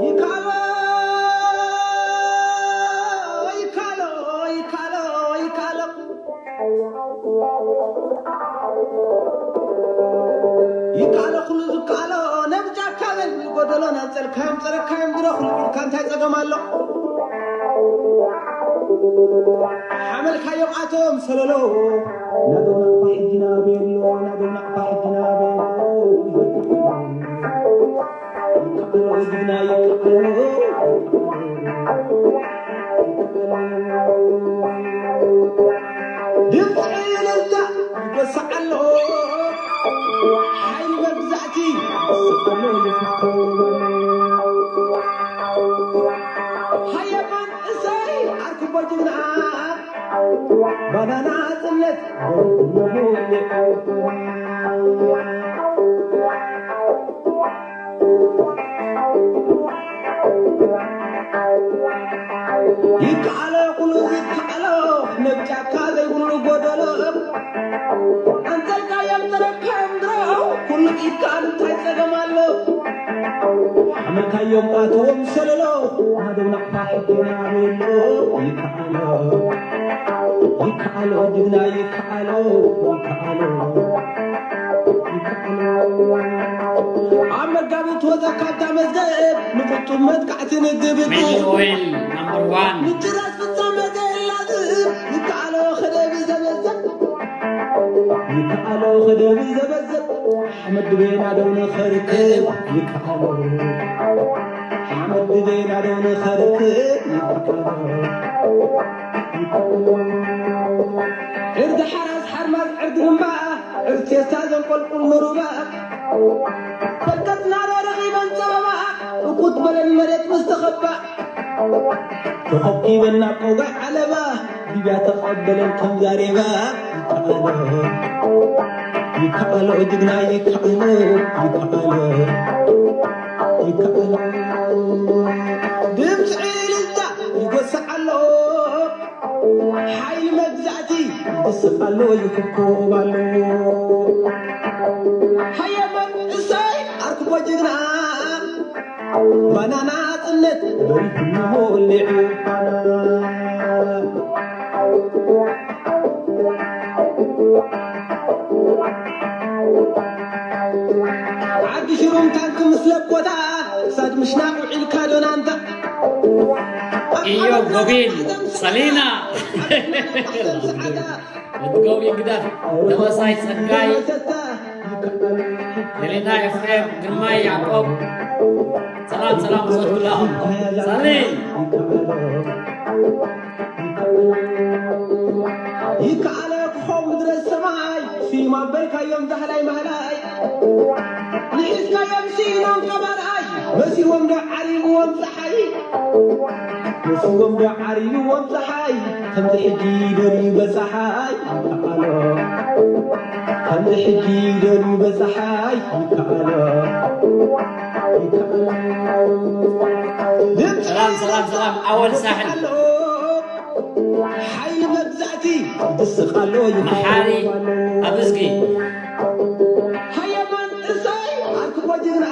ይካሎ፣ ይካሎ፣ ይካሎ፣ ይካሎ። ይካሎ ኩሉ ዝካሎ፣ ነብጃካ በል ጎደሎ፣ ናንጸልካዮም ጸረካዮም ድሮ፣ ኩሉ ኢድካ እንታይ ጸገም ኣሎ? ሓመልካዮም ኣቶም ሰለሎ፣ ናደው ናቕፋ ሕጂ ናበይ ኣሎ? ናደው ናቕፋ ሕጂ ናበይ ኣሎ? ይካሎ ጅግና ይካሎ። ድምፂ እልልታ ይጎስዕ ኣሎ፣ ሓይሊ መግዛእቲ ይስቕ ኣሎ፣ ይፍኮ። ሃየማን እሰይ ዓርኩቦ ጅግና፣ ባናና ጽነት ይከኣሎ፣ ኩሉ ይከኣሎ፣ ነብ ጫካ ዘይብሉ ጎደሎ። ኣንጸልካዮም ተረካዮም ድሮ፣ ኩሉ ኢድካ እንታይ ጸገም ኣሎ? ሓመልካዮም ኣትዎም ሰለሎ፣ ናደው ናቕፋ ሕቶና ኣሎ። ይከኣሎ፣ ይከኣሎ፣ ጅግና ይከኣሎ፣ ይከኣሎ፣ ይከኣሎ። ኣብ መጋቢት ወጻ ካብታ መዝገብ፣ ንቁጡብ መጥቃዕቲ ንግብግብ። ሚሊ ኦይል ናምበር ዋን። ምጭራስ ፍጻመ ዘየላዝብ፣ ይከኣሎ ክደብ ዘበዘብ። ይከኣሎ ክደብ ዘበዘብ። ኣሕመድ ድቤና ደው ንኸርክብ ይከኣሎ። ኣሕመድ ድቤና ደው ንኸርክብ ይከኣሎ። ይከኣሎ። ዕርዲ ሓራስ ሓርማዝ ዕርዲ እምባ፣ ዕርዲ ቴስታ ዘንቆልቁል ንሩባ። በርከት ናዶ ረኺበን ጸበባ፣ እኩት በለን መሬት ምስ ተኸባ። ተኸቢበን ናብ ቀውጋዕ ዓለባ፣ ሊብያ ተቐበለን ከም ዛሬባ። ይከኣሎ፣ ይከኣሎ፣ ጅግና ይከኣሎ፣ ይከኣሎ፣ ይከኣሎ። ድምፂ እልልታ ይጎስዕ ኣሎ፣ ሓይሊ መግዛእቲ ይስቕ ኣሎ፣ ይኹብኩብ ኣሎ። ሃየ መንእሰይ ዓርኩቦ ጅግና፣ ባና ናጽነት በሪሁ እነሆ ወሊዑ ባና። ዓዲ ሽሩም ታንክ ምስ ለኮታ፣ ክሳድ ምሽናቕ ውዒልካ ዶ ናንታ? ኢዮብ ጎቢል፣ ጸሊና። ወዲ ጎቢል ግዳፍ፣ ደበሳይ ጸጋይ፣ ሌሌና ኤፍሬም፣ ግርማይ ያዕቆብ። ሰላም፣ ሰላም፣ ብጾት ኩላኹም። ሳሌም። ይከኣለ ክኾን ምድረ ሰማይ፣ ስዩም ኣበልካዮም ዛህላይ ማህላይ። ንሒዝካዮም ስኢኖም ቀባርኣይ፣ መሲዎም ዶ ዓሪብዎም ጸሓይ? መሲዎም ዶ ዓሪብዎም ጸሓይ? ከምዚ ሕጂ ደልዩ በጻሓይ ይከኣሎ። ከምዚ ሕጂ ደልዩ በጻሓይ ይከኣሎ። ይከኣሎ። ሰላም፣ ሰላም፣ ሰላም። ኣወል ሳሕል። ሓይሊ መግዛእቲ ይድስቕ ኣሎ፣ ይሓርም ኣሎ። መሓሪ ኣብ እዝጊ። ሃየማን እሰይ ዓርኩቦ ጅግና፣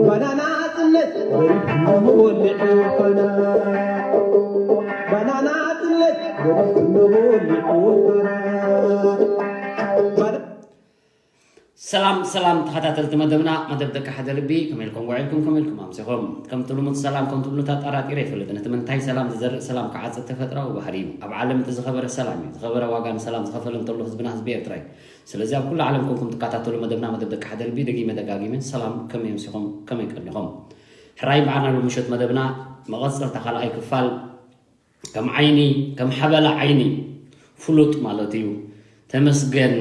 ባናና ጽነት ወሊዑ ባና። ባናና ጽነት ወሊዑ ባና። ሰላም ሰላም ተኸታተልቲ መደብና፣ መደብ ደቂ ሓደ ልቢ፣ ከመይ ኢልኩም ውዒልኩም፣ ከመይ ኢልኩም ኣምሲኹም? ከምቲ ልሙድ ሰላም ከምቲ ብሉት ኣጣራጢረ ኣይፈልጥን። እቲ ምንታይ ሰላም ዝዘርእ ሰላም ክዓጽድ ተፈጥራዊ ባህሪ እዩ። ኣብ ዓለም እቲ ዝኸበረ ሰላም እዩ። ዝኸበረ ዋጋ ንሰላም ዝኸፈለ እንተሎ ህዝብና ህዝቢ ኤርትራ እዩ። ስለዚ ኣብ ኩሉ ዓለም ኮንኩም ትከታተሉ መደብና፣ መደብ ደቂ ሓደ ልቢ፣ ደጊመ ደጋጊመ ሰላም፣ ከመይ ኣምሲኹም፣ ከመይ ቀኒኹም? ሕራይ በዓልና ሎሚ ምሸት መደብና መቐጸልታ ካልኣይ ክፋል ከም ዓይኒ፣ ከም ሓበላ ዓይኒ ፍሉጥ ማለት እዩ። ተመስገን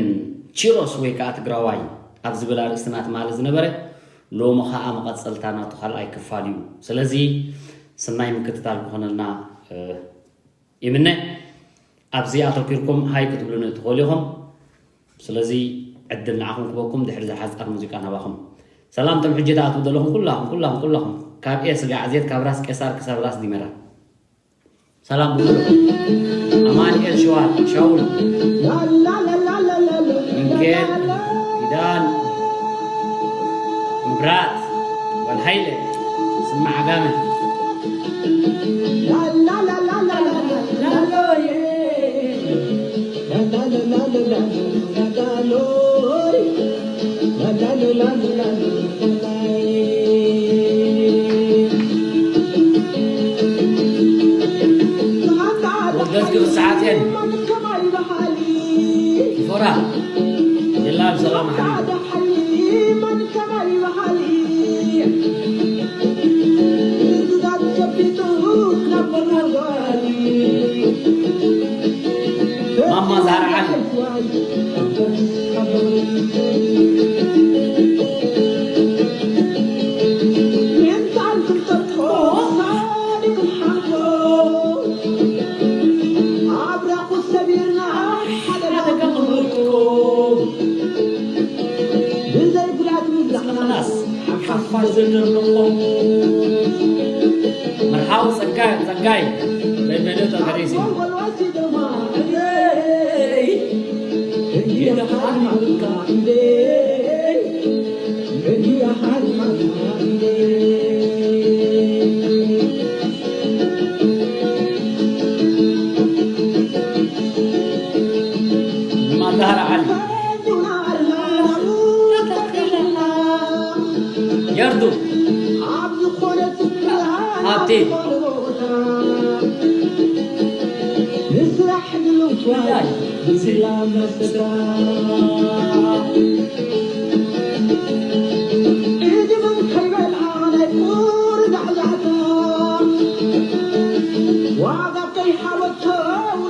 ቺሮስ ወይ ከዓ ትግራዋይ ኣብ ዝብል ኣርእስትና ትማሊ ዝነበረ፣ ሎሚ ከዓ መቐፀልታ ናቱ ካልኣይ ክፋል እዩ። ስለዚ ስናይ ምክትታል ክኾነልና፣ እ፣ ይምነ። ኣብዚ ኣተኪርኩም ሃይ ክትብሉኒ ትኽእሉ ኢኹም። ስለዚ ዕድል ንዓኹም ክበኩም ድሕሪ እዛ ሓፃር ሙዚቃ ናባኹም። ሰላም ቶም ሕጂ ትኣትዉ ዘለኹም ኩላኹም፣ ኩላኹም፣ ኩላኹም። ካብ ኤ ስጋዕ ዜት፣ ካብ ራስ ቄሳር ክሳብ ራስ ዲመራ። ሰላም ብሙሉእ ኣማን። ኣማኑኤል ሸዋ፣ ሻውል፣ ሚካኤል፣ ኪዳን፣ ምብራት፣ ጓል ሃይለ፣ ስማዕ ዓጋመ። ወደት ክብር ሰዓት እየን። ፎራ የላ ብሰላም ሓቢቢ። ማማ ዛህራ ዓሊ። ሓደጋ ክብልኩም። ብዘይ ጉዳት ምብላዕና ሓፋሽ ዘደርነቆም። መርሓዊ ጸጋይ፣ ጸጋይ፣ በይበለ ተፈሪሲ። ማዛሃር ዓሊ። የርዱ። ሃብቴ። ዋጋ ከይሓበቶ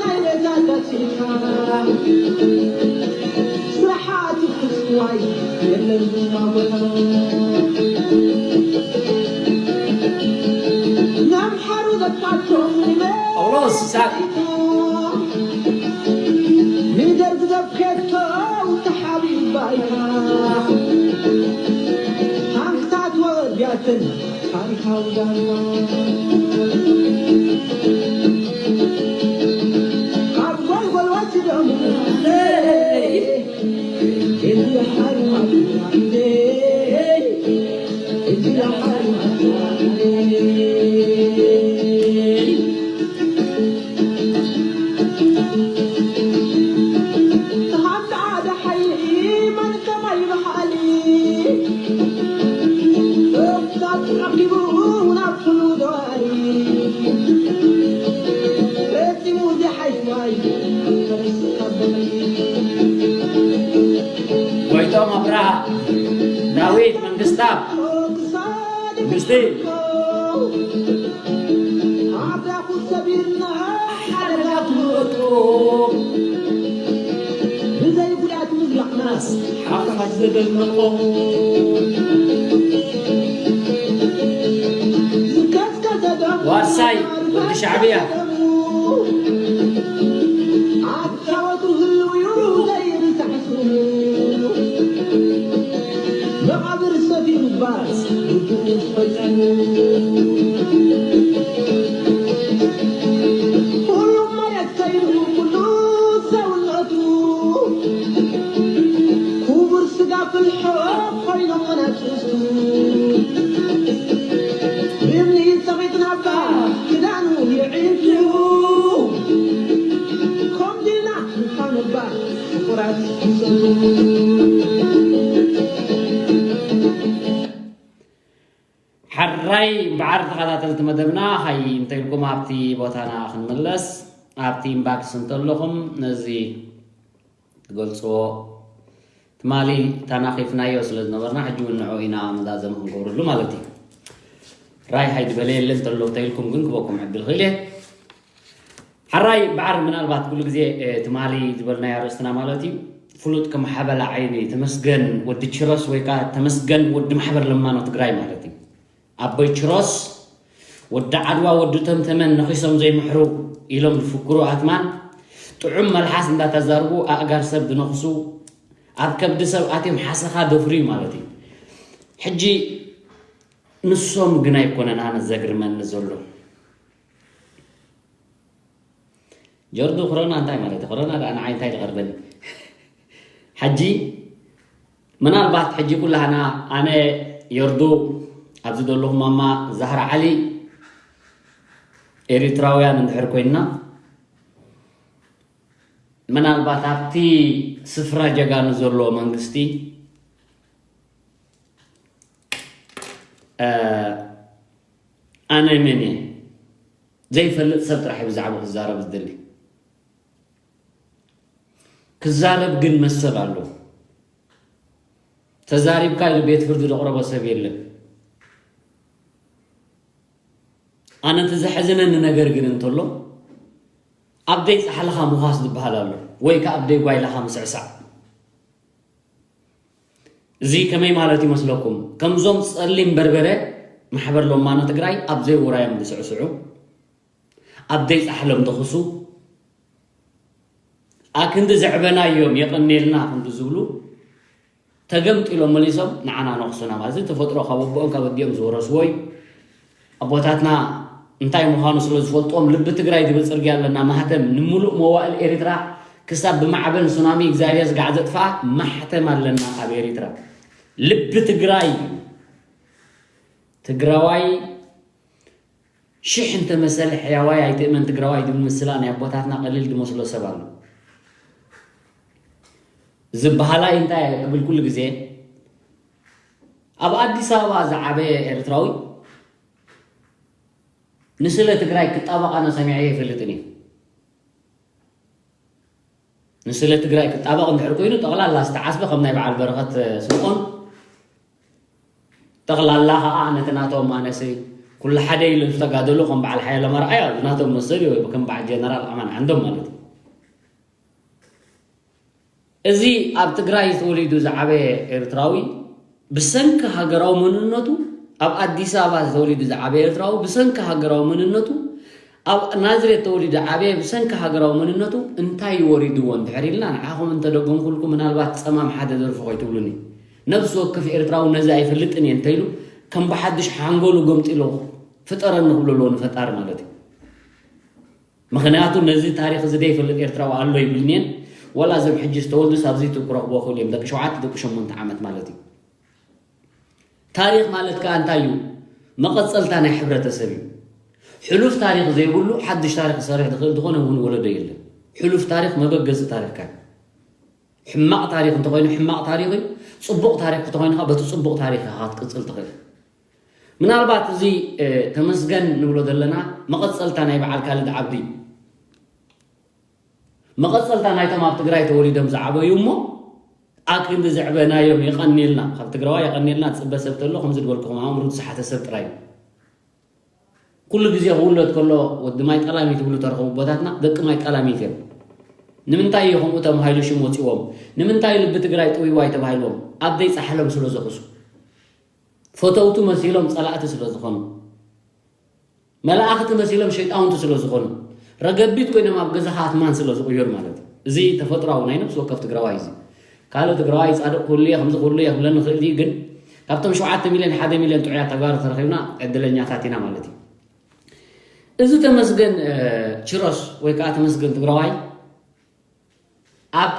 ናይ ቤዛ ተሲእካ ስራሓት ክትስዋይ የለን ዝማጎታ። ናምሓሩ ዘጥፋቶም ጳውሎስ ይስሐቅ። ንደርግ ዘብከቶ ተሓቢኡ ባይታ። ታንክታት ወዲያትን ታሪኻዊ ዳርጋ። ካብ ጎልጎል ወሲዶም ጎይቶም ኣብርሃ፣ ዳዊት መንግስታብ፣ መንግስቲ። ሓፋሽ ዘደነቆ። ዋርሳይ ወዲ ሻዕብያ። መቓብር ሰፊሩ ባስ ፈጸሙ። ኩሉ መሬት ከይኑ ኩሉ ሰውነቱ ክቡር ስጋ ፍልሖ ኮይኖም መናፍስቱ። ብእምኒ ጸቒጥናባ ክዳኑ የዒንቱ። ከምዚና ንፋነባ ፍቁራት ይጸልዉ። ሓራይ በዓል ተኸታተልቲ መደብና፣ ሃይ እንተ ኢልኩም ኣብቲ ቦታና ክንምለስ፣ ኣብቲ ኢንባክስ እንተለኹም ነዚ ትገልጽዎ ትማሊ ተናኺፍናዮ ስለ ዝነበርና፣ ሕጂ እውን ንዕኡ ኢና መዛዘሚ ክንገብረሉ ማለት እዩ። ራይ ሃይ ዝበለ የለን ተሎ እንተ ኢልኩም ግን ክበኩም ዕድል ክእል እየ። ሓራይ በዓር ምናልባት ኩሉ ግዜ፣ እ፣ ትማሊ ዝበልናዮ ኣርእስትና ማለት እዩ። ፍሉጥ ከም ሓበላ ዓይኒ ተመስገን ወዲ ችሮስ ወይ ከዓ ተመስገን ወዲ ማሕበር ለማኖ ትግራይ ማለት እዩ። ኣቦይ ችሮስ፣ ወዲ ዓድዋ፣ ወዲ ተምተመን ነኺሶም ዘይምሕሩ ኢሎም ዝፍክሩ ኣትማን፣ ጥዑም መልሓስ እንዳተዛርቡ ኣእጋር ሰብ ዝነኽሱ፣ ኣብ ከብዲ ሰብ ኣትዮም ሓሰኻ ደፍርዩ ማለት እዩ። ሕጂ ንሶም ግን ኣይኮነን ኣነ ዘግርመኒ ዘሎ። ጆርዱ፣ ክሮና እንታይ ማለት እዩ? ክሮና ደኣ ንዓይ እንታይ ዝቐርበኒ? ሕጂ ምናልባት ሕጂ ኩላህና፣ ኣነ፣ ዮርዱ፣ ኣብዚ ዘለኹ ማማ ዛህራ ዓሊ፣ ኤሪትራውያን እንድሕር ኮይንና፣ ምናልባት ኣብቲ ስፍራ ጀጋኑ ዘሎ መንግስቲ፣ እ፣ ኣነ መን እየ? ዘይፈልጥ ሰብ ጥራሕ እዩ ብዛዕባ ክዛረብ ዝደሊ። ክዛረብ ግን መሰል ኣሎ። ተዛሪብካ ኢሉ ቤት ፍርዲ ዘቕረቦ ሰብ የለን። ኣነ እቲ ዘሕዝነኒ ነገር ግን እንተሎ፣ ኣብ ደይ ጻሕልኻ ምዃስ ዝበሃል ኣሎ፣ ወይ ከኣ ኣብ ደይ ጓይላኻ ምስዕሳዕ። እዚ ከመይ ማለት ይመስለኩም? ከምዞም ጸሊም በርበረ ማሕበር ሎማኖ ትግራይ ኣብ ዘይውራዮም ዝስዕስዑ፣ ኣብ ደይ ጻሕሎም ዝኽሱ፣ ኣክንዲ ዘዕበናዮም የቐንየልና ክንዲ ዝብሉ፣ ተገምጢሎም መሊሶም ንዓና ነኽሱና ማለት እዩ። ተፈጥሮ ካብ ኣቦኦም ካብ ኣዲኦም ዝወረስዎ እዩ። ኣቦታትና እንታይ ምዃኑ ስለ ዝፈልጦም፣ ልቢ ትግራይ ዝብል ጽርግያ ኣለና፣ ማህተም ንምሉእ መዋእል ኤርትራ ክሳብ ብማዕበል ሱናሚ እግዚኣብሔር ዝጋዕ ዘጥፍኣ ማሕተም ኣለና ኣብ ኤርትራ። ልቢ ትግራይ እዩ። ትግራዋይ ሽሕ እንተመሰለ ሕያዋይ ኣይትእመን ትግራዋይ ዝብል ምስላ ናይ ኣቦታትና ቀሊል ዝመስሎ ሰብ ኣሎ። ዝበሃላይ እንታይ እየ ክብል ኩሉ ግዜ፣ ኣብ ኣዲስ ኣበባ ዝዓበየ ኤርትራዊ ንስለ ትግራይ ክጣበቕ ኣነ ሰሚዐ ኣይፈልጥን እየ። ንስለ ትግራይ ክጣበቕ እንድሕር ኮይኑ፣ ጠቕላላ ዝተዓስበ ከም ናይ በዓል በረኸት ስምኦን፣ ጠቕላላ ኸዓ ነቲ ናቶም ኣነሲ ኩሉ ሓደ ኢሉ ዝተጋደሉ ከም በዓል ሓየሎም ኣርኣያ ናቶም መሰል እዩ፣ ወይ ከም በዓል ጀነራል ኣማን ዓንዶም ማለት እዩ። እዚ ኣብ ትግራይ ተወሊዱ ዝዓበየ ኤርትራዊ ብሰንኪ ሃገራዊ መንነቱ፣ ኣብ ኣዲስ ኣበባ ተወሊዱ ዝዓበየ ኤርትራዊ ብሰንኪ ሃገራዊ መንነቱ፣ ኣብ ናዝሬት ተወሊዱ ዓበየ ብሰንኪ ሃገራዊ መንነቱ እንታይ እዩ ወሪድዎ እንድሕር ኢልና፣ ንዓኹም እንተደገምኩልኩም ምናልባት ጸማም ሓደ ደርፊ ከይትብሉኒ። ነብሲ ወከፍ ኤርትራዊ ነዚ ኣይፈልጥን እየ እንተኢሉ፣ ከም ብሓድሽ ሓንጎሉ ገምጢሉ ፍጠረኒ ክብሎ ኣለዎ ንፈጣሪ ማለት እዩ። ምኽንያቱ ነዚ ታሪኽ እዚ ዘይፈልጥ ኤርትራዊ ኣሎ ይብልኒ እየን። ዋላ እዞም ሕጂ ዝተወልዱስ ኣብዚ ክረኽብዎ ክእሉ እዮም። ደቂ ሸውዓተ ደቂ ሸሞንተ ዓመት ማለት እዩ። ታሪኽ ማለት ከኣ እንታይ እዩ? መቐጸልታ ናይ ሕብረተሰብ እዩ። ሕሉፍ ታሪኽ ዘይብሉ ሓድሽ ታሪኽ ክሰርሕ ዝኽእል ዝኾነ እውን ወለዶ የለን። ሕሉፍ ታሪኽ መበገሲ ታሪኽካ እዩ። ሕማቕ ታሪኽ እንተኾይኑ ሕማቕ ታሪኽ እዩ። ጽቡቕ ታሪኽ እንተኾይኑ ከኣ በቲ ጽቡቕ ታሪኽ ኢኻ ክትቅጽል ትኽእል። ምናልባት እዚ፣ እ፣ ተመስገን ንብሎ ዘለና መቐጸልታ ናይ በዓል ካልድ ዓብዲ፣ መቐጸልታ ናይቶም ኣብ ትግራይ ተወሊዶም ዝዓበዩ እሞ ኣክንዲ ዘዕበናዮም የቐንየልና፣ ካብ ትግራዋይ የቐንየልና ዝጽበ ሰብ ተሎ ከምዚ ዝበልኩኹም ኣእምሩ ዝሰሓተ ሰብ ጥራይ እዩ። ኩሉ ግዜ ክውለድ ከሎ ወዲ ማይ ጠላሚት ይብሉ ተረኸቡ ኣቦታትና፣ ደቂ ማይ ጠላሚት እዮም። ንምንታይ እዩ ከምኡ ተባሂሉ ሽም ወፂዎም? ንምንታይ ልቢ ትግራይ ጥውይዋይ ተባሂልዎም? ኣብ ደይ ጻሕሎም ስለ ዘኽሱ፣ ፈተውቱ መሲሎም ጸላእቲ ስለ ዝኾኑ፣ መላእኽቲ መሲሎም ሸይጣውንቲ ስለ ዝኾኑ፣ ረገቢት ኮይኖም ኣብ ገዛኻ ኣትማን ስለ ዝቕየሩ ማለት እዩ። እዚ ተፈጥሯዊ ናይ ነፍሲ ወከፍ ትግራዋይ እዚ። ካልእ ትግራዋይ ጻድቕ ክህሉ እየ፣ ከምዚ ክህሉ እየ ክብለኒ ይኽእል እዩ፣ ግን ካብቶም ሸውዓተ ሚልዮን፣ ሓደ ሚልዮን ጥዑያት ተጋሩ ተረኺብና ዕድለኛታት ኢና ማለት እዩ። እዚ ተመስገን፣ እ፣ ችሮስ ወይ ከዓ ተመስገን ትግራዋይ ኣብ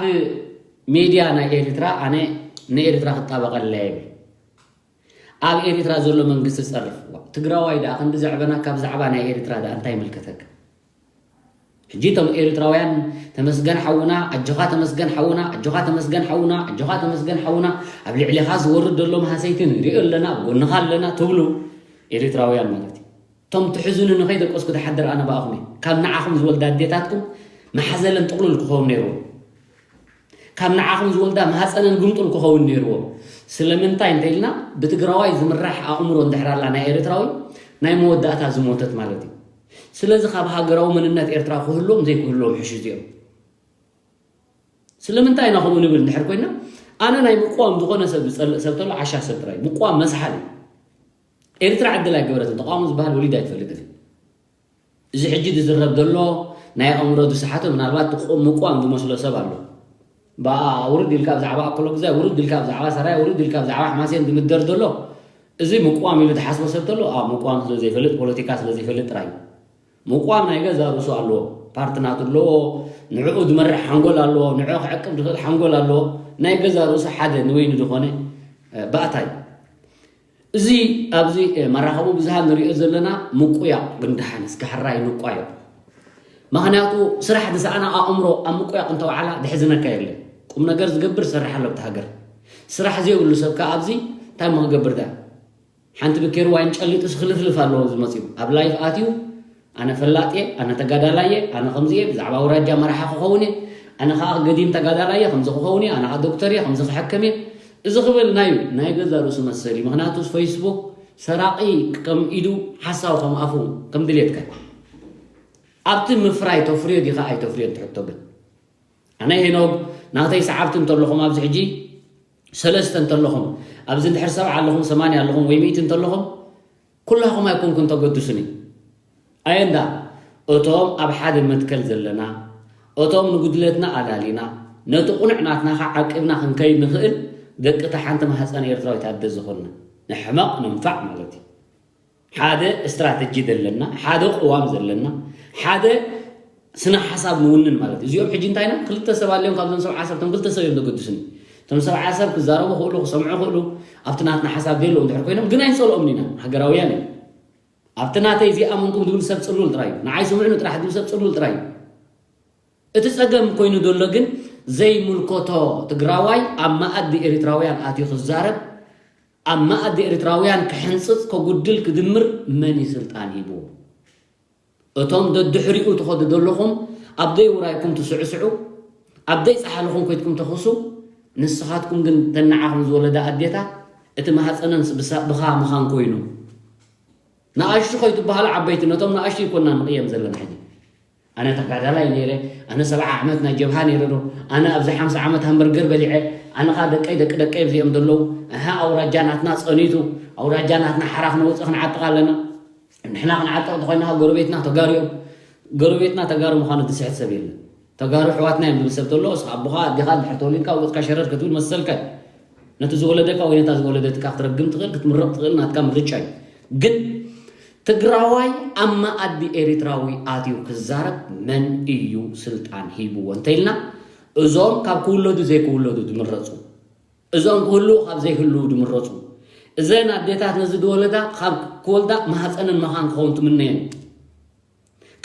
ሜድያ ናይ ኤርትራ ኣነ ንኤርትራ ክጣበቐላ እየ ይብል። ኣብ ኤርትራ ዘሎ መንግስቲ ጸርፍ። ዋ፣ ትግራዋይ ደኣ ክንዲ ዘዕበና ካብ ዛዕባ ናይ ኤርትራ ደኣ እንታይ ይምልከተካ? ሕጂ እቶም ኤርትራውያን ተመስገን ሓውና፣ ኣጆኻ ተመስገን ሓውና፣ ኣጆኻ ተመስገን ሓውና፣ ኣጆኻ ተመስገን ሓውና፣ ኣብ ልዕሌኻ ዝወርድ ዘሎ ማህሰይቲ ንሪኦ ኣለና፣ ኣብ ጎንኻ ኣለና ትብሉ ኤርትራውያን ማለት እዩ። እቶም ትሕዝኑ ንኸይደቀስኩ ትሓድር ኣነ ብኣኹም እየ። ካብ ንዓኹም ዝወልዳ ኣዴታትኩም መሓዘለን ጥቕሉል ክኸውን ነይርዎ። ካብ ንዓኹም ዝወልዳ ማህፀነን ግምጡል ክኸውን ነይርዎ። ስለምንታይ እንተኢልና፣ ብትግራዋይ ዝምራሕ ኣእምሮ እንድሕር ኣላ ናይ ኤርትራዊ፣ ናይ መወዳእታ ዝሞተት ማለት እዩ። ስለዚ ካብ ሃገራዊ መንነት ኤርትራ ክህልዎም ዘይክህልዎም ሕሹ እዚኦም። ስለምንታይ ኢና ከምኡ ንብል እንድሕር ኮይና፣ ኣነ ናይ ምቅዋም ዝኾነ ሰብ ዝጸልእ ሰብ ተሎ ዓሻ ሰብ ጥራይ። ምቅዋም መስሓል እዩ። ኤርትራ ዕድል ኣይገበረትን። ተቃውሞ ዝበሃል ወሊዳ ኣይትፈልጥን። እዚ ሕጂ ዝዝረብ ዘሎ ናይ ኣእምሮ ዝሰሓተ፣ ምናልባት ትቁ-፣ ምቁዋም ዝመስሎ ሰብ ኣሎ። ብኣ ውርድ ኢልካ ብዛዕባ ኣኮሎጉዛይ፣ ውርድ ኢልካ ብዛዕባ ሰራይ፣ ውርድ ኢልካ ብዛዕባ ሓማሴን ዝምደር ዘሎ፣ እዚ ምቁዋም ኢሉ ዝሓስቦ ሰብ ተሎ፣ ኣብ ምቁዋም ስለ ዘይፈልጥ፣ ፖለቲካ ስለ ዘይፈልጥ ጥራይ እዩ። ምቁዋም ናይ ገዛ ርእሱ ኣለዎ። ፓርቲ ናቱ ኣለዎ። ንዕኡ ዝመርሕ ሓንጎል ኣለዎ። ንዕኡ ክዕቅብ ዝኽእል ሓንጎል ኣለዎ። ናይ ገዛ ርእሱ ሓደ ንበይኑ ዝኾነ ባእታ እዩ። እዚ ኣብዚ መራኸቡ ብዙሃን ንሪኦ ዘለና ምቁያቕ ግን ደሓን እስከ ሕራይ ንቋየቕ። ምኽንያቱ ስራሕ ዝሰኣና ኣእምሮ ኣብ ምቁያቕ እንተወዓላ ዝሕዝነካ የለን። ቁም ነገር ዝገብር ዝሰርሕ ኣሎ ኣብቲ ሃገር። ስራሕ ዘይብሉ ሰብ ከኣ ኣብዚ እንታይ እሞ ክገብር ደኣ? ሓንቲ ብኬር ዋይን ጨሊጡ ስኽልፍልፍ ኣለዎ ዝመፅኡ ኣብ ላይፍ ኣትዩ ኣነ ፈላጥ እየ፣ ኣነ ተጋዳላይ እየ፣ ኣነ ከምዚ እየ፣ ብዛዕባ ኣውራጃ መራሒ ክኸውን እየ፣ ኣነ ከዓ ገዲም ተጋዳላይ እየ፣ ከምዚ ክኸውን እየ፣ ኣነ ከዓ ዶክተር እየ፣ ከምዚ ክሕከም እየ። እዚ ክብል ናይ ናይ ገዛ ርእሱ መሰል እዩ። ምክንያቱ ፌስቡክ ሰራቂ ከም ኢዱ ሓሳዊ ከም ኣፉ ከም ድሌትካ ኣብቲ ምፍራይ ተፍርዮ ዲኻ ኣይተፍርዮ ትሕቶ ግን ኣነ ሄኖግ ናተይ ሰዓብቲ እንተለኹም ኣብዚ ሕጂ ሰለስተ እንተለኹም ኣብዚ እንድሕር ሰብዓ ኣለኹም ሰማንያ ኣለኹም ወይ ሚእቲ እንተለኹም ኩላኹም ኣይኮንኩን ተገድሱኒ ኣየንዳ እቶም ኣብ ሓደ መትከል ዘለና እቶም ንጉድለትና ኣላሊና ነቲ ቁኑዕ ናትና ከዓ ዓቂብና ክንከይድ ንኽእል ደቂ እታ ሓንቲ ማህፀን ኤርትራዊት ኣደ ዝኾንና ንሕመቕ ንንፋዕ ማለት እዩ ሓደ ስትራተጂ ዘለና ሓደ ቅዋም ዘለና ሓደ ስነ ሓሳብ ንውንን ማለት እዩ እዚኦም ሕጂ እንታይና ክልተ ሰብ ኣለዮም ካብዞም ሰብ ዓሰርቶም ክልተ ሰብ እዮም ዘገድሱኒ እቶም ሰብ ዓሰብ ክዛረቡ ክእሉ ክሰምዑ ክእሉ ኣብቲ ናትና ሓሳብ ዘይለዉ እንድሕር ኮይኖም ግን ኣይንፀልኦም ኢና ሃገራውያን እዮም ኣብቲ ናተይ እዚኣመንኩም ዝብል ሰብ ፅሉል ጥራይ እዩ ንዓይ ስምዕኑ ጥራሕ ዝብል ሰብ ፅሉል ጥራይ እዩ እቲ ፀገም ኮይኑ ዘሎ ግን ዘይምልከቶ ትግራዋይ ኣብ መኣዲ ኤርትራውያን ኣትዩ ክዛረብ ኣብ መኣዲ ኤርትራውያን ክሕንፅፅ ከጉድል ክድምር መን እዩ ስልጣን ሂብዎ እቶም ደድሕሪኡ ትኸዱ ዘለኹም ኣብ ደይ ውራይኩም ትስዕስዑ ኣብ ደይ ፃሓልኹም ኮይትኩም ተኽሱ ንስኻትኩም ግን ተናዓኹም ዝወለዳ ኣዴታት እቲ ማህፀነን ብኻ ምኻን ኮይኑ ንኣሽቱ ኮይትበሃሉ ዓበይቲ ነቶም ንኣሽቱ ይኮና ንቕየም ዘለና ሕጂ ኣነ ተጋዳላይ ነይረ ኣነ ሰብዓ ዓመት ናይ ጀብሃ ነይረ ዶ ኣነ ኣብዚ ሓምሳ ዓመት ሃምበርገር በሊዐ ኣነ ካ ደቀይ ደቂ ደቀይ ኣብዚኦም ዘለዉ ኣሃ ኣውራጃ ናትና ፀኒቱ ኣውራጃ ናትና ሓራ ክነውፅእ ክንዓጥቕ ኣለና ንሕና ክንዓጥቕ ተኮይና ጎረቤትና ተጋሩ እዮም ጎረቤትና ተጋሩ ምዃኑ ዝስሕት ሰብ የለን ተጋሩ ኣሕዋትና እዮም ዝብል ሰብ ተሎ እስኻ ኣቦኻ ኣዴኻ እንድሕር ተወሊድካ ኣብ ገፅካ ሸረር ክትብል መሰልካ እዩ ነቲ ዝወለደካ ወይ ነታ ዝወለደትካ ክትረግም ትኽእል ክትምረቕ ትኽእል ናትካ ምርጫ እዩ ግን ትግራዋይ ኣብ መኣዲ ኤሪትራዊ ኣትዩ ክዛረብ መን እዩ ስልጣን ሂብዎ እንተኢልና እዞም ካብ ክውለዱ ዘይክውለዱ ዝምረፁ እዞም ክህልዉ ካብ ዘይህልዉ ዝምረፁ እዘን ኣዴታት ነዚ ዝወለዳ ካብ ክወልዳ ማህፀነን መኻን ክኸውን ትምነየን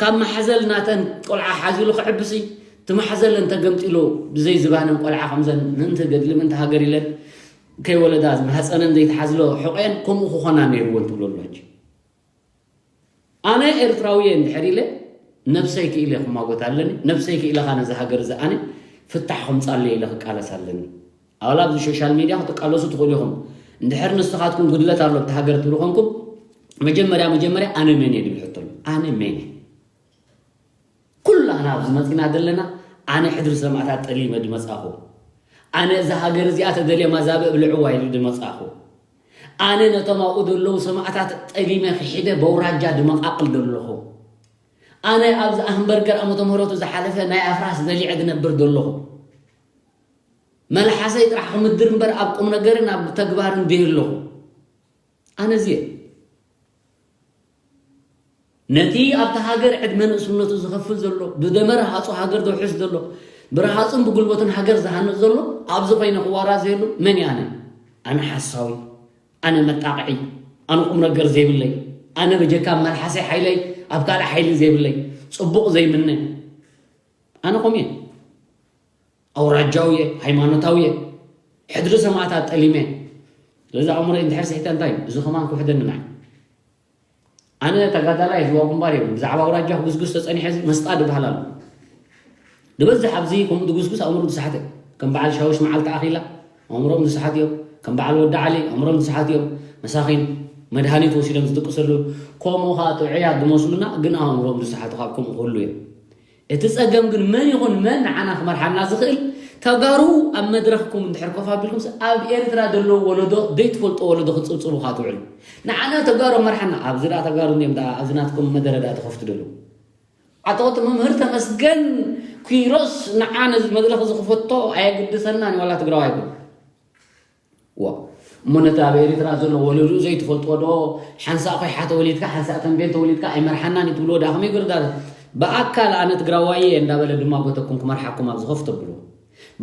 ካብ ማሕዘል ናተን ቆልዓ ሓዚሉ ክዕብሲ እቲ ማሕዘለን ተገምጢሉ ብዘይ ዝባነን ቆልዓ ከምዘን ምእንቲ ገድሊ ምእንቲ ሃገር ኢለን ከይወለዳ ማህፀነን ዘይተሓዝሎ ሕቆየን ከምኡ ክኾና ነይርወን ትብሎ ኣሎ ሕጂ ኣነ ኤርትራዊ እየ እንድሕር ኢለ ነብሰይ ክኢለ ክማጎት ኣለኒ ነብሰይ ክኢለ ካ ነዚ ሃገር እዚ ኣነ ፍታሕ ከምፃለይ ኢለ ክቃለስ ኣለኒ ኣላ ኣብዚ ሶሻል ሚድያ ክትቃለሱ ትኽእሉ ኢኹም እንድሕር ንስኻትኩም ጉድለት ኣሎ ኣብቲ ሃገር ትብሉ ኮንኩም መጀመርያ መጀመርያ ኣነ መን እየ ድብል ሕቶ ኣሎ ኣነ መን እየ ኩላና ኣብዚ መፂና ዘለና ኣነ ሕድሪ ሰማእታት ጠሊመ ድመፃኹ ኣነ እዛ ሃገር እዚኣ ተደልየ ማዛብእ ብልዕዋ ኢሉ ድመፃኹ ኣነ ነቶም ኣብኡ ዘለዉ ሰማእታት ጠሊመ ክሒደ በውራጃ ድመቃቅል ዘለኹ ኣነ ኣብዚ ኣህምበርገር ኣመተ ምህረቱ ዝሓለፈ ናይ ኣፍራስ ዘሊዐ ዝነብር ዘለኹ መልሓሰይ ጥራሕ ክምድር እምበር ኣብ ቁም ነገርን ኣብ ተግባርን ድየ ኣለኹ ኣነ እዚየ ነቲ ኣብታ ሃገር ዕድመ ንእስነቱ ዝኸፍል ዘሎ ብደመ ረሃፁ ሃገር ዘውሕስ ዘሎ ብረሃፁን ብጉልበቱን ሃገር ዝሃንፅ ዘሎ ኣብዚ ኮይነ ክዋራዘየሉ መን እየ ኣነ ኣነ ሓሳዊ ኣነ መጣቕዒ ኣነ ቁም ነገር ዘይብለይ ኣነ በጀካ መልሓሰይ ሓይለይ ኣብ ካልእ ሓይሊ ዘይብለይ ፅቡቕ ዘይምነ ኣነ ከምኡ እየ ኣውራጃዊ እየ ሃይማኖታዊ እየ ሕድሪ ሰማእታት ጠሊመ ስለዚ ኣእምሮ እንድሕር ስሒተ እንታይ እዩ እዚ ከማን ክውሕደኒ ንዓይ ኣነ ተጋዳላይ ህዝባዊ ግንባር እየ ብዛዕባ ኣውራጃ ክጉስጉስ ተፀኒሐ እዚ መስጣ ዝበሃል ኣሎ ዝበዝሕ ኣብዚ ከምኡ ዝጉስጉስ ኣእምሮ ዝሰሓተ ከም በዓል ሻውሽ መዓልቲ ኣኺላ ኣእምሮም ዝሰሓት እዮም ከም በዓል ወዲ ዓሊ ኣእምሮም ዝሰሓት እዮም መሳኺን መድሃኒት ወሲዶም ዝጥቅስሉ ከምኡ ከዓ ጥዑያት ዝመስሉና ግን ኣእምሮም ዝሰሓቱ ካብ ከምኡ ክህሉ እዮም እቲ ጸገም ግን መን ይኹን መን ንዓና ክመርሓና ዝኽእል ተጋሩ ኣብ መድረኽኩም እንድሕር ኮፍ ኣቢልኩምስ ኣብ ኤርትራ ዘለዉ ወለዶ ዘይትፈልጦ ወለዶ ክትጽብጽቡ ካ ትውዕሉ ንዓና ተጋሩ መርሓና ኣብዚ ደኣ ተጋሩ እንዲዮም ደኣ ኣብዚ ናትኩም መደረ ደኣ ትኸፍቱ ዘለዉ ኣቶት መምህር ተመስገን ኪሮስ ንዓ ነዚ መድረኽ ዝኽፈቶ ኣየግድሰናን ዋላ ትግራዋይ ይኹን ዋ እሞ ነቲ ኣብ ኤሪትራ ዘሎ ወለድኡ ዘይትፈልጥዎ ዶ ሓንሳእ ኮይሓ ተወሊድካ ሓንሳእ ተንቤን ተወሊድካ ኣይመርሓናን እዩ ትብልዎ ዳ ከመይ ገሩ ዳ ብኣካል ኣነ ትግራዋይ እየ እንዳበለ ድማ ጎተኩም ክመርሓኩም ኣብ ዝኸፍቶ ብሎ።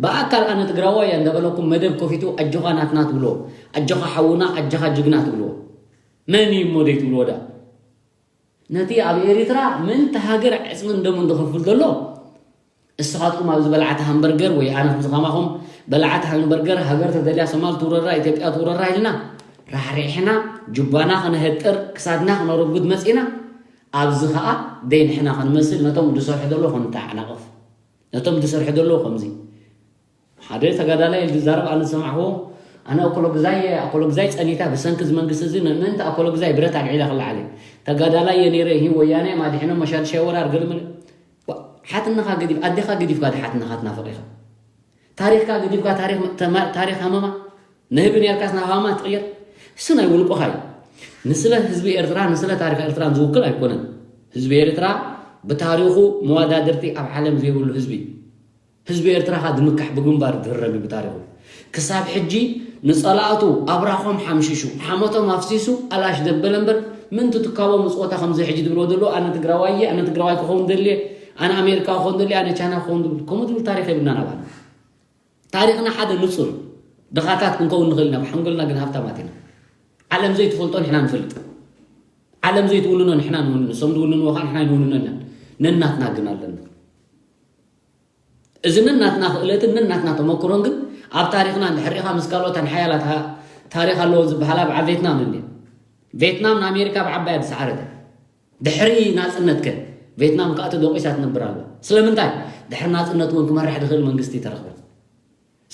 ብኣካል ኣነ ትግራዋይ እየ እንዳበለኩም መደብ ከፊቱ ኣጆኻ ናትና ትብሎ። ኣጆኻ ሓውና፣ ኣጆኻ ጅግና ትብሎ። መን እዩ እሞ ደይ ትብሎ ዳ? ነቲ ኣብ ኤሪትራ ምእንቲ ሃገር ዕጽምን ደሙን ዝኸፍል ዘሎ እስኻትኩም ኣብዚ በላዕቲ ሃምበርገር ወይ ኣነ ከምዚ ከማኹም በላዕቲ ሃምበርገር ሃገር ተደልያ ሶማል ትውረራ ኢትዮጵያ ትውረራ ኢልና ራሕሪሕና ጁባና ከነህጥር ክሳድና ከነረጉድ መጺና ኣብዚ ኸኣ ደይ ንሕና ክንመስል ነቶም ዝሰርሑ ዘለዉ ከንተዓናቕፍ ነቶም ዝሰርሑ ዘለዉ ከምዚ ሓደ ተጋዳላይ ዝዛረብ ኣነ ዝሰማዕዎ ኣነ ኣኮሎግዛይ ኣኮሎግዛይ ጸኒታ ብሰንኪ እዚ መንግስቲ እዚ ምእንቲ ኣኮሎግዛይ ብረት ኣልዒላ ክለዓለ ተጋዳላይ እየ ነይረ ይህ ወያነ ማድሒኖም መሻድሻይ ወራር ገለመለ ሓትነኻ ገዲፍ ኣዴኻ ገዲፍካ ሓትነኻ ትናፍቕ ኢኻ ታሪኽካ ገዲፍካ ታሪኽ ሃመማ ንህቢ ነርካስ ናብ ሃመማ ትቕየር እሱ ናይ ውልቆኻ እዩ ንስለ ህዝቢ ኤርትራ ንስለ ታሪኽ ኤርትራን ዝውክል ኣይኮነን ህዝቢ ኤርትራ ብታሪኹ መዋዳድርቲ ኣብ ዓለም ዘይብሉ ህዝቢ ህዝቢ ኤርትራ ኻ ድምካሕ ብግንባር ድህረም እዩ ብታሪኹ ክሳብ ሕጂ ንጸላእቱ ኣብራኾም ሓምሺሹ ሓሞቶም ኣፍሲሱ ኣላሽ ደበለ እምበር ምንቲ ትካቦ ምጽወታ ከምዚ ሕጂ ድብሎ ዘሎ ኣነ ትግራዋይ እየ ኣነ ትግራዋይ ክኸውን ደልየ ኣነ ኣሜሪካ ክኸውን ደልየ ኣነ ቻይና ክኸውን ድብል ከምኡ ድብል ታሪኽ የብልናን ኣባና ታሪኽና ሓደ ንጹር ድኻታት ክንከውን ንኽእል ኢና ብሓንጎልና ግን ሃብታማት ኢና ዓለም ዘይትፈልጦ ንሕና ንፈልጥ ዓለም ዘይትውንኖ ንሕና ንውንኖ እሶም ዝውንንዎ ኸዓ ንሕና ንውንኖ ኢና ነናትና ግን ኣለና እዚ ነናትና ክእለትን ነናትና ተመክሮን ግን ኣብ ታሪኽና እንድሕር ሪኢኻ ምስ ካልኦተን ሓያላት ታሪኽ ኣለወን ዝበሃላ በዓል ቬትናም እንድየን። ቬትናም ንኣሜሪካ ብዓባያ ዝሰዓረተ። ድሕሪ ናጽነት ከ ቬትናም ከኣ ተደቂሳ ትነብር ኣላ። ስለምንታይ? ድሕሪ ናጽነት እውን ክመርሕ ዝኽእል መንግስቲ ኣይተረኽበን።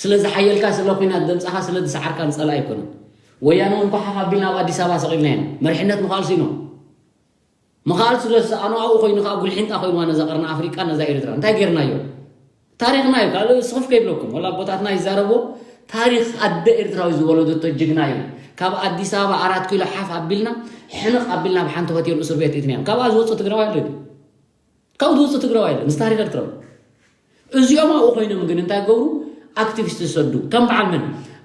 ስለዚ ሓየልካ ስለ ኲናት ዘምጻኻ ስለ ዝሰዓርካ ንጸላኢ ኣይኮነን። ወያነ እውን ኳሓፍ ኣቢልና ኣብ ኣዲስ ኣበባ ሰቒልና ኢና። መሪሕነት ምኽኣል ስኢኖም። ምኽኣል ስለ ዝሰኣኑ ኣብኡ ኮይኑ ከኣ ጉልሒንጣ ኮይንዋ ነዛ ቀርኒ ኣፍሪቃ ነዛ ኤርትራ እንታይ ጌርናዮ? ታሪኽና እዩ ካልእ ስኽፍ ከይብለኩም ወላ ኣቦታትና ይዛረብዎ ታሪኽ ኣደ ኤርትራዊ ዝወለደቶ ጅግና እዩ ካብ ኣዲስ ኣበባ ኣራት ኪሎ ሓፍ ኣቢልና ሕንቕ ኣቢልና ብሓንቲ ሆቴል እስር ቤት እትንያም ካብኣ ዝወፁ ትግራዋይ ኣሎ ካብኡ ዝወፁ ትግራዋይ ኣሎ ምስ ታሪኽ ኤርትራዊ እዚኦም ኣብኡ ኮይኖም ግን እንታይ ገብሩ ኣክቲቪስት ዝሰዱ ከም በዓል መን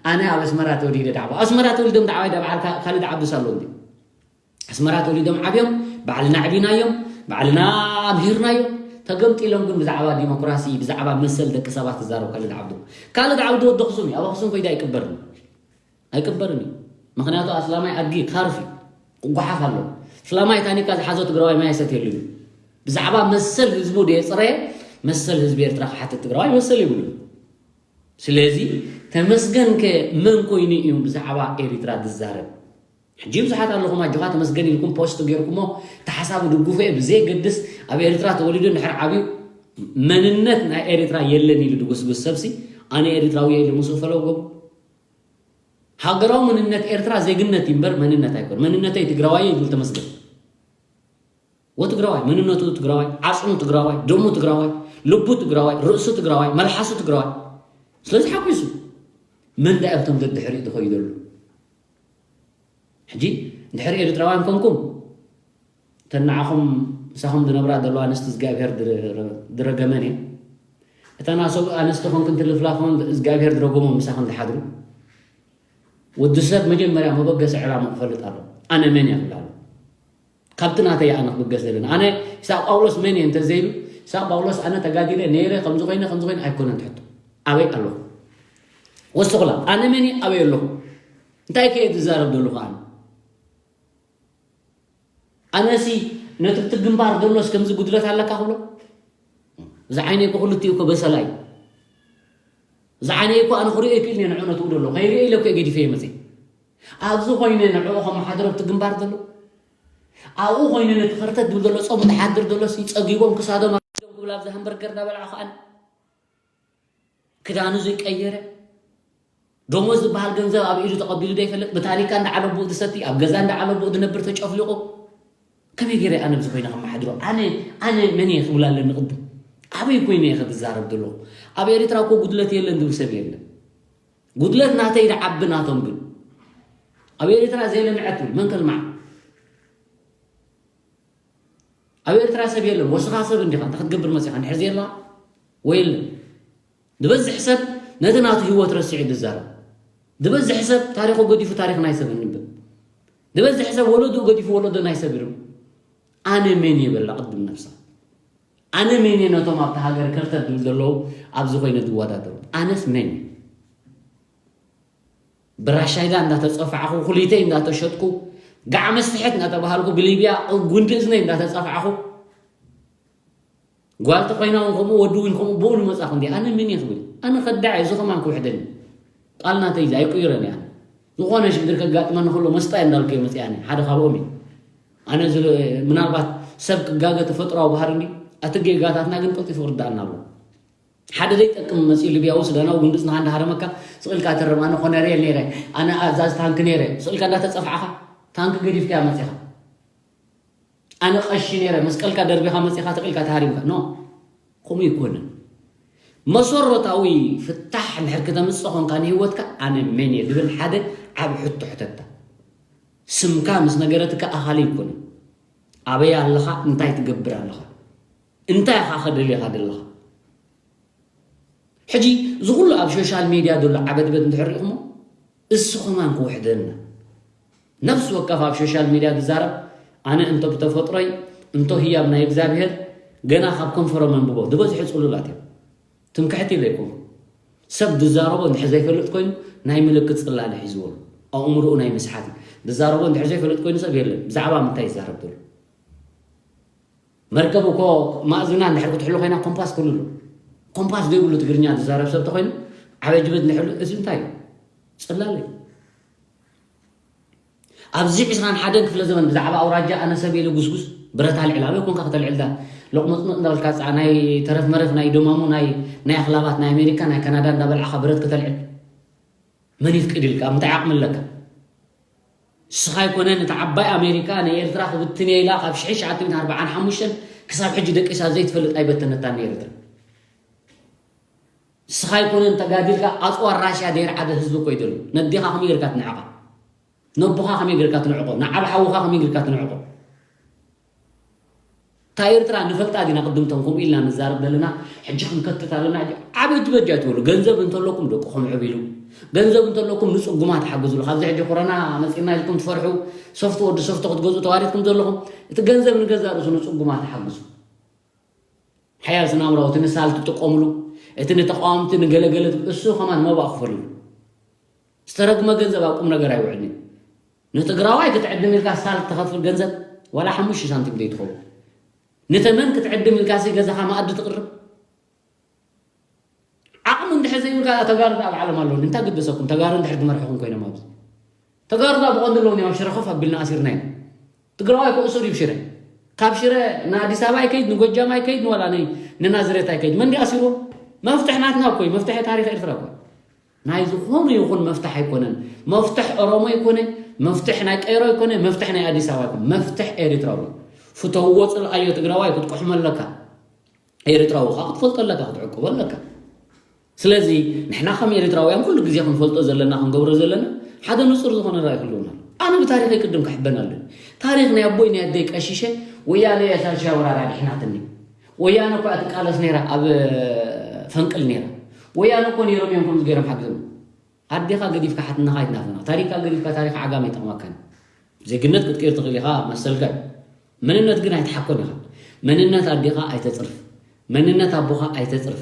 ኣነ ኣብ ኣስመራ ተወሊደ ዳዕባ ኣስመራ ተወሊዶም ዳዕባ ዳብዓል ካልእ ዳዓብስ ኣሎ እንዲ ኣስመራ ተወሊዶም ዓብዮም ባዕልና ዕቢናዮም ባዕልና ኣብሂርናዮም ተገምጢሎም ግን ብዛዕባ ዲሞክራሲ ብዛዕባ መሰል ደቂ ሰባት ትዛረብ ካልድ ዓብዱ ካልድ ዓብዱ ወዲ ኣኽሱም እዩ ኣብ ኣኽሱም ኮይዳ ኣይቅበርን ኣይቅበርን እዩ ምክንያቱ ኣስላማይ ኣድጊ ካርፍ እዩ ክጓሓፍ ኣሎ ስላማይ ታኒካ ዝሓዞ ትግራዋይ ማይ ሰትየሉ እዩ ብዛዕባ መሰል ህዝቡ ደየፅረየ መሰል ህዝቢ ኤርትራ ክሓትት ትግራዋይ መሰል ይብሉ ስለዚ ተመስገን ከ መን ኮይኑ እዩ ብዛዕባ ኤሪትራ ዝዛረብ ሕጂ ብዙሓት ኣለኹም ኣጆኻ ተመስገን ኢልኩም ፖስት ገይርኩሞ ተሓሳቡ ድጉፈ ብዘየገድስ ኣብ ኤርትራ ተወሊዱ እንድሕር ዓብዩ መንነት ናይ ኤሪትራ የለን ኢሉ ድጉስጉስ ሰብሲ ኣነ ኤሪትራዊ ኢሉ ምስኡ ፈለው ገቡ ሃገራዊ መንነት ኤርትራ ዜግነት እዩ እምበር መንነት ኣይኮን መንነተይ ትግራዋይ ይብል ተመስገን ወትግራዋይ መንነቱ ትግራዋይ ዓፅሙ ትግራዋይ ደሙ ትግራዋይ ልቡ ትግራዋይ ርእሱ ትግራዋይ መልሓሱ ትግራዋይ ስለዚ ሓጒሱ መን ዳ ኣብቶም ደድሕሪኡ ዝኸዩ ዘሎ ሕጂ እንድሕር ኤርትራውያን ኮንኩም ተናዓኹም ምሳኹም ዝነብራ ዘለዋ ኣንስቲ እግዚኣብሔር ዝረገመን እየ እተን ኣሰብ ኣንስቲ ኮንክን ትልፍላፎን እግዚኣብሔር ዝረገሞ ምሳኽን ዝሓድሩ ወዲ ሰብ መጀመርያ መበገሲ ዕላማ ክፈልጥ ኣሎ ኣነ መን እየ ክብል ኣሎ ካብቲ ናተይ ኣነ ክብገስ ዘለና ኣነ ኢሳቅ ጳውሎስ መን እየ እንተዘይሉ ኢሳቅ ጳውሎስ ኣነ ተጋዲለ ነይረ ከምዚ ኮይነ ከምዚ ኮይነ ኣይኮነን ትሕቶ ኣበይ ኣለኹ ወስኹላ ኣነ መን እየ ኣበይ ኣለኹ እንታይ ከየ ዝዛረብ ዘለኹ ኣነ ኣነሲ ነቲ እቲ ግንባር ዘሎስ ከምዚ ጉድለት ኣለካ ክብሎ እዚ ዓይነይ እኮ ክልቲኡ እኮ በሰላ እዩ እዚ ዓይነይ እኮ ኣነ ክሪኦ ይክእል እየ ንዑ ነትኡ ደሎ ከይሪኦ ኢለ እኮ ገዲፈ እየ መፅእ ኣብዚ ኮይነ ንዕኡ ከመሓድሮ ኣብቲ ግንባር ዘሎ ኣብኡ ኮይነ ነቲ ከርተት ዝብል ዘሎ ፆሙ ዝሓድር ዘሎ ሲ ፀጊቦም ክሳዶም ኣርጊዞም ክብል ኣብዚ ሃምበርገር እናበልዓ ከኣን ክዳኑ ዘይቀየረ ደሞዝ ዝበሃል ገንዘብ ኣብ ኢዱ ተቐቢሉ ዶ ይፈልጥ ብታኒካ እንዳዓለቦኡ ዝሰቲ ኣብ ገዛ እንዳዓለቦኡ ዝነብር ተጨፍሊቑ ከመይ ገይረ ኣነ ብዚ ኮይነ ከመሓድሮ ኣነ ኣነ መን እየ ክብል ኣለኒ ቅድም ኣበይ ኮይነ እየ ከዝዛረብ ዘለኹ ኣብ ኤርትራ እኮ ጉድለት የለን ዝብል ሰብ የለን ጉድለት ናተይ ዝዓቢ ናቶም ግን ኣብ ኤርትራ ዘየለ ንዐት ትብል መን ከልማዕ ኣብ ኤርትራ ሰብ የለን ወስኻ ሰብ እንዲኻ እንታይ ክትገብር መፂኻ እንድሕር ዘየላ ወየለን ዝበዝሕ ሰብ ነቲ ናቱ ህይወት ረሲዑ ዝዛረብ ዝበዝሕ ሰብ ታሪኹ ገዲፉ ታሪኽ ናይ ሰብ እንብብ ዝበዝሕ ሰብ ወለዱ ገዲፉ ወለዶ ናይ ሰብ ይርም ኣነ መን የበላ ቅድም ነብሳ ኣነ መን እየ ነቶም ኣብቲ ሃገር ከርተት ዝብል ዘለዉ ኣብዚ ኮይነ ዝወዳደሩ? ኣነስ መን እየ? ብራሻይዳ እንዳተፀፋዕኹ፣ ኩሊተይ እንዳተሸጥኩ፣ ጋዕ መስሕት እንዳተባሃልኩ፣ ብሊብያ ጉንዲ እዝነይ እንዳተፀፋዕኹ፣ ጓል ተኾይና እውን ከምኡ፣ ወዲ እውን ከምኡ፣ ብኡ ንመፃኹ እንዲ ኣነ መን እየ ክብል? ኣነ ከዳዕ እየ፣ እዚ ከማን ክውሕደኒ። ቃል ናተይ እዩ፣ ኣይቅይሮን እየ። ኣነ ዝኾነ ሽግር ከጋጥመኒ ከሎ መስጣ እየ እንዳልኩ እየ መፅእ። ኣነ ሓደ ካብኦም እየ። ኣነ እዚ ምናልባት ሰብ ክጋገ ተፈጥሯዊ ባህሪ እንዲ፣ እቲ ጌጋታትና ግን ቀልጢፉ ክርዳእና ኣለዎ። ሓደ ዘይጠቅም መፂኡ ሊብያዊ ሱዳናዊ ጉንዲ እዝንኻ እንዳሃረመካ ስቕ ኢልካ ተርም። ኣነ ኮነሬል ነይረ፣ ኣነ ኣዛዚ ታንክ ነይረ። ስቕ ኢልካ እንዳተፀፋዕኻ ታንክ ገዲፍካያ መፂኻ። ኣነ ቀሺ ነይረ፣ መስቀልካ ደርቢኻ መፂኻ ትቕ ኢልካ ተሃሪምካ። ኖ፣ ከምኡ ይኮንን። መሰረታዊ ፍታሕ እንድሕር ክተምፅእ ኾንካ ንህይወትካ ኣነ መን እየ ዝብል ሓደ ዓብ ሕቶ ሕተታ። ስምካ ምስ ነገረትካ ኣኻሊ ይኮንን። ኣበይ ኣለኻ? እንታይ ትገብር ኣለኻ? እንታይ ኢኻ ከደልኻ ዘለኻ? ሕጂ እዚ ኩሉ ኣብ ሶሻል ሜድያ ዘሎ ዓበድበድ እንድሕር ሪእኹሞ፣ እሱ ከማን ክውሕደና። ነፍሲ ወከፍ ኣብ ሶሻል ሜድያ ዝዛረብ፣ ኣነ እንቶ ብተፈጥሮይ፣ እንቶ ህያብ ናይ እግዚኣብሔር፣ ገና ካብ ከንፈሮም ኣንብቦ፣ ዝበዝሑ ጽሉላት እዮም። ትምክሕቲ ዘይኮንኩ። ሰብ ዝዛረቦ እንድሕር ዘይፈልጥ ኮይኑ፣ ናይ ምልክት ጽላለ ሒዝዎ ኣሎ። ኣእምሮኡ ናይ ምስሓት እዩ። ዝዛረቦ እንድሕር ዘይፈልጥ ኮይኑ ሰብ የለን። ብዛዕባ ምንታይ ይዛረብ ዘሎ? መርከብ እኮ ማእዝና እንድሕር ክትሕሉ ኮይና ኮምፓስ ክህሉ ኣሎ። ኮምፓስ ዘይብሉ ትግርኛ ዝዛረብ ሰብ ተኮይኑ ዓበጅበጅ እንድሕር እዚ እንታይ እዩ? ጽላለ እዩ። ኣብዚ ዕስራን ሓደን ክፍለ ዘመን ብዛዕባ ኣውራጃ ኣነ ሰብ ኢለ ጉስጉስ ብረት ኣልዕል ኣበይ ኮንካ ከተልዕል ዳ? ሎቕመጽመጽ እንዳበልካ ጻ ናይ ተረፍ መረፍ ናይ ደማሙ ናይ ናይ ኣኽላባት ናይ ኣሜሪካ ናይ ካናዳ እንዳበልዓኻ ብረት ከተልዕል መን ይፍቅድልካ? ምንታይ ዓቕሚ ኣለካ? ንስኻ ኣይኮነን፣ እታ ዓባይ ኣሜሪካ ንኤርትራ ክብትን እየ ኢላ ካብ ሽሕን ትሽዓተ ሚእትን ኣርባዓን ሓሙሽተን ክሳብ ሕጂ ደቂሳ ዘይትፈልጥ ኣይበተነታን ንኤርትራ። ንስኻ ኣይኮነን ተጋዲልካ ኣጽዋር ራሽያ ደይርዓደ ህዝቢ እኮ እዩ ዘሎ። ነዴኻ ከመይ ጌርካ ትንዕቓ? ነቦኻ ከመይ ጌርካ ትንዕቆ? ንዓብ ሓውኻ ከመይ ጌርካ ትንዕቆ? እታ ኤርትራ ንፈልጣ ዲና? ቅድምቶም ከምኡ ኢልና ንዛረብ ዘለና ሕጂ ክንከትት ኣለና። ሕጂ ዓበጅ በጃ ትበሉ ገንዘብ እንተለኩም ደቅኹም ዕብሉ። ገንዘብ እንተለኩም ንጽጉማት ሓግዙሉ። ካብዚ ሕጂ ኮሮና መጺና ኢልኩም ትፈርሑ ሶፍት ወዲ ሶፍት ክትገዝኡ ተዋሪድኩም ዘለኹም እቲ ገንዘብ ንገዛ ርእሱ ንጽጉማት ሓግዙ። ሓያል ስናምራው እቲ ንሳል ትጥቀሙሉ እቲ ንተቃወምቲ ንገለገለ እሱ ከማን መባእ ክፈልሉ ዝተረግመ ገንዘብ ኣብ ቁም ነገር ኣይውዕልን። ንትግራዋይ ክትዕድም ኢልካ ሳልት ተኸፍል ገንዘብ ዋላ ሓሙሽተ ሳንቲም ዘይትኸውን። ንተመን ክትዕድም ኢልካ ሲ ገዛኻ መኣዲ ትቕርብ። ዓቕሚ እንድሕር ዘይብልካ ተጋሩ ኣብ ዓለም ኣለዉ። እንታይ ግደሰኩም? ተጋሩ እንድሕር ዝመርሕኹም ኮይኖም ኣብዚ ተጋሩ ዳ ብቐንዱ ኣለዉ። ኣብ ሽረ ኮፍ ኣቢልና ኣሲርና ኢና። ትግራዋይ ኮ እሱር እዩ ሽረ። ካብ ሽረ ንኣዲስ ኣበባ ኣይከይድ፣ ንጎጃም ኣይከይድ፣ ንዋላ ንናዝሬት ኣይከይድ። መን ዲ ኣሲርዎ? መፍትሕ ናትና እኮ እዩ። መፍትሒ ታሪኽ ኤርትራ እኮ እዩ። ናይ ዝኾኑ ይኹን መፍትሕ ኣይኮነን። መፍትሕ ኦሮሞ ኣይኮነ፣ መፍትሕ ናይ ቀይሮ ኣይኮነ፣ መፍትሕ ናይ ኣዲስ ኣበባ ኣይኮነ። መፍትሕ ኤርትራዊ። ፍተውዎ ጽልኣዮ ትግራዋይ ክትቁሕሞ ኣለካ። ኤርትራዊ ከዓ ክትፈልጦ ኣለካ፣ ክትዕቅቦ ኣለካ። ስለዚ ንሕና ከም ኤርትራውያን ኩሉ ግዜ ክንፈልጦ ዘለና ክንገብሮ ዘለና ሓደ ንጹር ዝኾነ ራእይ ክህልውና ኣሎ። ኣነ ብታሪኸይ ቅድም ክሕበን ኣለኒ። ታሪኽ ናይ ኣቦይ ናይ ኣደይ ቀሺሸ ወያነ እያ ሳልሻይ ወራር ኣድሒናትኒ። ወያነ እኳ ትቃለስ ነይራ ኣብ ፈንቅል ነይራ። ወያነ እኮ ነይሮም እዮም ከምዚ ገይሮም ሓግዞም። ኣዴኻ ገዲፍካ ሓትነኻ ኣይትናፈና። ታሪኽካ ገዲፍካ ታሪኽ ዓጋመ ኣይጠቕመካን። ዜግነት ክትቅይር ትኽእል ኢኻ መሰልካ እዩ። መንነት ግን ኣይትሓኮን ኢኻ። መንነት ኣዴኻ ኣይተጽርፍ። መንነት ኣቦኻ ኣይተጽርፍ።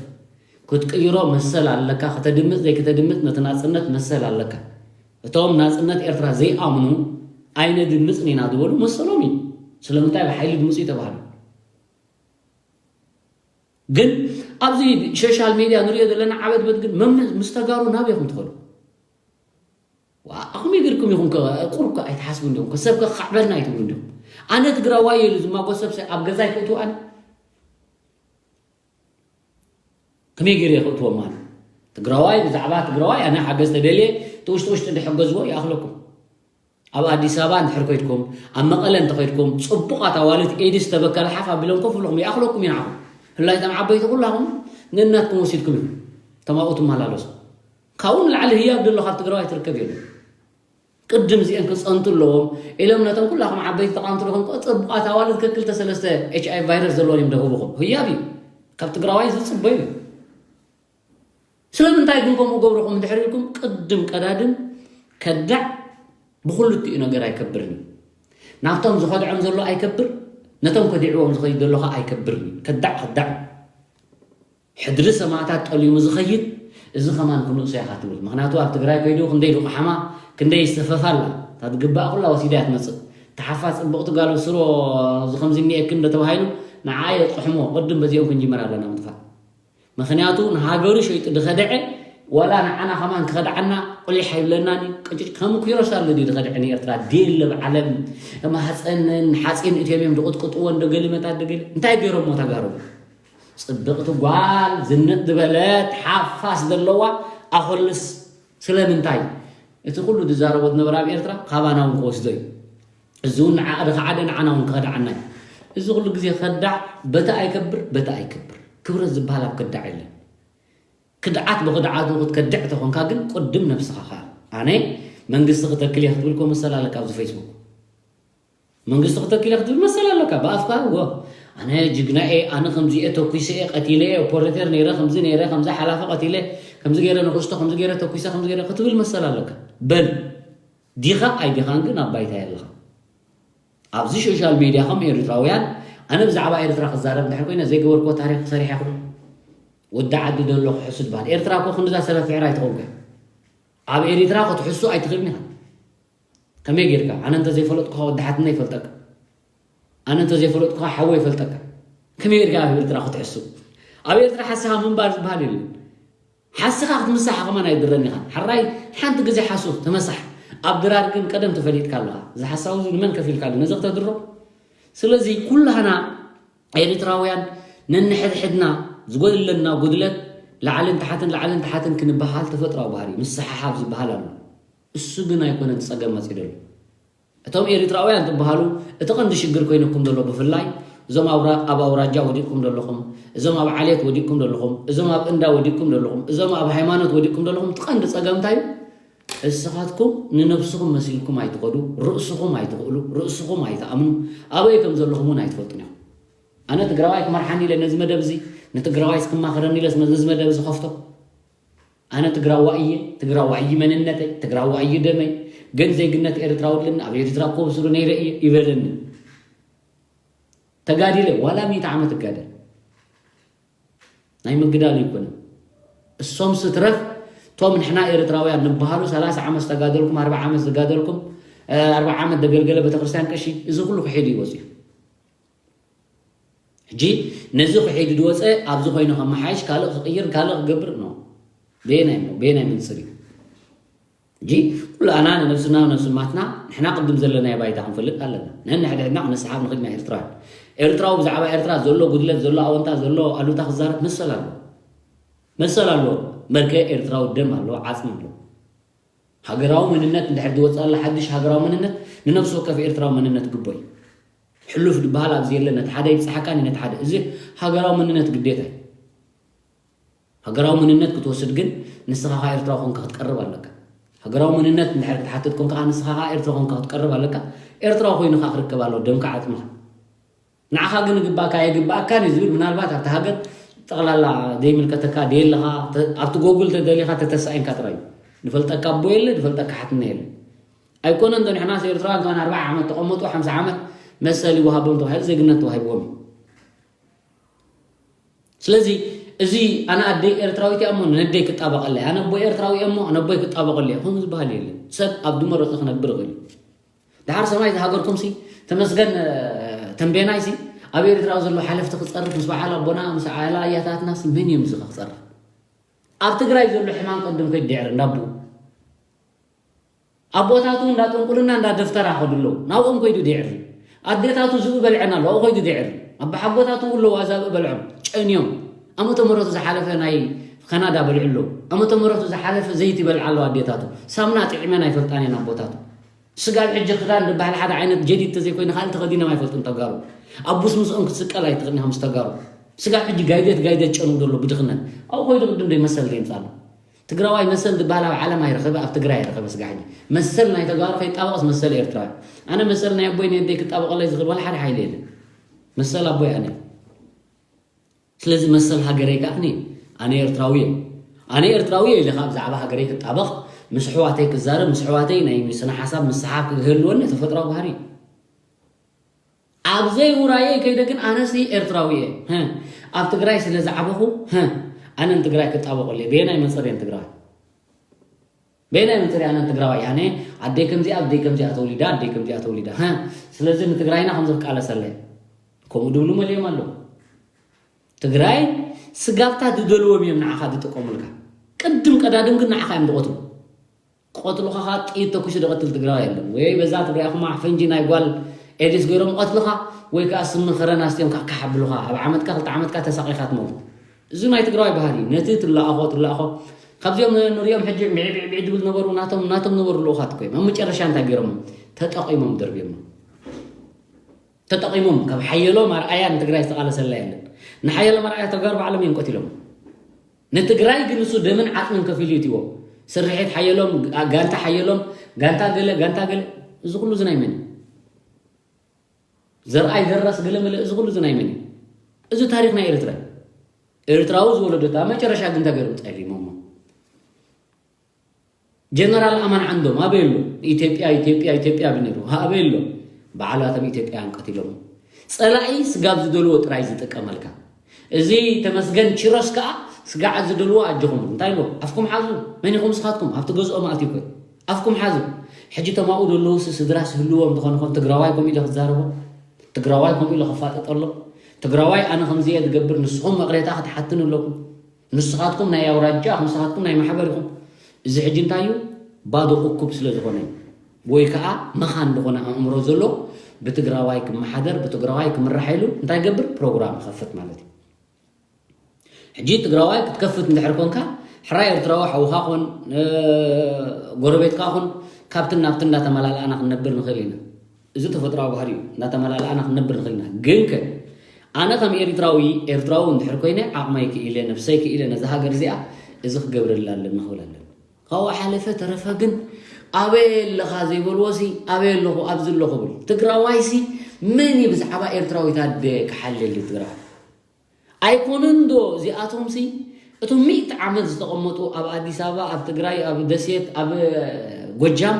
ክትቅይሮ መሰል ኣለካ። ከተድምጽ ዘይክተድምጽ ነቲ ናጽነት መሰል ኣለካ። እቶም ናጽነት ኤርትራ ዘይኣምኑ ኣይነድምጽን ኢና ዝበሉ መሰሎም እዩ። ስለምንታይ ብሓይሊ ድምጹ ይተባህሉ። ግን ኣብዚ ሶሻል ሜድያ ንሪኦ ዘለና ዓበድበድ ግን መምስ ምስ ተጋሩ ናበይ ኢኹም ትኸዱ? ዋ፣ ኣኹም ይግርኩም ኢኹም ከ ቁርብ ከ ኣይትሓስቡ እንዲኹም ከ ሰብ ከ ካዕበልና ኣይትብሉ እንዲኹም። ኣነ ትግራዋይ ኢሉ ዝማጎስ ሰብ ሰ ኣብ ገዛይ ክእትው ኣነ ከመይ ገይረ ክእትዎም ኣነ? ትግራዋይ ብዛዕባ ትግራዋይ ኣነ ሓገዝ ተደልየ ትውሽጢ ውሽጢ ድሕገዝዎ ይኣኽለኩም። ኣብ ኣዲስ ኣበባ እንድሕር ኮይድኩም ኣብ መቐለ እንተኸይድኩም ጽቡቓት ኣዋልድ ኤድስ ተበከለ ሓፍ ኣቢሎም ኮፍ ብለኹም ይኣኽለኩም ይንዓኹም። ህላይ እቶም ዓበይቲ ኩላኹም ንእናትኩም ወሲድኩም ኢኹም እቶም ኣብኡ ትመላለሱ። ካብኡ ንላዕሊ ህያብ ዘሎ ካብ ትግራዋይ ትርከብ የለን። ቅድም እዚአን ክጸንቱ ኣለዎም ኢሎም ነቶም ኩላኹም ዓበይቲ ተቓወምቲ ዝኾንኩም ጽቡቓት ኣዋልድ ከክልተ ሰለስተ ኤች ኣይ ቫይረስ ዘለዎም እዮም ደህብኹም። ህያብ እዩ። ካብ ትግራዋይ ዝጽበዩ እዩ። ስለምንታይ ግን ከምኡ ገብርኹም እንድሕር ኢልኩም ቅድም ቀዳድም ከዳዕ ብኹልቲኡ ነገር ኣይከብርን እዩ። ናብቶም ዝኸድዖም ዘሎ ኣይከብር፣ ነቶም ከዲዕዎም ዝኸይድ ዘሎ ከዓ ኣይከብርን እዩ። ከዳዕ ከዳዕ ሕድሪ ሰማእታት ጠሊሙ ዝኸይድ፣ እዚ ከማን ክንእሶ ኢኻ ትብል። ምኽንያቱ ኣብ ትግራይ ከይዱ ክንደይ ልቑሓማ፣ ክንደይ ዝተፈፋላ፣ እታ ትግባእ ኩላ ወሲዳ እያ ትመፅእ። ተሓፋ ፅብቕቲ ጋል ስሮ እዚ ከምዚ እኒኤክን እንደ ተባሂሉ ንዓ የጥሕሞ። ቅድም በዚኦም ክንጅምር ኣለና ምጥፋእ። ምኽንያቱ ንሃገሩ ሸይጡ ድኸደዐ ዋላ ንዓና ከማን ክኸድዓና ቁሊሕ ኣይብለናን እዩ። ቅጭጭ ከም ኩይሮስ ኣሎ ድዩ ድኸድዐ ንኤርትራ? ድየለ ብዓለም ማህፀንን ሓፂን እትዮም እዮም ድቕጥቅጥዎ እንዶ ገሊመታት ድገሊ እንታይ ገይሮሞ ተጋሩ? ፅብቕቲ ጓል ዝንጥ ዝበለት ሓፋስ ዘለዋ ኣኾልስ ስለምንታይ? እቲ ኩሉ ድዛረቦ ዝነበረ ኣብ ኤርትራ ካባና እውን ክወስዶ እዩ። እዚ እውን ንዓ ድኸዓደ ንዓና እውን ክኸድዓና እዩ። እዚ ኩሉ ግዜ ከዳዕ በቲ ኣይከብር በቲ ኣይከብር ክብረት ዝበሃል ኣብ ከዳዕ የለን። ክድዓት ብኽድዓቱ ክትከድዕ ተኾንካ ግን ቅድም ነብስኻ ከኣል። ኣነ መንግስቲ ክተክል እየ ክትብል እኮ መሰል ኣለካ ኣብዚ ፌስቡክ። መንግስቲ ክተክል እየ ክትብል መሰል ኣለካ። ብኣፍካ እወ ኣነ ጅግና እየ፣ ኣነ ከምዚ እየ፣ ተኩሰ እየ፣ ቀቲለ እየ፣ ኦፖሬተር ነይረ፣ ከምዚ ነይረ፣ ከምዚ ሓላፊ ቀቲለ፣ ከምዚ ገይረ ንኽስቶ፣ ከምዚ ገይረ ተኩሰ፣ ከምዚ ገይረ ክትብል መሰል ኣለካ። በል ዲኻ ኣይዲኻን ግን ኣብ ባይታ ኣለኻ። ኣብዚ ሶሻል ሜድያ ከም ኤርትራውያን ኣነ ብዛዕባ ኤርትራ ክዛረብ እንድሕር ኮይነ ዘይገበርክዎ ታሪክ ሰሪሐ ይኹን ወዲ ዓዲ ደሎ ክሕሱ ትበሃል። ኤርትራ እኮ ክንድዛ ሰበብ ፍዕር ኣይትኸውን እያ። ኣብ ኤሪትራ ክትሕሱ ኣይትኽእልን ኢኻ። ከመይ ጌርካ? ኣነ እንተ ዘይፈለጥኩኻ ወዲ ሓትና ይፈልጠካ። ኣነ እንተ ዘይፈለጥኩኻ ሓወ ይፈልጠካ። ከመይ ጌርካ ኣብ ኤርትራ ክትሕሱ? ኣብ ኤርትራ ሓስኻ ምንባር ዝበሃል የለን። ሓስኻ ክትምሳሕ ከማን ኣይድረን ኢኻ። ሕራይ ሓንቲ ግዜ ሓሱ ተመሳሕ። ኣብ ድራር ግን ቀደም ተፈሊጥካ ኣለኻ። እዚ ሓሳብ እዚ ንመን ከፊልካሉ? ነዚ ክተድሮ? ስለዚ ኩላህና ኤሪትራውያን ነንሕድሕድና ዝጎድለና ጉድለት ላዕልን ታሕትን ላዕልን ታሕትን ክንበሃል ተፈጥራዊ ባህሪ ምስሓሓብ ዝበሃል ኣሎ። እሱ ግን ኣይኮነን ጸገም መጺኡ ዘሎ። እቶም ኤሪትራውያን ትበሃሉ እቲ ቀንዲ ሽግር ኮይነኩም ዘሎ ብፍላይ እዞም ኣብ ራ- ኣብ ኣውራጃ ወዲቅኩም ዘለኹም፣ እዞም ኣብ ዓሌት ወዲቅኩም ዘለኹም፣ እዞም ኣብ እንዳ ወዲቅኩም ዘለኹም፣ እዞም ኣብ ሃይማኖት ወዲቅኩም ዘለኹም እቲ ቀንዲ ጸገም እንታይ እዩ? እስኻትኩም ንነብስኹም መሲልኩም ኣይትኸዱ፣ ርእስኹም ኣይትኽእሉ፣ ርእስኹም ኣይትኣምኑ፣ ኣበይ ከም ዘለኹም እውን ኣይትፈልጡን ኢኹም። ኣነ ትግራዋይ ክመርሓኒ ኢለ ነዚ መደብ እዚ ንትግራዋይ ክማኸረኒ ኢለስ ነዚ መደብ እዚ ከፍቶ። ኣነ ትግራዋይ እየ፣ ትግራዋይ እዩ መንነተይ፣ ትግራዋይ እዩ ደመይ፣ ግን ዜግነት ኤርትራዊ ኣለኒ፣ ኣብ ኤርትራ እኮ ብስሩ ነይረ እየ ይበለኒ። ተጋዲለ ዋላ ሚእቲ ዓመት እጋደል ናይ ምግዳል ይኮነ። እሶም ስትረፍ ቶም ንሕና ኤርትራውያን ንበሃሉ ሰላሳ ዓመት ዝተጋደልኩም፣ ኣርባዓ ዓመት ዝጋደልኩም፣ ኣርባዓ ዓመት ዘገልገለ ቤተክርስትያን ቀሺ እዚ ኩሉ ክሒዱ ይወፅእ። ሕጂ ነዚ ክሒዱ ዝወፀ ኣብዚ ኮይኑ ከመሓይሽ ካልእ ክቕይር ካልእ ክገብር ነው። ቤናይ ነው ቤናይ መንፅር እዩ። ሕጂ ኩላና ንነብስና ነብስማትና ንሕና ቅድም ዘለናዮ ባይታ ክንፈልጥ ኣለና። ነንሕድሕድና ክንሰሓብ ንኽእል ኢና ኤርትራውያን። ኤርትራዊ ብዛዕባ ኤርትራ ዘሎ ጉድለት ዘሎ ኣወንታ ዘሎ ኣሉታ ክዛረብ መሰል ኣለዎ። መሰል ኣለዎ። መርከ ኤርትራዊ ደም ኣለዎ፣ ዓፅሚ ኣለዎ። ሃገራዊ መንነት እንድሕር ዝወፅእ ኣሎ ሓድሽ ሃገራዊ መንነት ንነብሲ ወከፍ ኤርትራዊ መንነት ግቦ እዩ። ሕሉፍ ዝበሃል ኣብዚ የለን። ነቲ ሓደ ይብፅሓካን እዩ ነቲ ሓደ። እዚ ሃገራዊ መንነት ግዴታ እዩ። ሃገራዊ መንነት ክትወስድ ግን ንስኻ ኸዓ ኤርትራዊ ኮንካ ክትቀርብ ኣለካ። ሃገራዊ መንነት እንድሕር ክትሓትት ኮንካ ኸዓ ንስኻ ኸዓ ኤርትራዊ ኮንካ ክትቀርብ ኣለካ። ኤርትራዊ ኮይኑ ኸዓ ክርከብ ኣለዎ ደምካ ዓፅምኻ። ንዓኻ ግን ይግባእካ የግባእካን እዩ ዝብል ምናልባት ኣብቲ ሃገር ጠቕላላ ዘይምልከተካ ደየለኻ ኣብቲ ጎጉል ተደሊኻ ተተሳኢንካ ጥራይ እዩ። ዝፈልጠካ ኣቦ የለ ዝፈልጠካ ሓትና የለ። ኣይኮነን ዶ ንሕናስ ኤርትራውያን ከማን ኣርባዓ ዓመት ተቐመጡ ሓምሳ ዓመት መሰል ይወሃቦም ተባሂሉ ዜግነት ተዋሂብዎም እዩ። ስለዚ እዚ ኣነ ኣደይ ኤርትራዊት እያ እሞ ነደይ ክጣበቐለይ ኣነ ኣቦይ ኤርትራዊ እየ እሞ ኣነ ኣቦይ ክጣበቐሉ እየ ከምኡ ዝበሃል የለን። ሰብ ኣብ ዝመረፆ ክነብር ይኽእል እዩ። ድሓር ሰማይ ዝሃገርኩም ሲ ተመስገን ተንቤናይ ሲ ኣብ ኤርትራ ዘሎ ሓለፍቲ ክፀርፍ ምስ በዓል ኣቦና ምስ ዓላ ኣያታትና ሲ መን እዮም እዚ ክፀርፍ? ኣብ ትግራይ ዘሎ ሕማም ቀድም ከይድዕር እንዳቦ ኣቦታቱ እንዳጥንቁልና እንዳደፍተራ ከዱ ኣለዉ ናብኦም ከይዱ ድዕር ኣዴታቱ ዝብኢ በልዐን ኣለዉ ኣብኡ ከይዱ ድዕር ኣባሓጎታቱ ኣለዉ ኣዛብኢ በልዖም ጨንዮም ኣመተ ምረቱ ዝሓለፈ ናይ ከናዳ በልዑ ኣለዉ ኣመተ ምረቱ ዝሓለፈ ዘይቲ በልዓ ኣለዉ ኣዴታቱ ሳምና ጥዒመን ኣይፈልጣን እየን ኣቦታቱ ስጋብ ሕጂ ክዳን ዝበሃል ሓደ ዓይነት ጀዲድ ተዘይኮይኑ ካልእ ተኸዲኖም ኣይፈልጡን ተጋሩ። ኣብ ቡስምስኦም ክትስቀል ኣይትኽእልን ኢኻ ምስ ተጋሩ። ስጋብ ሕጂ ጋይደት ጋይደት ጨንው ዘሎ ብድኽነት ኣብኡ ኮይዱ ቅድም ደይ መሰል ደይ ምጻሉ። ትግራዋይ መሰል ዝበሃል ኣብ ዓለም ኣይረኸበ ኣብ ትግራይ ኣይረኸበ ስጋ ሕጂ መሰል ናይ ተጋሩ ከይጣበቕስ መሰል ኤርትራዊ ኣነ መሰል ናይ ኣቦይ ናይ ኣደይ ክጣበቐለይ ዝኽእል ዋላ ሓደ ሓይሊ የለን። መሰል ኣቦይ ኣነ ስለዚ መሰል ሃገረይ ከኣ እኔ ኣነ ኤርትራዊ እየ ኣነ ኤርትራዊ እየ ኢለ ካብ ብዛዕባ ሃገረይ ክጣበቕ ምስ ኣሕዋተይ ክዛረብ ምስ ኣሕዋተይ ናይ ስነ ሓሳብ ምስሓብ ክህልወኒ ተፈጥራዊ ባህሪ እዩ። ኣብ ዘይውራየይ ከይደ ግን ኣነሲ ኤርትራዊ እየ። ኣብ ትግራይ ስለ ዝዓበኹ ኣነ ንትግራይ ክጣበቐሉ እየ። በየናይ መንፅር እየ ንትግራዋይ? በየናይ መንፅር እየ ኣነ ንትግራዋይ? ኣነ ኣደይ ከምዚኣ ኣደይ ከምዚኣ ተወሊዳ ኣደይ ከምዚኣ ተወሊዳ። ስለዚ ንትግራይና ከምዚ ክቃለሰለ ከምኡ ድብሉ መሊኦም ኣለዉ። ትግራይ ስጋብታ ዝደልዎም እዮም ንዓኻ ዝጥቀሙልካ። ቅድም ቀዳድም ግን ንዓኻ እዮም ዝቐትሉ። ቆትልኻ ጥይት ተኩሱ ዝቐትል ትግራዋይ የለን። ወይ በዛ ትግራይ ኩማ ፈንጂ ናይ ጓል ኤዲስ ገይሮም ቀትልኻ ወይ ከዓ ስሚ ከረን ኣስትዮም ካካሓብሉኻ ኣብ ዓመትካ ክልተ ዓመትካ ተሳቂኻ ትመውት። እዚ ናይ ትግራዋይ ባህሪ እዩ። ነቲ ትላኣኾ ትላኣኾ ካብዚኦም ንሪኦም ሕጂ ሚዕቢዕቢዕ ድብል ነበሩ ናቶም ናቶም ነበሩ ልኡኻት እኮ እዮም። ኣብ መጨረሻ እንታይ ገይሮም? ተጠቂሞም ደርብዮሞ። ተጠቂሞም ካብ ሓየሎም ኣርኣያ ንትግራይ ዝተቃለሰላ የለን። ንሓየሎም ኣርኣያ ተጋሩ ባዕሎም እዮም ቀቲሎም። ንትግራይ ግን ንሱ ደምን ዓፅምን ከፊሉ ይትዎ። ስርሒት ሓየሎም፣ ጋንታ ሓየሎም፣ ጋንታ ገለ ጋንታ ገለ። እዚ ኩሉ እዚ ናይ መን እዩ? ዘርኣይ ደራስ ገለ መለ እዚ ኩሉ እዚ ናይ መን እዩ? እዚ ታሪክ ናይ ኤርትራ እዩ። ኤርትራዊ ዝወለደታ መጨረሻ ግን እንታይ ገይሮም? ጠሊሞሞ። ጀነራል ኣማን ዓንዶም ኣበይ ኣሎ? ኢትዮጵያ ኢትዮጵያ ኢትዮጵያ ብነሩ ኣበይ ኣሎ? በዓላቶም ኢትዮጵያን ቀቲሎሞ። ፀላኢ ስጋብ ዝደልዎ ጥራይ ዝጥቀመልካ። እዚ ተመስገን ቺሮስ ከዓ ስጋዕ ዝደልዎ ኣጆኹም እንታይ ኣሎ? ኣፍኩም ሓዙ። መን ኢኹም ንስኻትኩም ኣብቲ ገዝኦም ኣትዩ ኮይ ኣፍኩም ሓዙ። ሕጂ ተማኡ ደለዉ ስድራ ስህልዎም ዝኾነ ኾን ትግራዋይ ኮም ኢለ ክዛረቦ ትግራዋይ ኮም ኢለ ክፋጠጠሎ ትግራዋይ ኣነ ከምዚ እየ ዝገብር ንስኹም መቕሬታ ክትሓትኑ ኣለኩም። ንስኻትኩም ናይ ኣውራጃ ንስኻትኩም ናይ ማሕበር ኢኹም። እዚ ሕጂ እንታይ እዩ? ባዶ እኩብ ስለ ዝኾነ እዩ። ወይ ከዓ መኻን ዝኾነ ኣእምሮ ዘሎ ብትግራዋይ ክመሓደር ብትግራዋይ ክምራሕ ኢሉ እንታይ ገብር ፕሮግራም ይኸፍት ማለት እዩ። ሕጂ ትግራዋይ ክትከፍት እንድሕር ኮንካ ሕራይ ኤርትራዊ ሓውኻ ኹን ጎረቤትካ ኹን ካብትን ናብትን እንዳተመላለኣና ክንነብር ንኽእል ኢና። እዚ ተፈጥሮዊ ባህሪ እዩ። እንዳተመላለኣና ክንነብር ንኽእል ኢና። ግን ከ ኣነ ከም ኤሪትራዊ ኤርትራዊ እንድሕር ኮይነ ዓቕመይ ክኢለ ነብሰይ ክኢለ ነዛ ሃገር እዚኣ እዚ ክገብረላ ኣለኒ ክብል ኣለኒ። ካብኡ ሓለፈ ተረፈ ግን ኣበይ ኣለኻ ዘይበልዎ ሲ ኣበይ ኣለኹ ኣብዚ ኣለኹ ብል ትግራዋይ ሲ መን እዩ ብዛዕባ ኤርትራዊት ኣደ ክሓልል ትግራዋይ? ኣይኮነን ዶ እዚኣቶም ሲ እቶም ሚእቲ ዓመት ዝተቐመጡ ኣብ ኣዲስ ኣበባ ኣብ ትግራይ ኣብ ደሴት ኣብ ጎጃም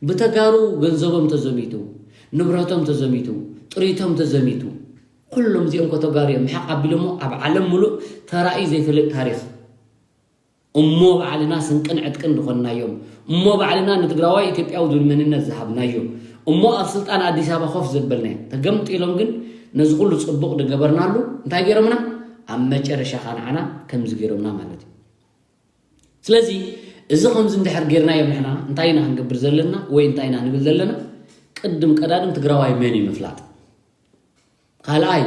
ብተጋሩ ገንዘቦም ተዘሚቱ ንብረቶም ተዘሚቱ ጥሪቶም ተዘሚቱ ኩሎም እዚኦም ከተጋሩ እዮም ምሓቕ ኣቢሎሞ ኣብ ዓለም ሙሉእ ተራእዩ ዘይፈልጥ ታሪኽ እሞ ባዕልና ስንቅን ዕጥቅን ዝኾንናዮም እሞ ባዕልና ንትግራዋይ ኢትዮጵያዊ ዝብል መንነት ዝሃብናዮ እሞ ኣብ ስልጣን ኣዲስ ኣበባ ኮፍ ዘበልናዮ ተገምጢሎም ግን ነዚ ኩሉ ፅቡቕ ዝገበርናሉ እንታይ ገይሮምና ኣብ መጨረሻ ኻንዓና ከምዚ ገይሮምና ማለት እዩ። ስለዚ እዚ ከምዚ እንድሕር ገይርናዮም ንሕና እንታይ ኢና ክንገብር ዘለና ወይ እንታይ ኢና ንብል ዘለና? ቅድም ቀዳድም ትግራዋይ መን እዩ ምፍላጥ። ካልኣይ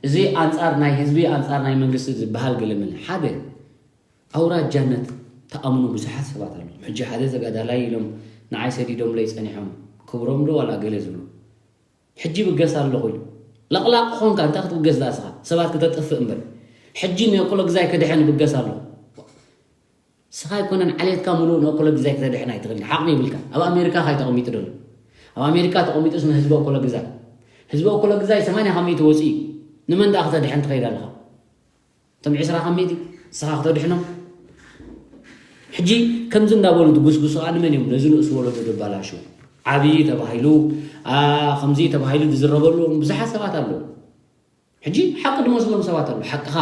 እዚ ኣንፃር ናይ ህዝቢ ኣንፃር ናይ መንግስቲ ዝበሃል ገለመለ ሓደ ኣውራጃነት ተኣምኑ ብዙሓት ሰባት ኣለዉ። ሕጂ ሓደ ተጋዳላይ ኢሎም ንዓይ ሰዲዶምለይ ፀኒሖም ክብሮም ዶ ዋላ ገለ ዝብሉ ሕጂ ብገስ ኣለኹ ኢሉ ለቕላቕ ኾንካ እንታይ ክትብገስ ዳኣ ስኻ ሰባት ክተጥፍእ እምበር ሕጂ ንእኩለ ግዛይ ክድሕን ብገስ ኣለኹ ስኻ ኣይኮነን ዓሌትካ ሙሉእ ንእኩለ ግዛይ ክተድሕን ኣይትኽእልን ዓቕሚ ይብልካ ኣብ ኣሜሪካ ካይ ተቐሚጡ ደሎ ኣብ ኣሜሪካ ተቐሚጡስ ንህዝቢ እኩለ ግዛይ ህዝቢ እኩለ ግዛይ ሰማንያ ካብ ሚእቲ ወፂኡ ንመን ዳኣ ክተድሕን ትኸይድ ኣለኻ እቶም ዕስራ ካብ ሚእቲ ስኻ ክተድሕኖም ሕጂ ከምዚ እንዳበሉ ድጉስጉሱ ኣንመን እዮም ነዚ ንእስ ወለዶ ደባላሹ ዓብዪ ተባሂሉ ከምዚ ተባሂሉ ዝዝረበሉ ብዙሓት ሰባት ኣለዉ ሕጂ ሓቂ ድመስሎም ሰባት ኣለዉ ሓቅኻ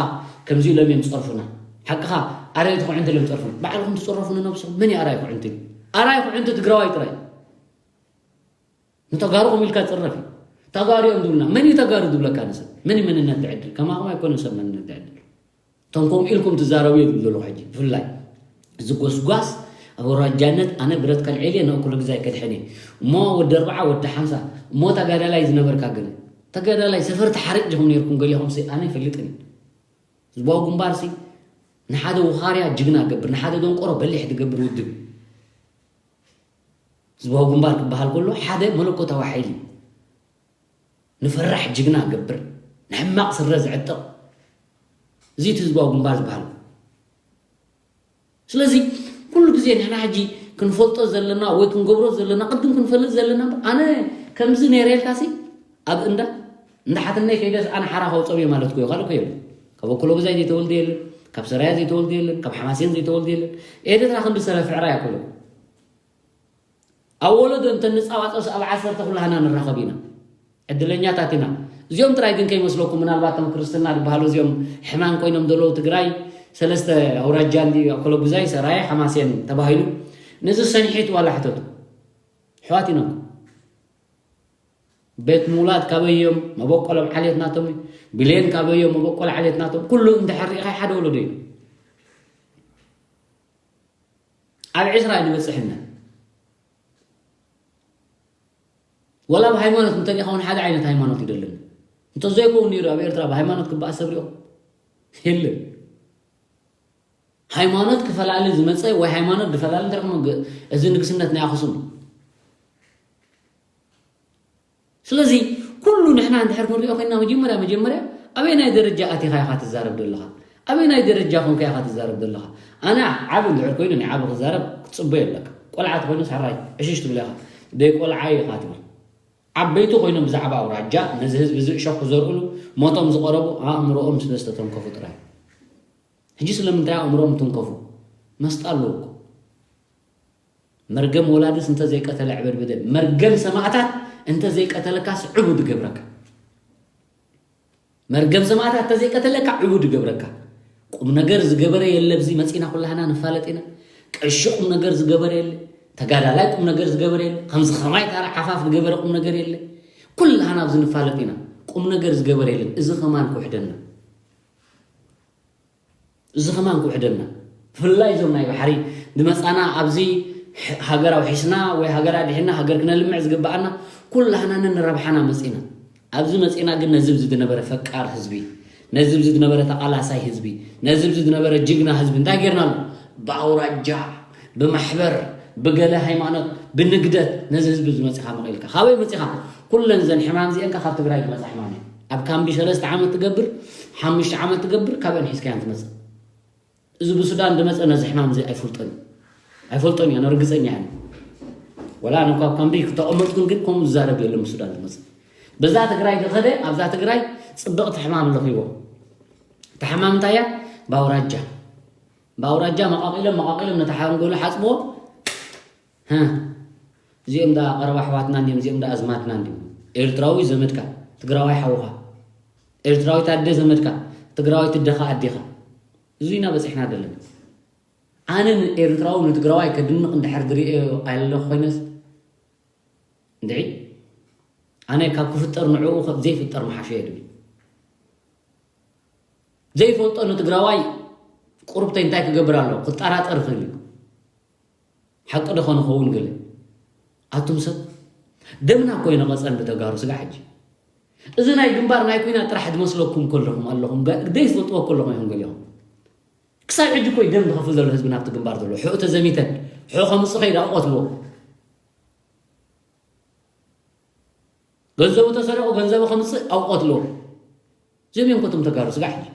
ከምዚ ኢሎም እዮም ዝፀርፉና ሓቅኻ ኣራይ ትኩዕንቲ ኢሎም ዝፀርፉና ባዕልኹም ትፅረፉ ንነብስኹም መን እዩ ኣራይ ኩዕንቲ ኣራይ ኩዕንቲ ትግራዋይ ጥራይ ንተጋሩ ከም ኢልካ ዝፅረፍ እዩ ተጋሩ እዮም ዝብሉና መን እዩ ተጋሩ ዝብለካ ንሰብ መን እዩ መንነት ትዕድል ከማኹም ኣይኮነ ሰብ መንነት ትዕድል እቶም ከምኡ ኢልኩም ትዛረቡ እዮም ዝብሉ ዘለኹ ሕጂ ብፍላይ እዚ ጎስጓስ ኣብ ኣውራጃነት ኣነ ብረት ከልዕል እየ ንእኩለ ግዛይ ከድሕን እየ እሞ ወዲ ኣርብዓ ወዲ ሓምሳ እሞ ተጋዳላይ ዝነበርካ ገለ ተጋዳላይ ሰፈርቲ ሓሪቕ ዲኹም ነይርኩም ገሊኹም ኣነ ይፈልጥን ህዝባዊ ግንባር ሲ ንሓደ ውኻርያ ጅግና ገብር ንሓደ ደንቆሮ በሊሕ ትገብር ውድብ ህዝባዊ ግንባር ክበሃል ከሎ ሓደ መለኮታዊ ሓይሊ ንፈራሕ ጅግና ገብር ንሕማቕ ስረ ዝዕጥቕ እዚ እቲ ህዝባዊ ግንባር ዝበሃል ስለዚ ኩሉ ግዜ ንሕና ሕጂ ክንፈልጦ ዘለና ወይ ክንገብሮ ዘለና ቅድም ክንፈልጥ ዘለና ኣነ ከምዚ ነይረ ኢልካ ሲ ኣብ እንዳ እንዳ ሓትነይ ከይደስ ኣነ ሓራ ከውፀም እየ ማለት ኮዮ ካልእ ኮየሉ ካብ ኣኮሎ ግዛይ ዘይተወልደ የለን ካብ ሰራያ ዘይተወልደ የለን ካብ ሓማሴን ዘይተወልደ የለን ኤርትራ ክንዲ ሰለ ፍዕራ ያኮሎ ኣብ ወለዶ እንተ ንፃባፀስ ኣብ ዓሰርተ ኩላህና ንራኸብ ኢና ዕድለኛታት ኢና። እዚኦም ጥራይ ግን ከይመስለኩም፣ ምናልባት እቶም ክርስትና ዝበሃሉ እዚኦም ሕማም ኮይኖም ዘለዉ ትግራይ ሰለስተ ኣውራጃ እንዲ ኣኮለጉዛይ፣ ሰራየ፣ ሓማሴን ተባሂሉ ነዚ ሰኒሒት ዋላ ሕተቱ። ኣሕዋት ኢና። ቤት ምውላድ ካበይ እዮም? መበቆሎም ዓሌት ናቶም እዩ። ብሌን ካበይ እዮም? መበቆል ዓሌት ናቶም። ኩሉ እንድሕር ርኢኻ ሓደ ወለዶ እዩ። ኣብ ዕስራ እዩ ዝበፅሕና። ወላ ብሃይማኖት እንተሪኢኻ እውን ሓደ ዓይነት ሃይማኖት እዩ ደለና። እንተዘይከውን ነይሩ ኣብ ኤርትራ ብሃይማኖት ክበኣስ ሰብ ሪኦ የለን። ሃይማኖት ክፈላሊ ዝመፀ ወይ ሃይማኖት ዝፈላሊ እንተረኽሞ ግ-፣ እዚ ንግስነት ናይ ኣኽሱም። ስለዚ ኩሉ ንሕና እንድሕር ክንሪኦ ኮይና መጀመርያ መጀመርያ ኣበይ ናይ ደረጃ ኣቲኻ ኢኻ ትዛረብ ዘለኻ? ኣበይ ናይ ደረጃ ኮንካ ኢኻ ትዛረብ ዘለኻ? ኣነ ዓብ እንድሕር ኮይኑ ናይ ዓብ ክዛረብ ክትፅበዮ ኣለካ። ቆልዓ ተኮይኑ ሳራይ ዕሽሽ ትብል ኢኻ። ደይ ቆልዓ ኢኻ ትብል። ዓበይቲ ኮይኖም ብዛዕባ ኣውራጃ ነዚ ህዝቢ እዚ እሾኽ ክዘርእሉ ሞቶም ዝቐረቡ ኣእምሮኦም ስለ ዝተተንከፉ ጥራይ። ሕጂ ስለምንታይ ኣእምሮኦም ትንከፉ? መስጣ ኣለዎ እኮ። መርገም ወላድስ እንተዘይቀተለ ዕበድ በደል። መርገም ሰማእታት እንተዘይቀተለካስ ዕቡድ ገብረካ። መርገም ሰማእታት እንተዘይቀተለካ ዕቡድ ገብረካ። ቁም ነገር ዝገበረ የለ። ኣብዚ መፂና ኩላህና ንፋለጥ ኢና። ቀሺ ቁም ነገር ዝገበረ የለ። ተጋዳላይ ቁም ነገር ዝገበረ የለ። ከምዚ ከማይ ታራ ሓፋፍ ዝገበረ ቁም ነገር የለ። ኩላህና ኣብዚ ንፋለጥ ኢና። ቁም ነገር ዝገበረ የለን። እዚ ከማን ክውሕደና። እዚ ከማን ክውሕደና። ብፍላይ እዞም ናይ ባሕሪ ዝመፃና ኣብዚ ሃገር ኣውሒስና ወይ ሃገር ኣድሒና ሃገር ክነልምዕ ዝግበኣና ኩላህና ነንረብሓና መፂና። ኣብዚ መፂና ግን ነዚ ብዚ ዝነበረ ፈቃር ህዝቢ፣ ነዚ ብዚ ዝነበረ ተቓላሳይ ህዝቢ፣ ነዚ ብዚ ዝነበረ ጅግና ህዝቢ እንታይ ጌርናሉ? ብኣውራጃ፣ ብማሕበር፣ ብገለ ሃይማኖት፣ ብንግደት ነዚ ህዝቢ እዚ መፂኻ መቒልካ። ካበይ መፂኻ? ኩለን ዘን ሕማም እዚአን ካብ ትግራይ ዝመፃ ሕማም እየን። ኣብ ካምቢ ሰለስተ ዓመት ትገብር፣ ሓሙሽተ ዓመት ትገብር፣ ካብአን ሒዝካያን ትመፅእ። እዚ ብሱዳን ዝመፀ ነዚ ሕማም እዚ ኣይፈልጦን እዩ። ኣይፈልጦን እዩ፣ ኣነ ርግፀኛ እየ። ወላ ኣነ እኳ ኣብ ካምቢ ክተቐመጥኩን ግን ከምኡ ዝዛረብ የለን ብሱዳን ዝመፀ። በዛ ትግራይ ዝኸደ ኣብዛ ትግራይ ፅብቕቲ ሕማም ለኺዎ። እታ ሕማም እንታይ እያ? ብኣውራጃ። ብኣውራጃ መቓቒሎም መቓቒሎም ነታ ሓንጎሉ ሓፅብዎ። ሀ፣ እዚኦም ዳ ቀረባ ኣሕዋትና እንዲም፣ እዚኦም ዳ ኣዝማትና እንዲም። ኤርትራዊ ዘመድካ፣ ትግራዋይ ሓውኻ። ኤርትራዊት ኣደ ዘመድካ፣ ትግራዋይት ኣደኻ ኣዴኻ። እዚ ኢና በፂሕና ዘለና። ኣነ ንኤርትራዊ ንትግራዋይ ከድንቕ እንድሕር ዝርእዮ ኣለኹ ኮይነስ፣ እንድዒ ኣነ ካብ ክፍጠር ንዕኡ ካብ ዘይፍጠር ምሓሸ እየ ድብል። ዘይፈልጦ ንትግራዋይ ቁሩብተይ እንታይ ክገብር ኣለዎ ክጠራጠር ይኽእል እዩ። ሓቂ ዶ ኾነ ኸውን ገለ? ኣቱም ሰብ፣ ደምና እኮ እዩ ነቐጸን ብተጋሩ ስጋ ሕጂ። እዚ ናይ ግንባር ናይ ኲናት ጥራሕ ዝመስለኩም ከለኹም ኣለኹም፣ ገ-፣ ዘይትፈልጥዎ ከለኹም ኢኹም ገሊኹም። ክሳብ ሕጂ እኮ እዩ ደም ዝኸፍል ዘሎ ህዝብና ኣብቲ ግንባር ዘሎ። ሕኡ ተዘሚተን፣ ሕኡ ከምጽእ ከይዳ ኣውቆትልዎ። ገንዘቡ ተሰሪቑ ገንዘቡ ከምጽእ ኣውቆትልዎ። እዚኦም እዮም ኮቶም ተጋሩ ስጋ ሕጂ።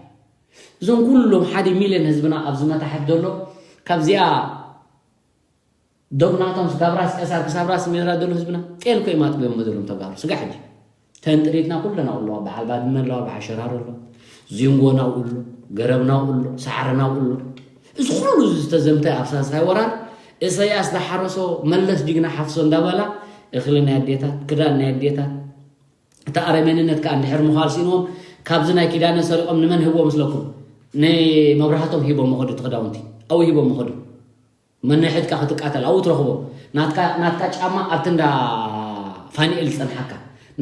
እዞም ኩሎም ሓደ ሚልዮን ህዝብና ኣብዚ መታሕት ዘሎ፣ ካብዚኣ ዶብ ናቶም ካብ ራስ ቀሳር ክሳብ ራስ ሜራ ዘሎ ህዝብና ጤል ኮ ይማጥብዮም ዘለዎም ተጋሩ ስጋ ሕጂ። ተንጥሪትና ኩለን ኣብኡ ኣለዋ። በዓል ባድመ ኣለዋ፣ በዓል ሸራሮ ኣሎ፣ ዚንጎ ናብኡ ኣሎ፣ ገረብ ናብኡ ኣሎ፣ ሳዕረ ናብኡ ኣሎ። እዚ ኩሉ ዝተዘምተ ኣብ ሳልሳይ ወራር ኢሳያስ ዝሓረሶ መለስ ጅግና ሓፍሶ እንዳበላ እኽሊ ናይ ኣዴታት፣ ክዳን ናይ ኣዴታት፣ እቲ ኣረሜንነት ከኣ እንድሕር ምዃል ስኢንዎም ካብዚ ናይ ኪዳነ ሰሪቖም ንመን ህብዎ ምስለኩም? ንመብራህቶም ሂቦም መኸዱ እቲ ክዳውንቲ ኣብኡ ሂቦም መኸዱ። መነሕትካ ክትቃተል ኣብኡ ትረኽቦ። ናትካ፣ ናትካ ጫማ ኣብቲ እንዳ ፋኒኤል ዝጸንሓካ፣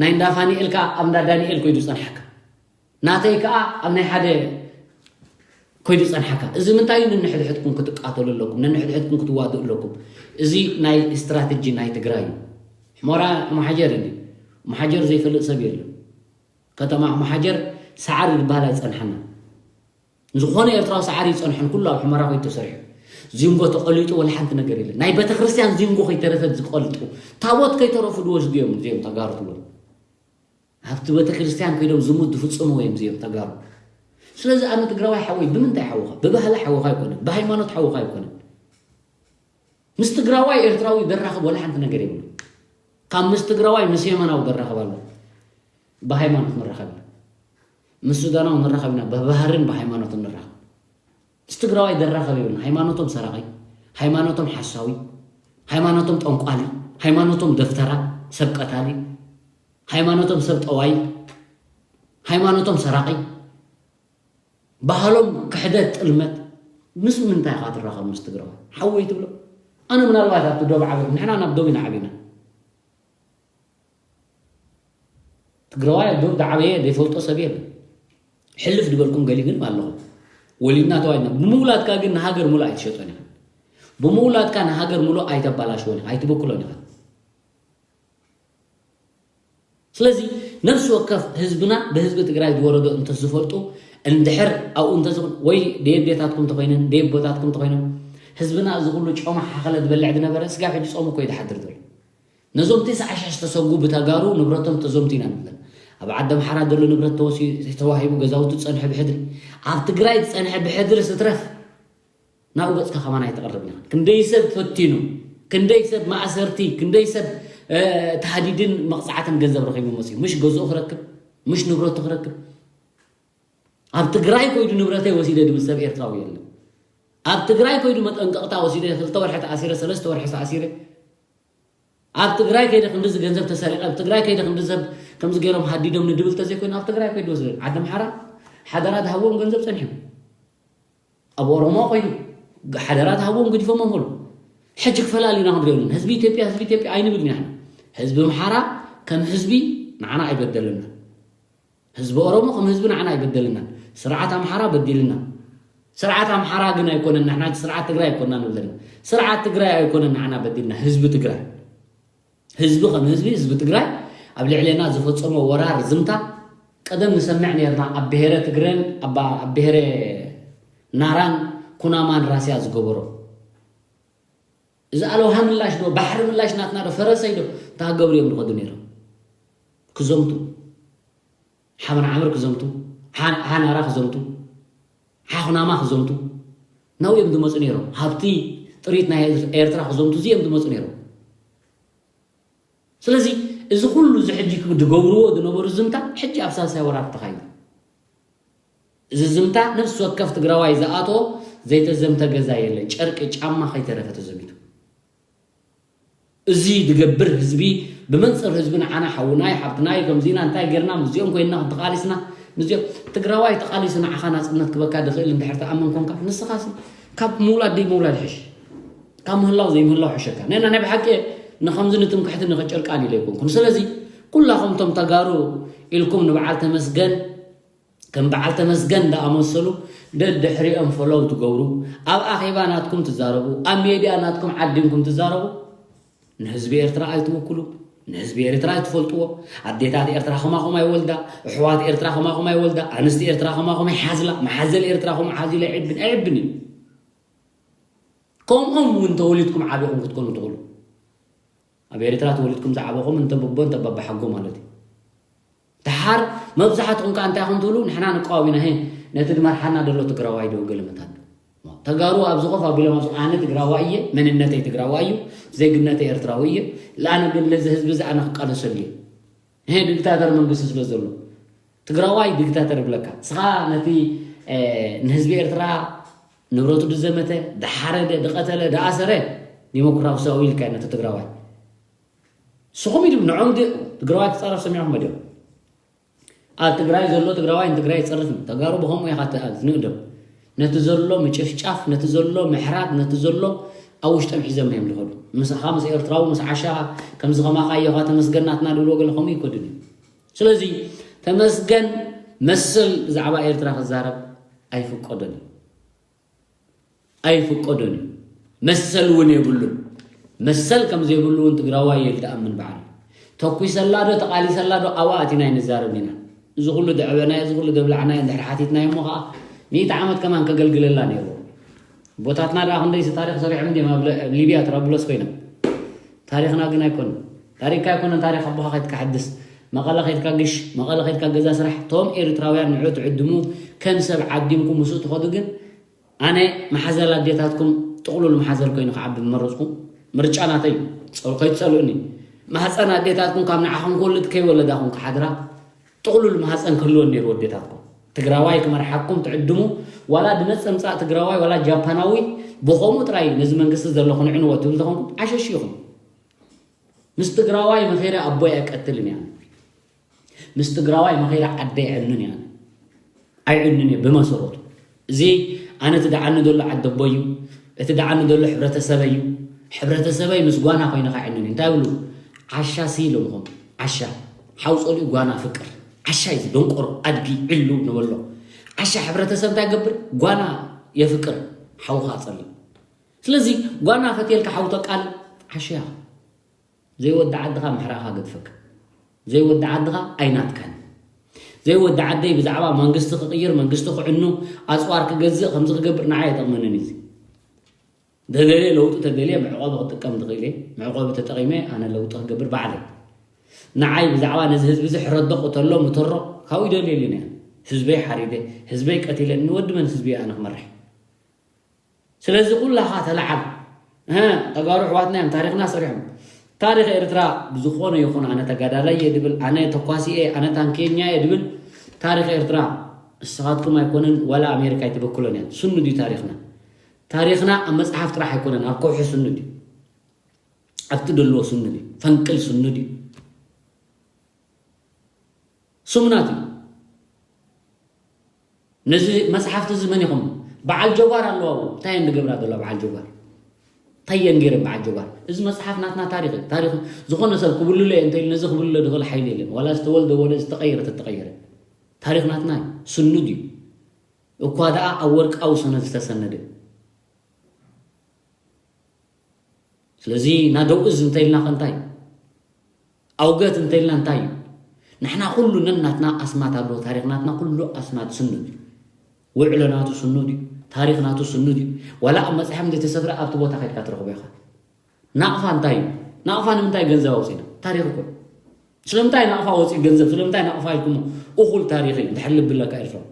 ናይ እንዳ ፋኒኤል ከኣ ኣብ እንዳ ዳንኤል ኮይዱ ዝጸንሓካ። ናተይ ከኣ ኣብ ናይ ሓደ ኮይዱ ዝጸንሓካ። እዚ ምንታይ እዩ? ነንሕድሕድኩም ክትቃተሉ ኣለኩም፣ ነንሕድሕድኩም ክትዋድኡ ኣለኩም። እዚ ናይ ስትራተጂ ናይ ትግራይ እዩ። ሕሞራ እሞ ሓጀር እንዲ፣ እሞ ሓጀር ዘይፈልጥ ሰብ የለን። ከተማ እሞ ሓጀር ሰዓሪ ዝበሃል ኣይጸንሓና። ዝኾነ ኤርትራዊ ሰዓሪ ይጸንሐን ኩሉ ኣብ ሕመራ ኮይኑ ተሰሪሑ። ዚንጎ ተቐሊጡ ወላ ሓንቲ ነገር የለን። ናይ ቤተክርስትያን ዚንጎ ከይተረፈ ዝቐልጡ፣ ታቦት ከይተረፉ ዝወስዱ እዮም እዚኦም ተጋሩ ትብሎም። ኣብቲ ቤተክርስትያን ከይዶም ዝሙት ዝፍጽሙ እዮም እዚኦም ተጋሩ። ስለዚ ኣነ ትግራዋይ ሓወይ ብምንታይ ሓውኻ? ብባህሊ ሓውኻ ኣይኮነን፣ ብሃይማኖት ሓውኻ ኣይኮነን። ምስ ትግራዋይ ኤርትራዊ ዘራኽብ ወላ ሓንቲ ነገር የብሉ። ካብ ምስ ትግራዋይ ምስ የመናዊ ዘራኽብ ኣሎ። ብሃይማኖት ንራኸብ ኢና። ምስ ሱዳናዊ ንራኸብ ኢና፣ ብባህርን ብሃይማኖትን ንራኸብ። ምስ ትግራዋይ ዘራኸብ የብልና። ሃይማኖቶም ሰራቒ፣ ሃይማኖቶም ሓሳዊ፣ ሃይማኖቶም ጠንቋሊ፣ ሃይማኖቶም ደፍተራ፣ ሰብ ቀታሊ፣ ሃይማኖቶም ሰብ ጠዋይ፣ ሃይማኖቶም ሰራቒ፣ ባህሎም ክሕደት፣ ጥልመት። ምስ ምንታይ ኢኻ ትራኸብ ምስ ትግራዋይ? ሓወይ ትብሎ? ኣነ ምናልባት ኣብቲ ዶብ ዓበ-፣ ንሕና ናብ ዶብ ኢና ዓቢና። ትግራዋይ ኣብ ዶብ ዝዓበየ ዘይፈልጦ ሰብ የለን። ሕልፍ ዝበልኩም ገሊግን ኣለኹም። ወሊድና ተዋሂድና። ብምውላድካ ግን ንሃገር ሙሉእ ኣይትሸጦን ኢኻ። ብምውላድካ ንሃገር ሙሉእ ኣይተባላሽዎን ኢኻ፣ ኣይትበክሎን ኢኻ። ስለዚ ነፍሲ ወከፍ ህዝብና ብህዝቢ ትግራይ ዝወረዶ እንተዝፈልጡ፣ እንድሕር ኣብኡ እንተዝኾን ወይ ደየዴታትኩም ተኾይነን ደየቦታትኩም ተኾይኖም፣ ህዝብና እዚ ኩሉ ጮማ ሓኸለ ዝበልዕ ዝነበረ ስጋብ ሕጂ ጾሙ እኮ እዩ ዝሓድር ዘሎ። ነዞም ተስዓ ሽሕ ዝተሰጉ ብተጋሩ ንብረቶም ተዘምቱ ኢና ንብለን። ኣብ ዓዲ ኣምሓራ ዘሎ ንብረት ተወሲ-፣ ተዋሂቡ ገዛውቱ ዝጸንሐ ብሕድሪ፣ ኣብ ትግራይ ዝጸንሐ ብሕድሪ ስትረፍ ናብኡ ገጽካ ከማን ኣይትቐርብን ኢኻ። ክንደይ ሰብ ፈቲኑ፣ ክንደይ ሰብ ማእሰርቲ፣ ክንደይ ሰብ፣ እ፣ ታህዲድን መቕጻዕትን ገንዘብ ረኺቡ መጺኡ። ምሽ ገዝኡ ክረክብ፣ ምሽ ንብረቱ ክረክብ። ኣብ ትግራይ ኮይዱ ንብረተይ ወሲደ ድብል ሰብ ኤርትራዊ የለን። ኣብ ትግራይ ኮይዱ መጠንቀቕታ ወሲደ ክልተ ወርሒ ተኣሲረ፣ ሰለስተ ወርሒ ተኣሲረ። ኣብ ትግራይ ከይደ ክንድዚ ገንዘብ ተሰሪቐ፣ ኣብ ትግራይ ከይደ ክንዲ ሰብ ከምዚ ገይሮም ሃዲዶም ንድብል ተዘይኮይኑ፣ ኣብ ትግራይ ከይዱ ወሲደ። ዓዲ ኣምሓራ ሓደራ ዝሃብዎም ገንዘብ ጸኒሑ። ኣብ ኦሮሞ ኮይኑ ሓደራ ዝሃብዎም ገዲፎም ኣምሃሉ። ሕጂ ክፈላልዩና ክንሪኦ ኣለና። ህዝቢ ኢትዮጵያ፣ ህዝቢ ኢትዮጵያ ኣይንብልን ኢና። ህዝቢ ኣምሓራ ከም ህዝቢ ንዓና ኣይበደለና። ህዝቢ ኦሮሞ ከም ህዝቢ ንዓና ኣይበደለናን። ስርዓት ኣምሓራ በዲልና። ስርዓት ኣምሓራ ግን ኣይኮነን፣ ንሕና ስርዓት ትግራይ ኣይኮንና ንብል ዘለና። ስርዓት ትግራይ ኣይኮነን ንዓና በዲልና፣ ህዝቢ ትግራይ። ህዝቢ ከም ህዝቢ፣ ህዝቢ ትግራይ ኣብ ልዕሌና ዝፈጸሞ ወራር ዝምታ ቀደም ንሰምዕ ነርና። ኣብ ብሄረ ትግረን፣ ኣብ፣ ኣብ ብሄረ ናራን ኩናማን ራስያ ዝገበሮ። እዚ ኣለውሃ ምላሽ ዶ፣ ባሕሪ ምላሽ ናትና ዶ፣ ፈረሰይ ዶ፣ እንታይ ክገብሩ እዮም ዝኸዱ ነይሮም? ክዘምቱ። ሓመን ዓምር ክዘምቱ፣ ሓን-፣ ሓናራ ክዘምቱ፣ ሓኹናማ ክዘምቱ። ናብኡ እዮም ዝመፁ ነይሮም። ሃብቲ ጥሪት ናይ ኤርትራ ክዘምቱ፣ እዚ እዮም ዝመፁ ነይሮም። ስለዚ፣ እዚ ኩሉ እዚ ሕጂ ዝገብርዎ ዝነበሩ ዝምታ፣ ሕጂ ኣብ ሳልሳይ ወራር ተኻይዱ። እዚ ዝምታ ነፍሲ ወከፍ ትግራዋይ ዝኣትዎ ዘይተዘምተ ገዛ የለን። ጨርቂ ጫማ ከይተረፈ ተዘሚቱ። እዚ ዝገብር ህዝቢ፣ ብመንፅር ህዝቢ ንዓና ሓውናይ፣ ሓብትናይ፣ ከምዚና እንታይ ጌርና፣ ምስዚኦም ኮይንና ተቓሊስና፣ ምስዚኦም፣ ትግራዋይ ተቓሊሱ ንዓኻ ናፅነት ክበካ ዝኽእል እንድሕር ትኣምን ኮንካ፣ ንስኻሲ ካብ ምውላድ ደይ ምውላድ ይሕሽ። ካብ ምህላው ዘይምህላው ሕሸካ። ንሕና ናይ ብሓቂ ንኸምዚ ንትምክሕቲ ንኽጨርቃን ኢለ ኣይኮንኩን። ስለዚ ኩላኹም ቶም ተጋሩ ኢልኩም ንበዓል ተመስገን ከም በዓል ተመስገን ዝኣመሰሉ ደድሕሪኦም ፈለው ትገብሩ፣ ኣብ ኣኼባ ናትኩም ትዛረቡ፣ ኣብ ሜድያ ናትኩም ዓዲምኩም ትዛረቡ፣ ንህዝቢ ኤርትራ ኣይትውክሉ፣ ንህዝቢ ኤርትራ ኣይትፈልጥዎ፣ ኣዴታት ኤርትራ ከማኹም ኣይወልዳ፣ ኣሕዋት ኤርትራ ከማኹም ኣይወልዳ፣ ኣንስቲ ኤርትራ ከማኹም ኣይሓዝላ፣ መሓዘል ኤርትራ ከምኡ ሓዚሉ ኣይዕብን፣ ኣይዕብን እዩ። ከምኦም እውን ተወሊድኩም ዓቢኹም ክትኮኑ ትኽእሉ። ኣብ ኤርትራ ተወሊድኩም ዝዓበኹም እንተ በቦ እንተ በባሓጎ ማለት እዩ። ደሓር መብዛሕትኹም ከኣ እንታይ ኢኹም ትብሉ? ንሕና ንቃወም ኢና፣ ሄ፣ ነቲ ዝመርሓና ዘሎ ትግራዋይ ዶ ገለ መታን ዶ? ተጋሩ ኣብዚ ኮፍ ኣቢሎም ኣብዚ ኣነ ትግራዋይ እየ፣ መንነተይ ትግራዋይ እዩ፣ ዜግነተይ ኤርትራዊ እየ፣ ለኣነ ግን ለዚ ህዝቢ እዚ ኣነ ክቃለሰሉ እየ። ሄ፣ ዲክታተር መንግስቲ ስለ ዘሎ። ትግራዋይ ዲክታተር ይብለካ። ንስኻ ነቲ፣ እ፣ ንህዝቢ ኤርትራ ንብረቱ ድዘመተ፣ ድሓረደ፣ ድቐተለ፣ ድኣሰረ ዲሞክራሲያዊ ኢልካ ነቲ ትግራዋይ። ንስኹም ኢሉ ንዖም ድ-፣ ትግራዋይ ክጻረፍ ሰሚዕኹም ድዮም? ኣብ ትግራይ ዘሎ ትግራዋይ ንትግራይ ይጸርፍ። ተጋሩ ብኸምኡ ኢኻ ተ-፣ ዝንእዶም። ነቲ ዘሎ ምጭፍጫፍ፣ ነቲ ዘሎ ምሕራድ፣ ነቲ ዘሎ ኣብ ውሽጦም ሒዞም እዮም ዝኸዱ። ምሳኻ ምስ ኤርትራዊ፣ ምስ ዓሻ፣ ከምዚ ከማኻ እዮኻ ተመስገን ናትና ድብልዎ ገለ ከምኡ ይከዱን እዩ። ስለዚ ተመስገን መሰል ብዛዕባ ኤርትራ ክዛረብ ኣይፍቀዶን እዩ። ኣይፍቀዶን እዩ። መሰል እውን የብሉን። መሰል ከም ዘይብሉ እውን ትግራዋይ እየ ዝኣምን በዓል። ተኲሰላ ዶ ተቓሊሰላ ዶ ኣብኣ ኣቲና ኣይንዛረብን ኢና። እዚ ኩሉ ዘዕበናዮ፣ እዚ ኩሉ ዘብላዕናዮ እንድሕር ሓቲትናዮ እሞ ኸዓ ሚእቲ ዓመት ከማን ከገልግለላ ነይርዎ። ኣቦታትና ደኣ ክንደይሲ ታሪኽ ሰሪሖም እንድዮም ኣብ ለ-፣ ኣብ ሊብያ ጥራብሎስ ኮይኖም። ታሪኽና ግን ኣይኮነን። ታሪኽካ ኣይኮነን ታሪኽ ኣቦኻ ከይትካ ሕድስ። መቐለ ከይትካ ግሽ፣ መቐለ ከይትካ ገዛ ስራሕ። እቶም ኤርትራውያን ንዑ ትዕድሙ፣ ከም ሰብ ዓዲምኩም ምስኡ ትኸዱ ግን ኣነ መሓዘል ኣዴታትኩም ጥቕሉል መሓዘል ኮይኑ ክዓቢ ምመረጽኩ። ምርጫ ናተይ እዩ። ጸ-፣ ከይትጸልኡኒ። ማህጸን ኣዴታትኩም ካብ ንዓኹም ክወልድ ከይወለዳኹም ክሓድራ ጥቕሉል ማህጸን ክህልወን ነይሩ ኣዴታትኩም። ትግራዋይ ክመርሓኩም ትዕድሙ፣ ዋላ ድመጽ ምጻእ ትግራዋይ፣ ዋላ ጃፓናዊ፣ ብኸምኡ ጥራይ ነዚ መንግስቲ ዘሎ ክንዕንዎ ትብል ተኾንኩም፣ ዓሸሽ ኢኹም። ምስ ትግራዋይ መኼረ ኣቦይ ኣይቀትልን እያ። ምስ ትግራዋይ መኺረ ዓደ ኣይዕንን እየ። ኣይዕንን እየ ብመሰረቱ። እዚ ኣነ እቲ ደዓኒ ዘሎ ዓደቦይ እዩ። እቲ ደዓኒ ዘሎ ሕብረተሰበይ እዩ። ሕብረተሰበይ ምስ ጓና ኮይነ ከዕንን እዩ። እንታይ ብሉ? ዓሻ ሲ ኢሎምኹም። ዓሻ ሓው ጸሊኡ ጓና ፍቅር። ዓሻ እዩ፣ ደንቆሮ ኣድጊ ዕሉ ንበሎ። ዓሻ ሕብረተሰብ እንታይ ገብር? ጓና የፍቅር፣ ሓውኻ ጸሊእ። ስለዚ ጓና ፈትየልካ ሓውቶ ቃል ዓሻ ኢኻ። ዘይወዲ ዓድኻ ምሕራኻ ገድፈካ። ዘይወዲ ዓድኻ ኣይናትካን። ዘይወዲ ዓደይ ብዛዕባ መንግስቲ ክቕይር፣ መንግስቲ ክዕኑ፣ ኣፅዋር ክገዝእ፣ ከምዚ ክገብር ንዓይ ኣይጠቕመንን እዩ። ተደልየ ለውጢ ተደልየ መዕቆቢ ክጥቀም ትኽእል እየ። መዕቆቢ ተጠቒመ ኣነ ለውጢ ክገብር ባዕለይ። ንዓይ ብዛዕባ ነዚ ህዝቢ እዚ ሕረዶ ቅተሎ ምተሮ ካብኡ ይደልየሉ እየ። ህዝበይ ሓሪደ፣ ህዝበይ ቀቲለ፣ ንወዲ መን ህዝቢ እየ ኣነ ክመርሕ? ስለዚ ኩላኻ ተለዓል። እህ፣ ተጋሩ ኣሕዋትና እዮም ታሪኽና ሰሪሖም። ታሪኽ ኤርትራ ብዝኾነ ይኹን ኣነ ተጋዳላይ እየ ድብል፣ ኣነ ተኳሲ እየ፣ ኣነ ታንከኛ እየ ድብል፣ ታሪኽ ኤርትራ ንስኻትኩም ኣይኮነን፣ ዋላ ኣሜሪካ ኣይትበክሎን እያ። ስኑ ድዩ ታሪኽና? ታሪኽና ኣብ መጽሓፍ ጥራሕ ኣይኮነን፣ ኣብ ከውሒ ስኑ ድዩ? ኣብቲ ደልዎ ስኑ ድዩ? ፈንቅል ስኑ ድዩ? ስሙናት እዩ። ነዚ መጽሓፍቲ እዚ መን ኢኹም? በዓል ጀጓር ኣለዋ። እንታይ እየን ዝገብራ ዘለዋ በዓል ጀጓር? እንታይ እየን ገይረን በዓል ጀጓር? እዚ መጽሓፍ ናትና ታሪኽ እዩ። ታሪኽ ዝኾነ ሰብ ክብልሎ እየ እንተኢሉ ነዚ ክብልሎ ዝኽእል ሓይሊ የለን። ዋላ ዝተወልደ ወለ ዝተቐየረ ተተቐየረ። ታሪኽ ናትና እዩ። ስኑድ እዩ። እኳ ደኣ ኣብ ወርቃዊ ሰነድ ዝተሰነደ። ስለዚ ናደው እዝ እንተኢልና ከ እንታይ እዩ? ኣውገት እንተኢልና እንታይ እዩ? ንሕና ኩሉ ነናትና ኣስማት ኣለዎ። ታሪኽ ናትና ኩሉ ኣስማት ስኑድ እዩ። ውዕሎ ናቱ ስኑድ እዩ። ታሪኽ ናቱ ስኑድ እዩ። ዋላ ኣብ መጽሓፍ እንተተሰፍረ ኣብቲ ቦታ ከድካ ትረኽቦ ኢኻ። ናቕፋ እንታይ እዩ? ናቕፋ ንምንታይ ገንዘብ ኣውፂና? ታሪኽ እኮ እዩ። ስለምንታይ ናቕፋ ወፂኡ ገንዘብ? ስለምንታይ ናቕፋ ኢልኩሞ? እኹል ታሪኽ እዩ። እንድሕር ልቢ ኣለካ ኤርትራዊ።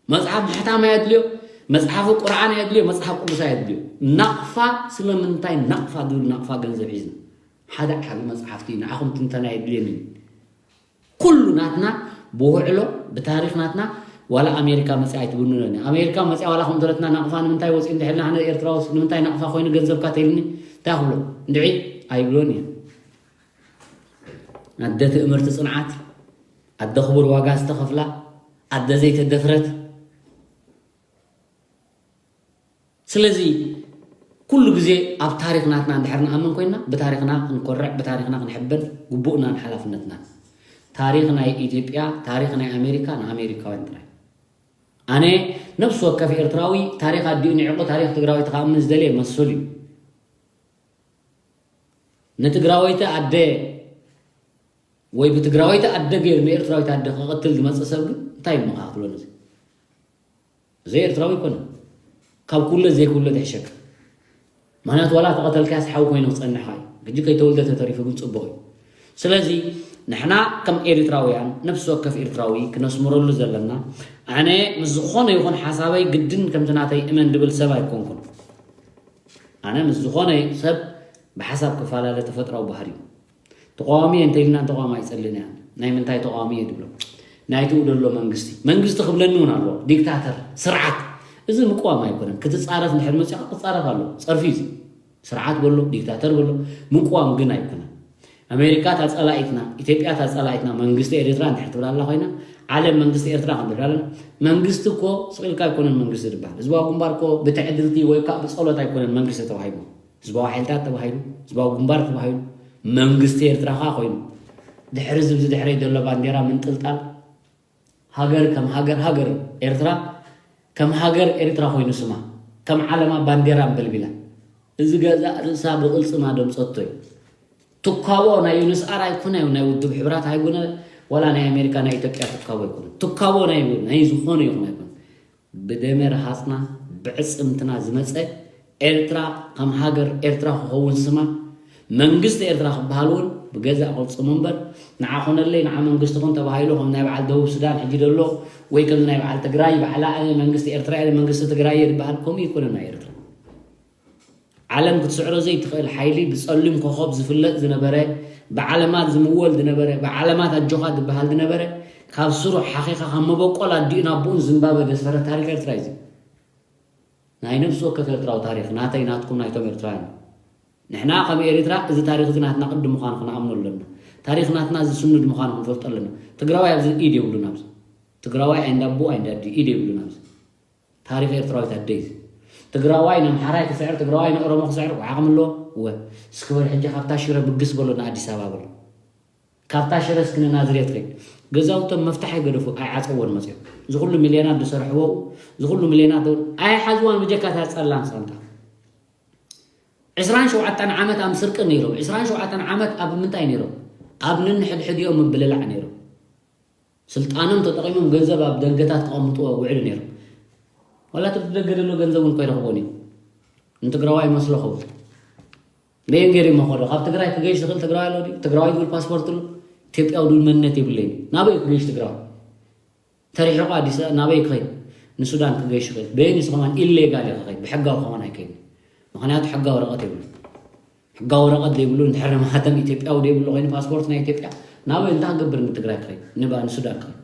መጽሓፍ ምሕታም ኣየድልዮ፣ መጽሓፍ ቁርኣን ኣየድልዮ፣ መጽሓፍ ቅዱስ ኣየድልዮ። ናቕፋ ስለምንታይ ናቕፋ ዝብል ናቕፋ ገንዘብ ሒዝና? ሓደ ዓቢ መጽሓፍቲ እዩ። ንዓኹም ትንተና የድልየኒ። ኩሉ ናትና ብውዕሎ ብታሪኽ ናትና ዋላ ኣሜሪካ መጽያ ኣይትብንኖኒ። ኣሜሪካ መጽያ ዋላ ከም ተለትና ናቕፋ ንምንታይ ወጽኡ እንድሕልና ኣነ ኤርትራውስ ንምንታይ ናቕፋ ኮይኑ ገንዘብካ ተይልኒ እንታይ ክብሎ? እንድዒ ኣይብሎን እየ። ኣደ ትእምርቲ ጽንዓት፣ ኣደ ክቡር ዋጋ ዝተኸፍላ፣ ኣደ ዘይተደፍረት። ስለዚ ኩሉ ግዜ ኣብ ታሪኽ ናትና እንድሕር ንኣምን ኮይና ብታሪኽና ክንኮርዕ ብታሪኽና ክንሕበን ግቡእናን ሓላፍነትናን። ታሪኽ ናይ ኢትዮጵያ ታሪኽ ናይ ኣሜሪካ ንኣሜሪካውያን ጥራይ። ኣነ ነፍሲ ወከፍ ኤርትራዊ ታሪኽ ኣዲኡ ንዒቑ ታሪኽ ትግራወይቲ ክኣምን ዝደልየ መሰሉ እዩ። ንትግራወይቲ ኣደ ወይ ብትግራወይቲ ኣደ ገይሩ ንኤርትራዊት ኣደ ክቐትል ዝመፅእ ሰብ ግን እንታይ እሞ ክብሎ ነዚ? እዚ ኤርትራዊ ኣይኮነን። ካብ ኩለ ዘይኩለ ትሕሸክ። ምክንያቱ ዋላ ተቐተልካያስ ሓው ኮይኑ ክፀንሕካ እዩ። ሕጂ ከይተወልደ ተተሪፉ ግን ፅቡቕ እዩ። ስለዚ ንሕና ከም ኤርትራውያን ነፍሲ ወከፍ ኤርትራዊ ክነስምረሉ ዘለና ኣነ ምስ ዝኾነ ይኹን ሓሳበይ ግድን ከምቲ ናተይ እመን ድብል ሰብ ኣይኮንኩን። ኣነ ምስ ዝኾነ ሰብ ብሓሳብ ክፈላለ ተፈጥራዊ ባህሪ እዩ። ተቃዋሚ እየ እንተኢልና ተቃዋሚ ኣይጸልን እያ። ናይ ምንታይ ተቃዋሚ እየ ድብሎ? ናይትኡ ደሎ መንግስቲ መንግስቲ ክብለኒ እውን ኣሎ። ዲክታተር ስርዓት እዚ ምቅዋም ኣይኮነን። ክትጻረፍ እንድሕር መጺኻ ክጻረፍ ኣሎ። ጸርፊ እዩ እዚ። ስርዓት በሎ ዲክታተር በሎ ምቅዋም ግን ኣይኮነን። ኣሜሪካ እታ ጸላኢትና፣ ኢትዮጵያ እታ ጸላኢትና መንግስቲ ኤርትራ እንድሕር ትብል ኣላ ኮይና ዓለም መንግስቲ ኤርትራ ክንብል ኣለና። መንግስቲ እኮ ስቕ ኢልካ ኣይኮነን መንግስቲ ዝበሃል። ህዝባዊ ግንባር እኮ ብትዕድልቲ ወይ ከዓ ብጸሎት ኣይኮነን መንግስቲ ተባሂሉ። ህዝባዊ ሓይልታት ተባሂሉ፣ ህዝባዊ ግንባር ተባሂሉ፣ መንግስቲ ኤርትራ ከዓ ኮይኑ። ድሕሪ ዝብዚ ድሕረይ ዘሎ ባንዴራ ምንጥልጣል ሃገር ከም ሃገር ሃገር ኤርትራ ከም ሃገር ኤርትራ ኮይኑ ስማ ከም ዓለማ ባንዴራ ኣንበልቢላ እዚ ገዛእ ርእሳ ብቕልጽማ ደምጸቶ እዩ። ትካቦ ናይ ዩንስኣር ኣይኮነ ናይ ውድብ ሕብራት ኣይኮነ ዋላ ናይ ኣሜሪካ ናይ ኢትዮጵያ ትካቦ ኣይኮነ ትካቦ ናይ ናይ ዝኾነ ይኹን ኣይኮነ ብደመ ረሃፅና ብዕፅምትና ዝመፀ ኤርትራ ከም ሃገር ኤርትራ ክኸውን ስማ መንግስቲ ኤርትራ ክበሃል እውን ብገዛእ ቅልፅሙ እምበር ንዓ ኮነለይ ንዓ መንግስቲ ኩን ተባሂሉ ከም ናይ በዓል ደቡብ ሱዳን ሕጂ ደሎ ወይ ከም ናይ በዓል ትግራይ ባዕላ ኣነ መንግስቲ ኤርትራ እየ መንግስቲ ትግራይ እየ ዝበሃል ከምኡ ይኮነ ናይ ኤርትራ ዓለም ክትስዕሮ ዘይትኽእል ሓይሊ ብጸሊም ኮኾብ ዝፍለጥ ዝነበረ ብዓለማት ዝምወል ዝነበረ ብዓለማት ኣጆኻ ዝበሃል ዝነበረ ካብ ስሩ ሓኺኻ ካብ መበቆል ኣዲኡ ናቦኡን ዝምባበ ዘስፈረ ታሪኽ ኤርትራ እዩ። ናይ ነፍሲ ወከፍ ኤርትራዊ ታሪኽ ናተይ ናትኩም ናይቶም ኤርትራውያን እዩ። ንሕና ከም ኤሪትራ እዚ ታሪኽ እዚ ናትና ቅዲ ምዃኑ ክንኣምኖ ኣለና። ታሪኽ ናትና ዝስኑድ ምዃኑ ክንፈልጦ ኣለና። ትግራዋይ ኣብዚ ኢድ የብሉን። ኣብዚ ትግራዋይ ኣይንዳቦ ኣይንዳዲ ኢድ የብሉን። ኣብዚ ታሪኽ ኤርትራዊት ኣደይ እዚ ትግራዋይ ንኣምሓራይ ክስዕር፣ ትግራዋይ ንኦሮሞ ክስዕር ዓቕሚ ኣለዎ። እወ፣ እስኪ በል ሕጂ ካብታ ሽረ ብግስ በሎ ንኣዲስ ኣበባ በሎ። ካብታ ሽረ እስኪ ንናዝሬት ከይድ። ገዛውቶም መፍትሕ ኣይገደፉ ኣይዓፀዎን መፅኦም። እዚ ኩሉ ሚልዮናት ዝሰርሕዎ፣ እዚ ኩሉ ሚልዮናት ኣይሓዝዋን ብጀካ እታ ፀላም ሳንጣ። ዕስራን ሸውዓተን ዓመት ኣብ ስርቂ ነይሮም። ዕስራን ሸውዓተን ዓመት ኣብ ምንታይ ነይሮም? ኣብ ነንሕድሕዲኦም ምብልላዕ ነይሮም። ስልጣኖም ተጠቒሞም ገንዘብ ኣብ ደገታት ከቐምጥዎ ውዕሉ ነይሮም። ዋላ እቲ ደገ ዘሎ ገንዘብ እውን ከይረኽቦን እዩ። ንትግራዋይ መስሎ ኸውን። በየን ገይሩ ይመኸዶ? ካብ ትግራይ ክገይሽ ዝኽእል ትግራዋይ ኣሎ ድዩ? ትግራዋይ ዝብል ፓስፖርት ኣሎ? ኢትዮጵያዊ ዝብል መንነት የብለይን። ናበይ ክገይሽ ትግራዋይ? ተሪሒቑ ኣዲስ ናበይ ክኸይድ? ንሱዳን ክገይሽ ይኽእል። በየን ንሱ ከማን ኢሌጋል እዩ ክኸይድ። ብሕጋዊ ከማን ኣይከይድን። ምኽንያቱ ሕጋዊ ወረቐት የብሉ። ሕጋዊ ወረቐት ዘይብሉ፣ እንድሕር ማህተም ኢትዮጵያዊ ዘይብሉ ኮይኑ፣ ፓስፖርት ናይ ኢትዮጵያ፣ ናበይ እንታይ ክገብር ንትግራይ ክኸይድ? ንባ ንሱዳን ክኸይድ?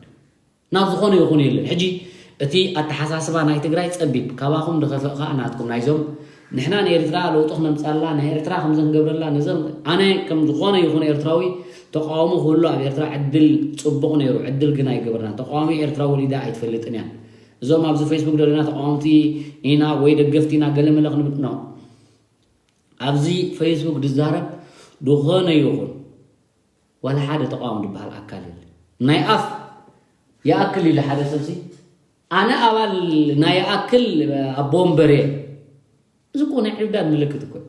ናብ ዝኾነ ይኹን የለን። ሕጂ እቲ ኣተሓሳስባ ናይ ትግራይ ጸቢብ፣ ካባኹም ዝኸፍእ ኸኣ ናትኩም። ናይዞም ንሕና ንኤርትራ ለውጢ ክነምጻላ፣ ንኤርትራ ከምዚ ክንገብረላ፣ ነዞም ኣነ ከም ዝኾነ ይኹን ኤርትራዊ ተቃውሞ ክህሉ ኣብ ኤርትራ ዕድል ጽቡቕ ነይሩ፣ ዕድል ግን ኣይገበርናን። ተቃዋሚ ኤርትራ ወሊዳ ኣይትፈልጥን እያ። እዞም ኣብዚ ፌስቡክ ዘለና ተቃወምቲ ኢና ወይ ደገፍቲ ኢና ገለ መለ ክንብል ነው። ኣብዚ ፌስቡክ ዝዛረብ ዝኾነ ይኹን ዋላ ሓደ ተቃዋሚ ዝበሃል ኣካል የለን። ናይ ኣፍ ይኣክል ኢሉ ሓደ ሰብሲ ኣነ ኣባል ናይ ይኣክል ኣቦ ወንበር እየ። እዚ እኮ ናይ ዕብዳን ምልክት እኮ እዩ።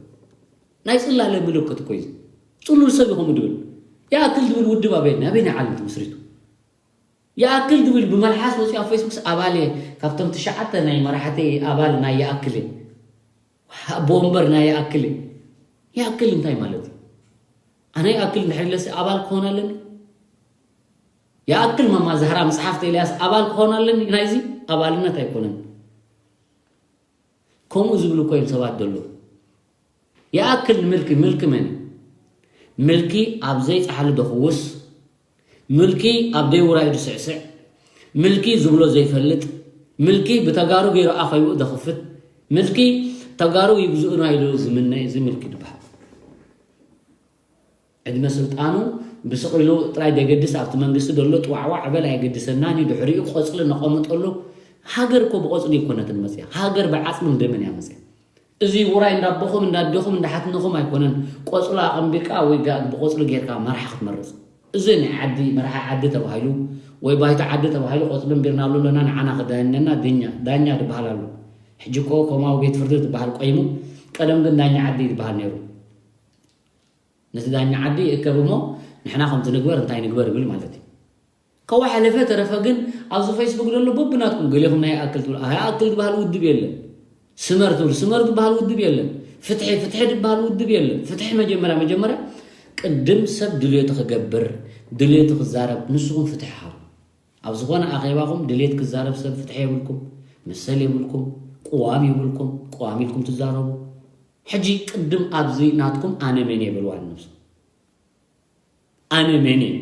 ናይ ጽላለ ምልክት እኮ እዩ። ጽሉል ሰብ ይኹም ድብል ይኣክል ድብል ውድብ ኣበይ ናበይ ናይ ዓለም ትምስሪቱ? ይኣክል ድብል ብመልሓስ ወፂኡ ኣብ ፌስቡክስ ኣባል እየ፣ ካብቶም ትሽዓተ ናይ መራሕቲ ኣባል ናይ ይኣክል እየ፣ ኣቦ ወንበር ናይ ይኣክል እየ። ይኣክል እንታይ ማለት እዩ? ኣነ ይኣክል እንድሕር ኢለሲ ኣባል ክኾን ኣለኒ? ይኣክል ማማ ዛህራ መፅሓፍቲ ኤልያስ ኣባል ክኾን ኣለኒ? ናይዚ ኣባልነት ኣይኮነን። ከምኡ ዝብሉ እኮ እዮም ሰባት ደሎ። ይኣክል ንምልኪ፣ ምልኪ መን እዩ? ምልኪ ኣብ ዘይፀሓሉ ደኽውስ፣ ምልኪ ኣብ ደይ ውራዩ ዝስዕስዕ፣ ምልኪ ዝብሎ ዘይፈልጥ፣ ምልኪ ብተጋሩ ገይሩ ኣኸይኡ ዘኽፍት፣ ምልኪ ተጋሩ ይግዝኡና ኢሉ ዝምነ፣ እዚ ምልኪ ዝበሃል። ዕድመ ስልጣኑ ብስቕ ኢሉ ጥራይ ዘገድስ ኣብቲ መንግስቲ ዘሎ ጥዋዕዋዕ በል ኣየገድሰናን እዩ። ድሕሪኡ ቆፅሊ ነቐምጠሉ። ሃገር እኮ ብቆፅሊ ኣይኮነትን መፅያ። ሃገር ብዓፅምን ደምን እያ መፅያ። እዚ ውራይ እንዳቦኹም እንዳዴኹም እንዳሓትነኹም ኣይኮነን። ቆፅሉ ኣቐንቢርካ ወይ ጋ-፣ ብቆፅሊ ጌርካ መራሒ ክትመርፅ። እዚ ናይ ዓዲ መራሒ ዓዲ ተባሂሉ ወይ ባይቶ ዓዲ ተባሂሉ ቆፅሊ ኣንቢርናሉ ኣለና ንዓና ክዳኘና ዳኛ፣ ዳኛ ዝበሃል ኣሎ። ሕጂ እኮ ከምኡ ቤት ፍርዲ ዝበሃል ቆይሙ፣ ቀደም ግን ዳኛ ዓዲ ዝበሃል ነይሩ። ነቲ ዳኛ ዓዲ ይእከብ እሞ ንሕና ከምዚ ንግበር እንታይ ንግበር ይብል ማለት እዩ። ከዋ ሓለፈ ተረፈ ግን ኣብዚ ፌስቡክ ዘሎ በብናትኩም ገሌኹም ናይ ይኣክል ትብሉ፣ ኣይኣክል ዝበሃል ውድብ የለን። ስመር ትብሉ፣ ስመር ዝበሃል ውድብ የለን። ፍትሒ፣ ፍትሒ ዝበሃል ውድብ የለን። ፍትሒ መጀመርያ፣ መጀመርያ ቅድም ሰብ ድልየቱ ክገብር፣ ድልየቱ ክዛረብ፣ ንስኹም ፍትሒ ሃቡ። ኣብ ዝኾነ ኣኼባኹም ድልየት ክዛረብ ሰብ ፍትሒ የብልኩም፣ መሰል የብልኩም፣ ቅዋም የብልኩም፣ ቅዋም ኢልኩም ትዛረቡ። ሕጂ ቅድም ኣብዚ ናትኩም ኣነ መን እየ በልዋ ንነብስኹም። ኣነ መን እየ?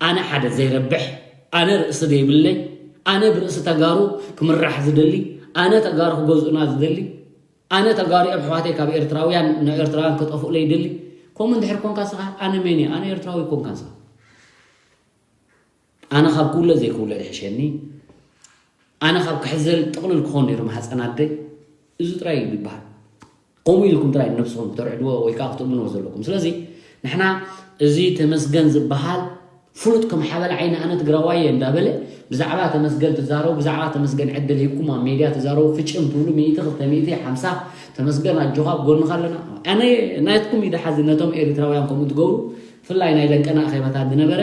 ኣነ ሓደ ዘይረብሕ፣ ኣነ ርእሲ ዘይብለይ፣ ኣነ ብርእሲ ተጋሩ ክምራሕ ዝደሊ፣ ኣነ ተጋሩ ክገዝኡና ዝደሊ፣ ኣነ ተጋሩ እዮም ኣሕዋተይ ካብ ኤርትራውያን ንኤርትራውያን ክጠፍኡለይ ይደሊ። ከምኡ እንድሕር ኮንካ ስኻ ኣነ መን እየ? ኣነ ኤርትራዊ ኮንካ ስኻ። ኣነ ካብ ክውለድ ዘይክውለድ ይሕሸኒ። ኣነ ካብ ክሕዘል ጥቕልል ክኾን ነይሩ ማህፀን ኣደይ። እዚ ጥራይ እዩ ዝበሃል። ከምኡ ኢልኩም ጥራይ ንነብስኹም ክተርዕድዎ ወይ ከዓ ክትእምንዎ ዘለኩም። ስለዚ ንሕና እዚ ተመስገን ዝበሃል ፍሉጥ ከም ሓበል ዓይኒ ኣነ ትግራዋይ እየ እንዳበለ ብዛዕባ ተመስገን ትዛረቡ፣ ብዛዕባ ተመስገን ዕድል ሂብኩም ኣብ ሜድያ ትዛረቡ፣ ፍጭም ትብሉ፣ ሚእቲ፣ ክልተ ሚእቲ፣ ሓምሳ፣ ተመስገን ኣጆኻ ኣብ ጎንኻ ኣለና። ኣነ ናትኩም ኢደ ሓዚ ነቶም ኤሪትራውያን ከምኡ ትገብሩ፣ ብፍላይ ናይ ደቀና ኣኼባታት ዝነበረ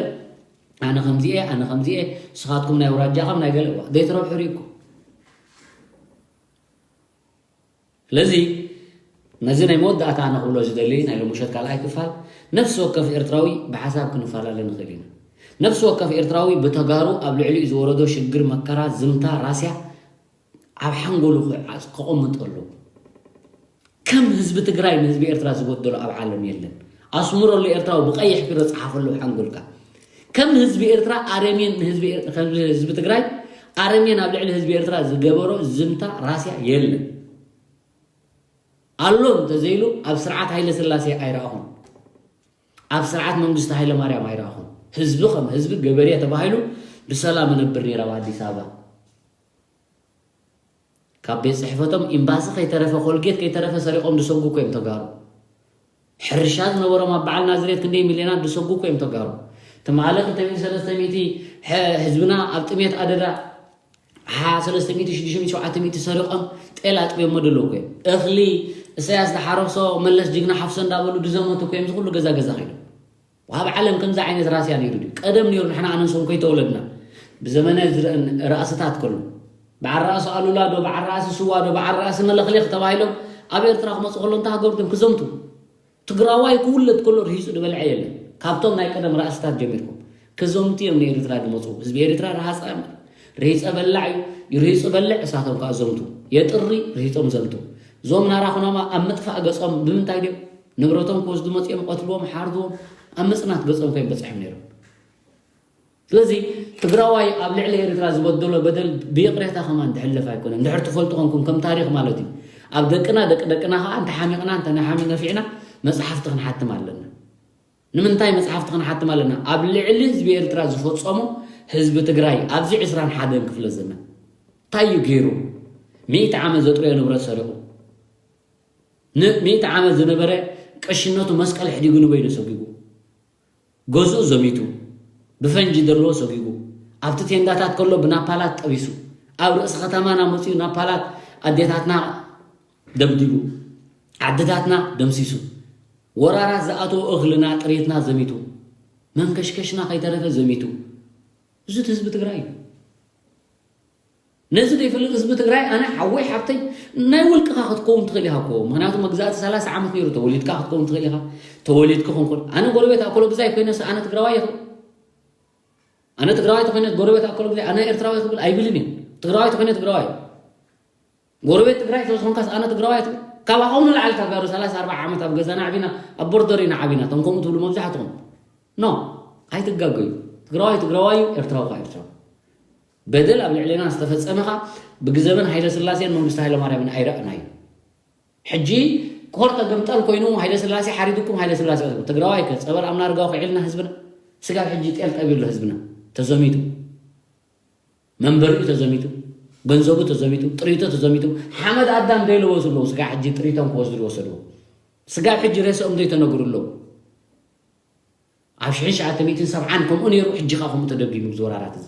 ኣነ ከምዚ እየ፣ ኣነ ከምዚ እየ፣ ንስኻትኩም ናይ ውራጃኹም ናይ ገለ ዘይትረብሑ ርኢኩም። ስለዚ ነዚ ናይ መወዳእታ ኣነ ክብሎ ዝደሊ ናይ ሎምሸት ካልኣይ ክፋል፣ ነፍሲ ወከፍ ኤርትራዊ ብሓሳብ ክንፈላለ ንኽእል ኢና። ነፍሲ ወከፍ ኤርትራዊ ብተጋሩ ኣብ ልዕሊኡ ዝወረዶ ሽግር፣ መከራ፣ ዝምታ፣ ራስያ ኣብ ሓንጎሉ ክዓ-፣ ክቕምጥ ኣለዎ። ከም ህዝቢ ትግራይ ንህዝቢ ኤርትራ ዝበደሎ ኣብ ዓለም የለን። ኣስምረሉ ኤርትራዊ ብቀይሕ ፊሮ ጸሓፈሉ ሓንጎልካ። ከም ህዝቢ ኤርትራ ኣረሜን ንህዝቢ ኤር-፣ ከም ህዝቢ ትግራይ ኣረሜን ኣብ ልዕሊ ህዝቢ ኤርትራ ዝገበሮ ዝምታ ራስያ የለን። ኣሎ እንተዘይሉ ኣብ ስርዓት ሃይለ ስላሴ ኣይረኣኹን። ኣብ ስርዓት መንግስቲ ሃይለማርያም ኣይረኣኹን። ህዝቢ ከም ህዝቢ ገበሬ ተባሂሉ ብሰላም እነብር ነይረ ኣብ ኣዲስ ኣበባ። ካብ ቤት ጽሕፈቶም ኤምባሲ ከይተረፈ ኮልጌት ከይተረፈ ሰሪቖም ዝሰጉ እኮ እዮም ተጋሩ። ሕርሻ ዝነበሮም ኣብ በዓል ናዝሬት ክንደይ ሚልዮናት ዝሰጉ እኮ እዮም ተጋሩ። ትማሊ ክልተ ሚእቲ ሰለስተ ሚእቲ ሕ- ህዝብና ኣብ ጥሜት ኣደዳ ሓ ሰለስተ ሚእቲ ሽዱሽተ ሚእቲ ሸውዓተ ሚእቲ ሰሪቖም ጤል ኣጥብዮሞ ደለዉ እኮ እዮም። እኽሊ እሰያስ ዝሓረሶ መለስ ጅግና ሓፍሶ እንዳበሉ ዝዘመቱ እኮ እዮም ዝኹሉ ገዛ ገዛ ከይዶም። ኣብ ዓለም ከምዚ ዓይነት ራስያ ነይሩ ድዩ? ቀደም ነይሩ፣ ንሕና ኣነንሶም ከይተወለድና ብዘመነ ዝረአን ራእስታት ከሎ በዓል ራእሲ ኣሉላ ዶ በዓል ራእሲ ስዋ ዶ በዓል ራእሲ መለኽሌኽ ተባሂሎም ኣብ ኤርትራ ክመፁ ከሎ እንታይ ሃገሩ ድም ክዘምቱ? ትግራዋይ ክውለድ ከሎ ርሂፁ ዝበልዐ የለን። ካብቶም ናይ ቀደም ራእስታት ጀሚርኩም ክዘምቱ እዮም ንኤርትራ ዝመፁ። ህዝቢ ኤርትራ ረሃፃ ርሂፀ በላዕ እዩ። ርሂፁ በልዕ፣ እሳቶም ከዓ ዘምቱ። የጥሪ፣ ርሂፆም ዘምቱ። እዞም ናራ ኩናማ ኣብ ምጥፋእ ገፆም ብምንታይ ድዮም? ንብረቶም ክወስዱ መፂኦም፣ ቀትልዎም፣ ሓርድዎም፣ ኣብ ምፅናት ገፆም ከይም በፅሖም ነይሮም። ስለዚ ትግራዋይ ኣብ ልዕሊ ኤርትራ ዝበደሎ በደል ብይቕሬታ ከማን ዝሕለፍ ኣይኮነን። እንድሕር ትፈልጡ ኮንኩም ከም ታሪኽ ማለት እዩ። ኣብ ደቅና ደቂ ደቅና ከዓ እንተ ሓሚቕና እንተ ናይ ሓሚ ነፊዕና መፅሓፍቲ ክንሓትም ኣለና። ንምንታይ መፅሓፍቲ ክንሓትም ኣለና? ኣብ ልዕሊ ህዝቢ ኤርትራ ዝፈፀሞ ህዝቢ ትግራይ ኣብዚ ዕስራን ሓደን ክፍለ ዘመን እንታይ እዩ ገይሩ? ሚእቲ ዓመት ዘጥረዮ ንብረት ሰሪቑ፣ ንሚእቲ ዓመት ዝነበረ ቀሽነቱ መስቀል ሕዲጉ ንበይኑ ሰጒጉ፣ ገዝኡ ዘሚቱ፣ ብፈንጂ ዘለዎ ሰጒጉ፣ ኣብቲ ቴንዳታት ከሎ ብናፓላት ጠቢሱ፣ ኣብ ርእሲ ከተማና መፂኡ ናፓላት ኣዴታትና ደብዲቡ፣ ዓድታትና ደምሲሱ፣ ወራራት ዝኣተወ እኽልና ጥሪትና ዘሚቱ፣ መንከሽከሽና ከይተረፈ ዘሚቱ። እዚ እቲ ህዝቢ ትግራይ እዩ። ነዚ ዘይፈልጥ ህዝቢ ትግራይ ኣነ ሓወይ ሓብተይ ናይ ውልቅኻ ክትከውን ትኽእል ኢኻ እኮ። ምክንያቱ መግዛእቲ ሰላሳ ዓመት ነይሩ። ተወሊድካ ክትከውን ትኽእል ኢኻ። ተወሊድካ ኮንኩን ኣነ ጎረቤት ኣኮሎ ግዛይ ኮይነስ ኣነ ትግራዋይ ይኽእል። ኣነ ትግራዋይ ተኮይነ ጎረቤት ኣኮሎ ግዛይ ኣነ ኤርትራዊ ክብል ኣይብልን እየ። ትግራዋይ ተኮይነ ትግራዋይ። ጎረቤት ትግራይ ተዝኾንካስ ኣነ ትግራዋይ ትብል። ካባኹም ንላዕሊ ተጋሩ ሰላሳ ኣርባዓ ዓመት ኣብ ገዛና ዓቢና ኣብ ቦርደር ኢና ዓቢና። እቶም ከምኡ ትብሉ መብዛሕትኹም ኖ ኣይትጋገዩ። ትግራዋይ ትግራዋይ እዩ፣ ኤርትራዊ ከዓ ኤርትራዊ። በደል ኣብ ልዕሌና ዝተፈጸመ ኸኣ ብግዘበን ሃይለ ስላሴን መንግስቲ ሃይለ ማርያምን ኣይረኣናዩ። ሕጂ ኮር ተገምጠል ኮይኑ ሃይለ ስላሴ ሓሪድኩም ሃይለ ስላሴ ትብሉ። ትግራዋይ ከ ጸበል ኣምና ርጋው ክዒልና ህዝብና ስጋብ ሕጂ ጤል ጠብዩ ኣሎ ህዝብና ተዘሚቱ መንበሪኡ ተዘሚቱ ገንዘቡ ተዘሚቱ ጥሪቱ ተዘሚቱ ሓመድ ኣዳም ዘይለበሱ ኣለዉ። ስጋብ ሕጂ ጥሪቶም ክወስዱ ዝወሰድዎ ስጋብ ሕጂ ሬስኦም ዘይተነግሩ ኣለዉ። ኣብ ሽሕን ትሽዓተ ሚእትን ሰብዓን ከምኡ ነይሩ፣ ሕጂ ኸኣ ከምኡ ተደጊሙ እዚ ወራራት እዚ።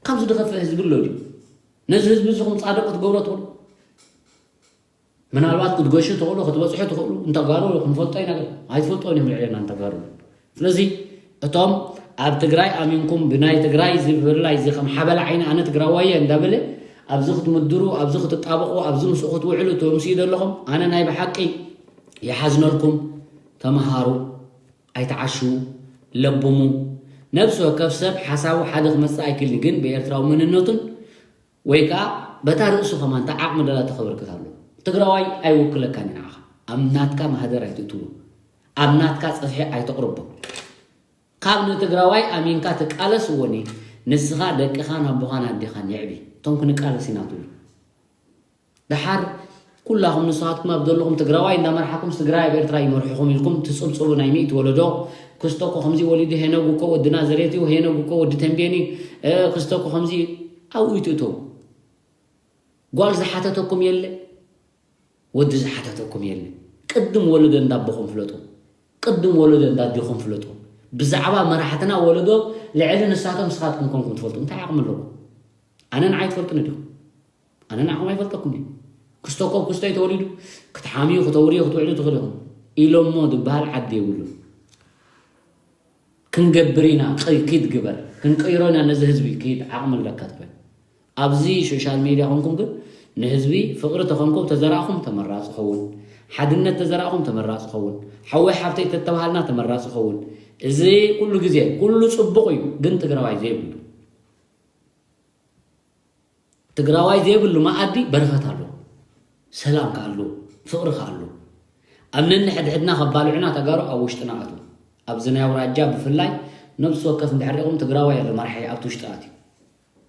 ካብዚ ዝኸፍእ ህዝቢ ኣሎ ድዩ? ነዚ ህዝቢ እዚ ከም ጻድቕ ክትገብሮ ትኽእሉ? ምናልባት ክትገሹ ትኽእሉ፣ ክትበጽሑ ትኽእሉ፣ እንተጋሩ ክንፈልጦ ኢና፣ ግን ኣይትፈልጦን እዮም ልዕሌና እንተጋሩ። ስለዚ እቶም ኣብ ትግራይ ኣሚንኩም ብናይ ትግራይ እዚ ብፍላይ እዚ ከም ሓበላ ዓይኒ ኣነ ትግራዋይ እየ እንዳበለ ኣብዚ ክትምድሩ፣ ኣብዚ ክትጣበቑ፣ ኣብዚ ምስኡ ክትውዕሉ ትምስዩ ዘለኹም ኣነ ናይ ብሓቂ ይሓዝነልኩም። ተምሃሩ። ኣይትዓሽዉ፣ ለብሙ። ነብሲ ወከፍ ሰብ ሓሳቡ ሓደ ክመጽእ ኣይክእልን እዩ፣ ግን ብኤርትራዊ መንነቱን ወይ ከኣ በታ ርእሱ ከማን እታ ዓቕሚ ደላቶ ከበርክት ኣለዎ። ትግራዋይ ኣይውክለካን እዩ ንዓኻ። ኣብ ናትካ ማህደር ኣይትእትዎ። ኣብ ናትካ ጽፍሒ ኣይተቕርቦ። ካብ ንትግራዋይ ኣሚንካ ትቃለስ እወኒ፣ ንስኻ ደቅኻን ኣቦኻን ኣዴኻን የዕቢ። እቶም ክንቃለስ ኢና ትብሉ። ደሓር ኩላኹም ንስኻትኩም ኣብ ዘለኹም ትግራዋይ እንዳመርሓኩም ትግራይ ኣብ ኤርትራ ይመርሕኹም ኢልኩም ትጽብጽቡ ናይ ሚእቲ ወለዶ ክስቶ እኮ ከምዚ ወሊዱ ሄኖግ እኮ ወዲ ናዘሬት እዩ ሄኖግ እኮ ወዲ ተንቤን እዩ እ፣ ክስቶ እኮ ከምዚ ኣብኡ ይትእተው ጓል ዝሓተተኩም የለ ወዲ ዝሓተተኩም የለ ቅድም ወለዶ እንዳቦኹም ፍለጡ ቅድም ወለዶ እንዳዲኹም ፍለጡ ብዛዕባ መራሕትና ወለዶ ልዕሊ ንሳቶም ንስኻትኩም ኮንኩም ትፈልጡ እንታይ ዓቕሚ ኣለኩም ኣነ ንዓይ ትፈልጡኒ ዲኹም ኣነ ንዓኹም ኣይፈልጠኩም ድዩ? ክስተኮ ክስተይ ተወሊዱ ክትሓምዩ ክተውርዩ ክትውዕሉ ትኽእሉ ኢኹም። ኢሎሞ ዝበሃል ዓዲ የብሉን። ክንገብር ኢና ቂ- ኪድ ግበር ክንቀይሮ ኢና ነዚ ህዝቢ ኪድ ዓቕሚ ኣለካ ትበል። ኣብዚ ሶሻል ሜድያ ኮንኩም ግን ንህዝቢ ፍቕሪ ተኾንኩም ተዘራእኹም ተመራፂ ኸውን። ሓድነት ተዘራእኹም ተመራፂ ኸውን። ሓወይ ሓብተይ ተተባሃልና ተመራፂ ኸውን። እዚ ኩሉ ግዜ ኩሉ ፅቡቕ እዩ ግን ትግራዋይ ዘይብሉ ትግራዋይ ዘይብሉ መኣዲ በረኸት ኣሎ፣ ሰላም ከኣ ኣሎ፣ ፍቕሪ ከኣ ኣሎ። ኣብ ነንሕድሕድና ከባልዑና ተጋሩ ኣብ ውሽጥና ኣትዉ። ኣብዚ ናይ ኣውራጃ ብፍላይ ነብሲ ወከፍ እንድሕር ሪኢኹም ትግራዋይ ኣሎ መራሒ ኣብቲ ውሽጢ ኣትዩ።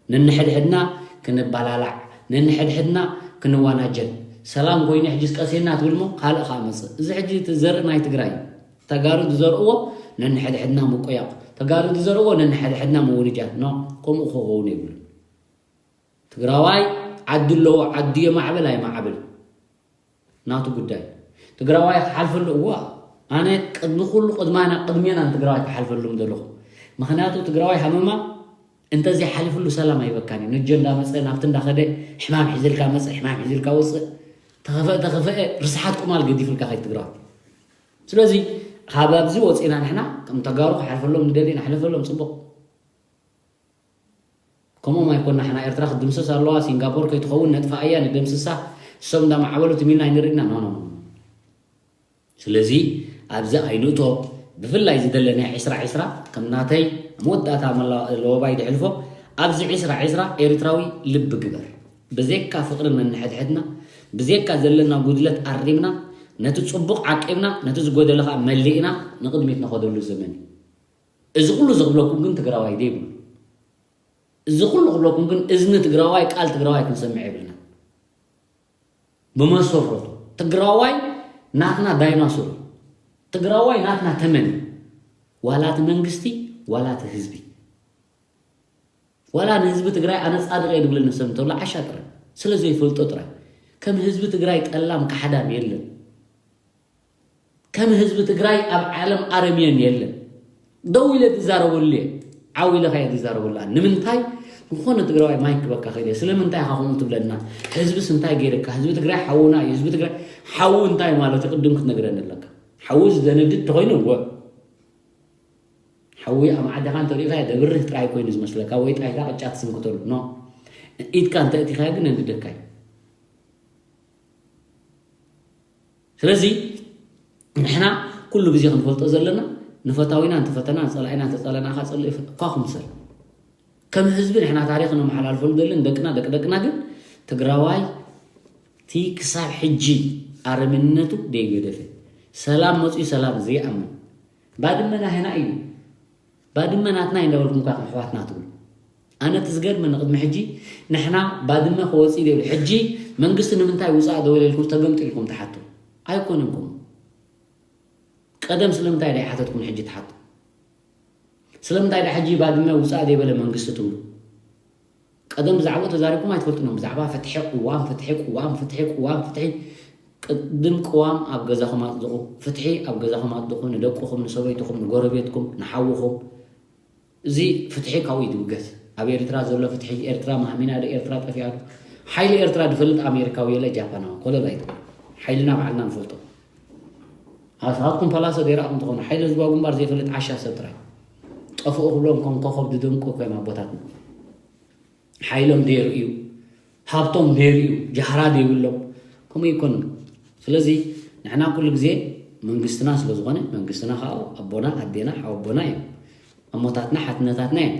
ነንሕድሕድና ክንባላላዕ፣ ነንሕድሕድና ክንዋናጀል። ሰላም ኮይኑ ሕጂስ ቀሴና ትብል እሞ ካልእ ከኣ መጽእ። እዚ ሕጂ እቲ ዘርኢ ናይ ትግራይ እዩ። ተጋሩ ዝዘርእዎ ነንሕድሕድና ምቁያቕ፣ ተጋሩ ዝዘርእዎ ነንሕድሕድና ምውርጃት። ኖ፣ ከምኡ ክኸውን የብሉን። ትግራዋይ ዓዲ ኣለዎ፣ ዓዲ የማዕብል ኣይማዕብል ናቱ ጉዳይ። ትግራዋይ ክሓልፈሉ፣ እዋ፣ ኣነ ቅድሚ ኩሉ ቅድማና ቅድሜና ንትግራዋይ ክሓልፈሎም ዘለኹ። ምኽንያቱ ትግራዋይ ሃመማ እንተዘይ ሓሊፉሉ ሰላም ኣይበካን እዩ። ነጆ እንዳመፀ ናብቲ እንዳኸደ ሕማም ሒዝልካ መፀ፣ ሕማም ሒዝልካ ወፅእ፣ ተኸፈአ ተኸፈአ ርስሓት ቁማል ገዲፍልካ ከይድ ትግራዋይ። ስለዚ ካብ ኣብዚ ወፂና ንሕና ከም ተጋሩ ክሓልፈሎም ንደሊ፣ ንሓልፈሎም። ፅቡቕ። ከምኦም ኣይኮና፣ ንሕና ኤርትራ ክትድምሰስ ኣለዋ፣ ሲንጋፖር ከይትኸውን ነጥፋኣያ፣ ንደምስሳ፣ እሶም እንዳማዕበሉ ትም ኢልና ኣይንርእና። ኖ ኖ ኖ። ስለዚ ኣብዚ ኣይንእቶ። ብፍላይ ዝደለ ናይ ዒስራ ዒስራ ከም ናተይ መወዳእታ መላ-፣ ለወባይ ድሕልፎ፣ ኣብዚ ዒስራ ዒስራ ኤርትራዊ ልቢ ግበር። ብዘይካ ፍቕሪ ነንሕድሕድና፣ ብዘይካ ዘለና ጉድለት ኣሪምና፣ ነቲ ጽቡቕ ዓቂብና፣ ነቲ ዝጎደለ ከኣ መሊእና ንቕድሚት ንኸደሉ ዘመን እዩ። እዚ ኩሉ ዝኽብለኩም ግን ትግራዋይ ዘይብሉ። እዚ ኩሉ ክብለኩም ግን እዝኒ ትግራዋይ፣ ቃል ትግራዋይ ክንሰምዕ የብልና። ብመሰረቱ ትግራዋይ ናትና ዳይናሶር እዩ። ትግራዋይ ናትና ተመን እዩ። ዋላ እቲ መንግስቲ፣ ዋላ እቲ ህዝቢ። ዋላ ንህዝቢ ትግራይ ኣነ ጻድቕ እየ ዝብለኒ ሰብ እንተሎ ዓሻ ጥራይ። ስለ ዘይፈልጦ ጥራይ። ከም ህዝቢ ትግራይ ጠላም ካሕዳም የለን። ከም ህዝቢ ትግራይ ኣብ ዓለም ኣረምየን የለን። ደው ኢለ ዝዛረበሉ እየ። ዓው ኢለ ከየ ዝዛረበሉ። ንምንታይ ዝኾነ ትግራዋይ ማይክ ክበካ ክእል እየ። ስለምንታይ ኢኻ ከምኡ ትብለና? ህዝብስ እንታይ ገይረካ? ህዝቢ ትግራይ ሓውና እዩ። ህዝቢ ትግራይ ሓዊ እንታይ ማለት እዩ? ቅድም ክትነግረኒ ኣለካ። ሓዊ ዘንድድ እንተኾይኑ እወ። ሓዊ ኣብ ዓድኻ እንተሪእኻ ደብርህ ጥራይ ኮይኑ ዝመስለካ ወይ ጣይታ ቅጫ ትስንክተሉ። ኖ። ኢድካ እንተእቲኻዮ ግን ነንድደካ እዩ። ስለዚ ንሕና ኩሉ ግዜ ክንፈልጦ ዘለና ንፈታዊና እንተፈተና፣ ንጸላኢና እንተጸለና፣ እኻ ጸልኢ እኳ ክምሰል። ከም ህዝቢ ንሕና ታሪኽ ነመሓላልፈሉ ዘለና ደቅና፣ ደቂ ደቅና ግን ትግራዋይ እቲ ክሳብ ሕጂ ኣረምነቱ ደይገደፈ። ሰላም መፅኡ ሰላም ዘይኣምን። ባድመ ናህና እዩ። ባድመ ናትና እዩ እንዳበልኩም እኳ ከም ኣሕዋትና ትብሉ። ኣነ እቲ ዝገርመኒ ቅድሚ ሕጂ ንሕና ባድመ ክወፅእ እዩ ይብሉ። ሕጂ መንግስቲ ንምንታይ ውፃእ ደወለ ኢልኩም ተገምጢልኩም ትሓቱ? ኣይኮነን ከምኡ። ቀደም ስለምንታይ ዳይ ሓተትኩም ሕጂ ትሓቱ? ስለምንታይ ዳ ሕጂ ባድመ ውፃእ ዘይበለ መንግስቲ ትብሉ? ቀደም ብዛዕባኡ ተዛሪብኩም ኣይትፈልጡን እዮም። ብዛዕባ ፍትሒ፣ ቅዋም ፍትሒ፣ ቅዋም ፍትሒ፣ ቅዋም ፍትሒ። ቅድም ቅዋም ኣብ ገዛኹም ኣጽድቑ። ፍትሒ ኣብ ገዛኹም ኣጽድቑ። ንደቅኹም፣ ንሰበይትኹም፣ ንጎረቤትኩም፣ ንሓውኹም። እዚ ፍትሒ ካብኡ እዩ ዝብገስ። ኣብ ኤርትራ ዘሎ ፍትሒ፣ ኤርትራ ማህሚና ዶ፣ ኤርትራ ጠፊኣ ዶ? ሓይሊ ኤርትራ ዝፈልጥ ኣሜሪካዊ የለ፣ ጃፓናዊ፣ ኮለል ኣይትበል። ሓይልና ባዕልና ንፈልጦ። ኣስኻትኩም ፓላሶ ዘይረኣኹም ትኾኑ፣ ሓይሊ ህዝባዊ ግንባር ዘይፈልጥ ዓሻ ሰብ ጥራይ። ጠፍኡ ክብሎም ከም ኮኸብ ዝደምቁ እኮ እዮም ኣቦታትና። ሓይሎም ዘይርእዩ፣ ሃብቶም ዘይርእዩ፣ ጃህራ ዘይብሎም፣ ከምኡ ኣይኮኑን። ስለዚ ንሕና ኩሉ ግዜ መንግስትና ስለ ዝኾነ፣ መንግስትና ከዓ ኣቦና፣ ኣዴና፣ ሓወቦና እዮም። ኣሞታትና፣ ሓትነታትና እዮም።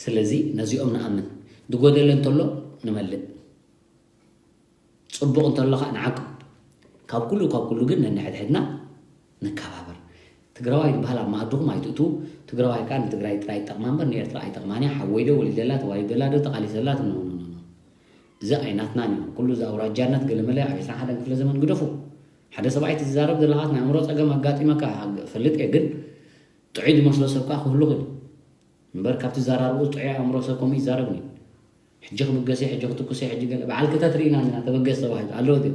ስለዚ ነዚኦም ንኣምን። ዝጎደለ እንተሎ ንመልእ። ጽቡቕ እንተሎ ከዓ ንዓቅብ። ካብ ኩሉ፣ ካብ ኩሉ ግን ነንሕድሕድና ንከባበር። ትግራዋይ ዝበሃል ኣብ መኣድኹም ኣይትእትዉ። ትግራዋይ ከዓ ንትግራይ ጥራይ ይጠቕማ እምበር ንኤርትራ ኣይጠቕማን እያ። ሓወይ ዶ ወሊደላ፣ ተዋሊደላ ዶ፣ ተቓሊሰላ፣ ኖ፣ ኖ፣ ኖ፣ ኖ። እዚ ኣይናትናን እዩ። ኩሉ እዚ ኣውራጃነት ገለመለ ኣብ ዒስራን ሓደን ክፍለ ዘመን ግደፉ። ሓደ ሰብኣይ እቲ ዝዛረብ ዘለኻስ ናይ ኣእምሮ ጸገም ኣጋጢመካ እፈልጥ እየ፣ ግን ጥዑይ ዝመስሎ ሰብ ከዓ ክህሉ ይኽእል። እምበር ካብቲ ዘራርብኡ ጥዑይ ኣእምሮ ሰብ ከምኡ ይዛረብን እዩ። ሕጂ ክብገስ እየ፣ ሕጂ ክትኩስ እየ፣ ሕጂ ገለ በዓል ክተት ርኢና ኢና ተበገስ ተባሂሉ ኣለዎ ድዩ?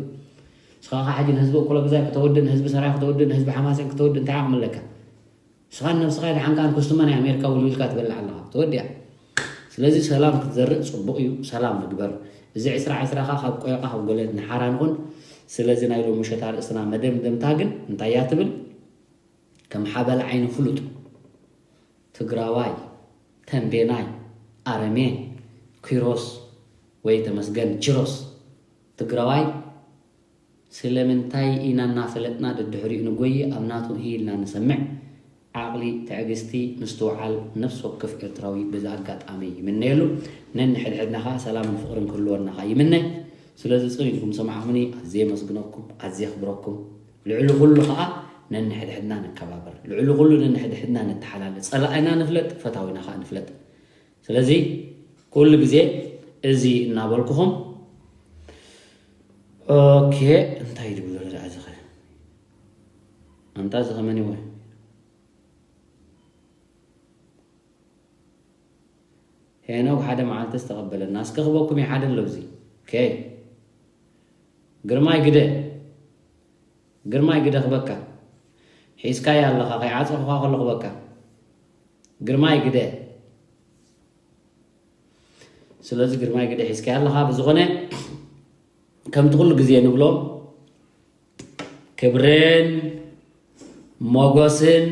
ንስኻ ኸዓ ሕጂ ንህዝቢ እኩለ ግዛይ ክተውድእ፣ ንህዝቢ ሰራይ ክተውድእ፣ ንህዝቢ ሓማሴን ክተውድእ እንታይ ዓቕሚ ኣለካ? ንስኻን ነብስኻ ድሓን ከኣ ንኩስትመ ናይ ኣሜሪካ ውልዊልካ ትበልዕ ኣለኻ። ተወዲኣ። ስለዚ ሰላም ክትዘርእ ጽቡቕ እዩ፣ ሰላም ንግበር። እዚ ዕስራ ዕስራ ኸኣ ካብ ቆየቓ ካብ ጎለድ ንሓራ ንኹን። ስለዚ ናይ ሎሚ ምሸት ኣርእስትና መደምደምታ ግን እንታይ እያ ትብል? ከም ሓበል ዓይኒ ፍሉጥ ትግራዋይ፣ ተምቤናይ፣ ኣረሜን፣ ኪሮስ ወይ ተመስገን ቺሮስ ትግራዋይ ስለምንታይ ኢና እናፈለጥና ደድሕሪኡ ንጎይ ኣብ ናቱ ኢልና ንሰምዕ ዓቕሊ፣ ትዕግስቲ፣ ምስትውዓል ነፍሲ ወከፍ ኤርትራዊ በዚ ኣጋጣሚ ይምነየሉ። ነንሕድሕድና ኸዓ ሰላምን ፍቕርን ክህልወና ኸዓ ይምነ። ስለዚ ጽን ኢልኩም ዝሰማዕኹምኒ ኣዝየ የመስግነኩም፣ ኣዝየ የኽብረኩም። ልዕሊ ኩሉ ኸዓ ነንሕድሕድና ንከባበር፣ ልዕሊ ኩሉ ነንሕድሕድና ንተሓላለ፣ ጸላኢና ንፍለጥ፣ ፈታዊና ኸዓ ንፍለጥ። ስለዚ ኩሉ ግዜ እዚ እናበልኩኹም፣ ኦኬ፣ እንታይ ድብሎ ደኣ ዝኸ-፣ ኣንታ ዝኸመን ይወ-፣ ሄኖክ ሓደ መዓልቲ ዝተቐበለና። እስከ ክበኩም ይሓደ ኣሎ እዚ። ኦኬ። ግርማይ ግደ። ግርማይ ግደ ክበካ። ሒዝካያ ኣለኻ፣ ከይዓጸኹኻ ከሎ ክበካ። ግርማይ ግደ። ስለዚ ግርማይ ግደ ሒዝካያ ኣለኻ። ብዝኾነ ከምቲ ኩሉ ግዜ ንብሎ፣ ክብርን ሞጎስን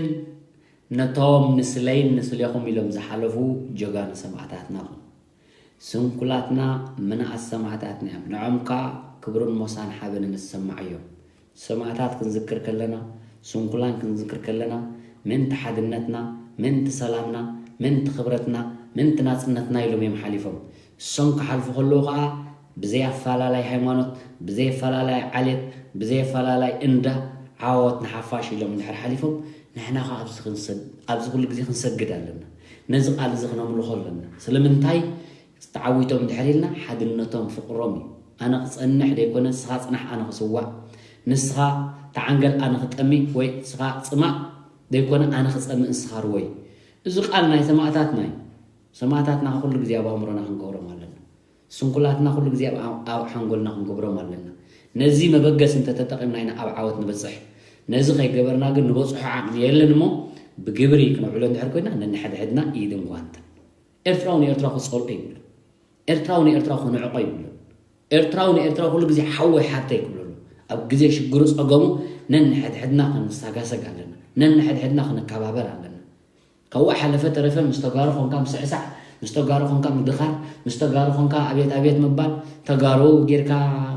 ነቶም ንስለይን ንስሌኹም ኢሎም ዝሓለፉ ጀጋኑ ሰማእታትና ኹን። ስንኩላትና ምንኣስ ሰማእታትና እዮም። ንዖም ከኣ ክብርን ሞሳን ሓበንን ዝሰማዕ እዮም። ሰማእታት ክንዝክር ከለና፣ ስንኩላን ክንዝክር ከለና፣ ምእንቲ ሓድነትና፣ ምእንቲ ሰላምና፣ ምእንቲ ክብረትና፣ ምእንቲ ናጽነትና ኢሎም እዮም ሓሊፎም። እሶም ክሓልፉ ከለዉ ከኣ ብዘይ ኣፈላላይ ሃይማኖት፣ ብዘይ ኣፈላላይ ዓሌት፣ ብዘይ ኣፈላላይ እንዳ ዓወት ንሓፋሽ ኢሎም እንድሕር ሓሊፎም፣ ንሕና ከኣ ኣብዚ ክንሰግ-፣ ኣብዚ ኩሉ ግዜ ክንሰግድ ኣለና። ነዚ ቃል እዚ ክነምልኾ ኣለና። ስለምንታይ? ተዓዊቶም እንድሕር ኢልና ሓድነቶም ፍቕሮም እዩ። ኣነ ክጸንሕ ደይኮነ ንስኻ ጽናሕ ኣነ ክስዋእ፣ ንስኻ ተዓንገል ኣነ ክጠሚ ወይ ንስኻ ጽማእ ደይኮነ ኣነ ክጸምእ ንስኻ ርወይ። እዚ ቃል ናይ ሰማእታትና እዩ። ሰማእታትና ኩሉ ግዜ ኣብ ኣእምሮና ክንገብሮም ኣለና። ስንኩላትና ኩሉ ግዜ ኣብ፣ ኣብ ሓንጎልና ክንገብሮም ኣለና። ነዚ መበገሲ እንተተጠቒምና ኢና ኣብ ዓወት ንበጽሕ። ነዚ ከይገበርና ግን ንበጽሖ ዓቕሚ የለን እሞ ብግብሪ ክነውዕሎ እንድሕር ኮይና ነንሕድሕድና ኢድን ጓንትን። ኤርትራዊ ንኤርትራዊ ክጸልኦ ይብሉን። ኤርትራዊ ንኤርትራዊ ክንዕቆ ይብሉን። ኤርትራዊ ንኤርትራዊ ኩሉ ግዜ ሓወይ ሓብተይ ክብለሉ። ኣብ ግዜ ሽግሩ ጸገሙ ነንሕድሕድና ክንሰጋሰግ ኣለና። ነንሕድሕድና ክንከባበር ኣለና። ካብኡ ሓለፈ ተረፈ ምስ ተጋሩ ኾንካ ምስዕሳዕ፣ ምስ ተጋሩ ኾንካ ምድኻር፣ ምስ ተጋሩ ኾንካ ኣቤት ኣቤት ምባል፣ ተጋሩ ጌርካ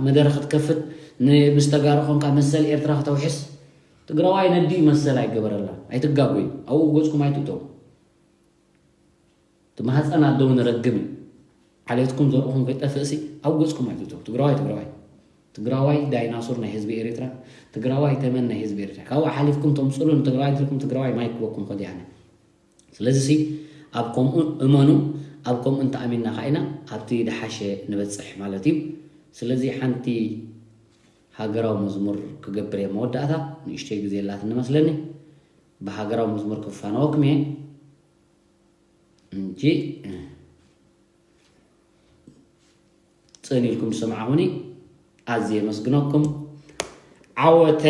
መደረ ክትከፍት፣ ን-፣ ምስ ተጋሩ ኾንካ መሰል ኤርትራ ክተውሕስ። ትግራዋይ ነዲኡ መሰል ኣይገበረላ። ኣይትጋጎዩ። ኣብኡ ገጽኩም ኣይትእተው። እቲ ማህፀን ኣደው ንረግም እዩ። ዓሌትኩም ዘርእኹም ከይጠፍእሲ ኣብ ገጽኩም ኣይትእተው። ትግራዋይ ትግራዋይ። ትግራዋይ ዳይናሶር ናይ ህዝቢ ኤርትራ። ትግራዋይ ተመን ናይ ህዝቢ ኤርትራ። ካብኡ ሓሊፍኩም ተምፅሉ ንትግራዋይ ትልኩም ትግራዋይ ማይ ክበኩም ከዲያነ። ስለዚ ሲ ኣብ ከምኡ እመኑ፣ ኣብ ከምኡ እንተኣሚንና ከዓ ኢና ኣብቲ ድሓሸ ንበፅሕ ማለት እዩ። ስለዚ ሓንቲ ሃገራዊ መዝሙር ክገብር እየ መወዳእታ፣ ንእሽተይ ግዜ የላትን መስለኒ። ብሃገራዊ መዝሙር ክፋነወኩም እየ። እንጂ ጽን ኢልኩም ዝሰማዕኹኒ ኣዝየ የመስግነኩም። ዓወተ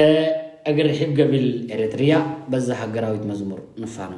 እግሪ ርሒብ ገቢል ኤረትርያ በዛ ሃገራዊት መዝሙር ንፋኖ።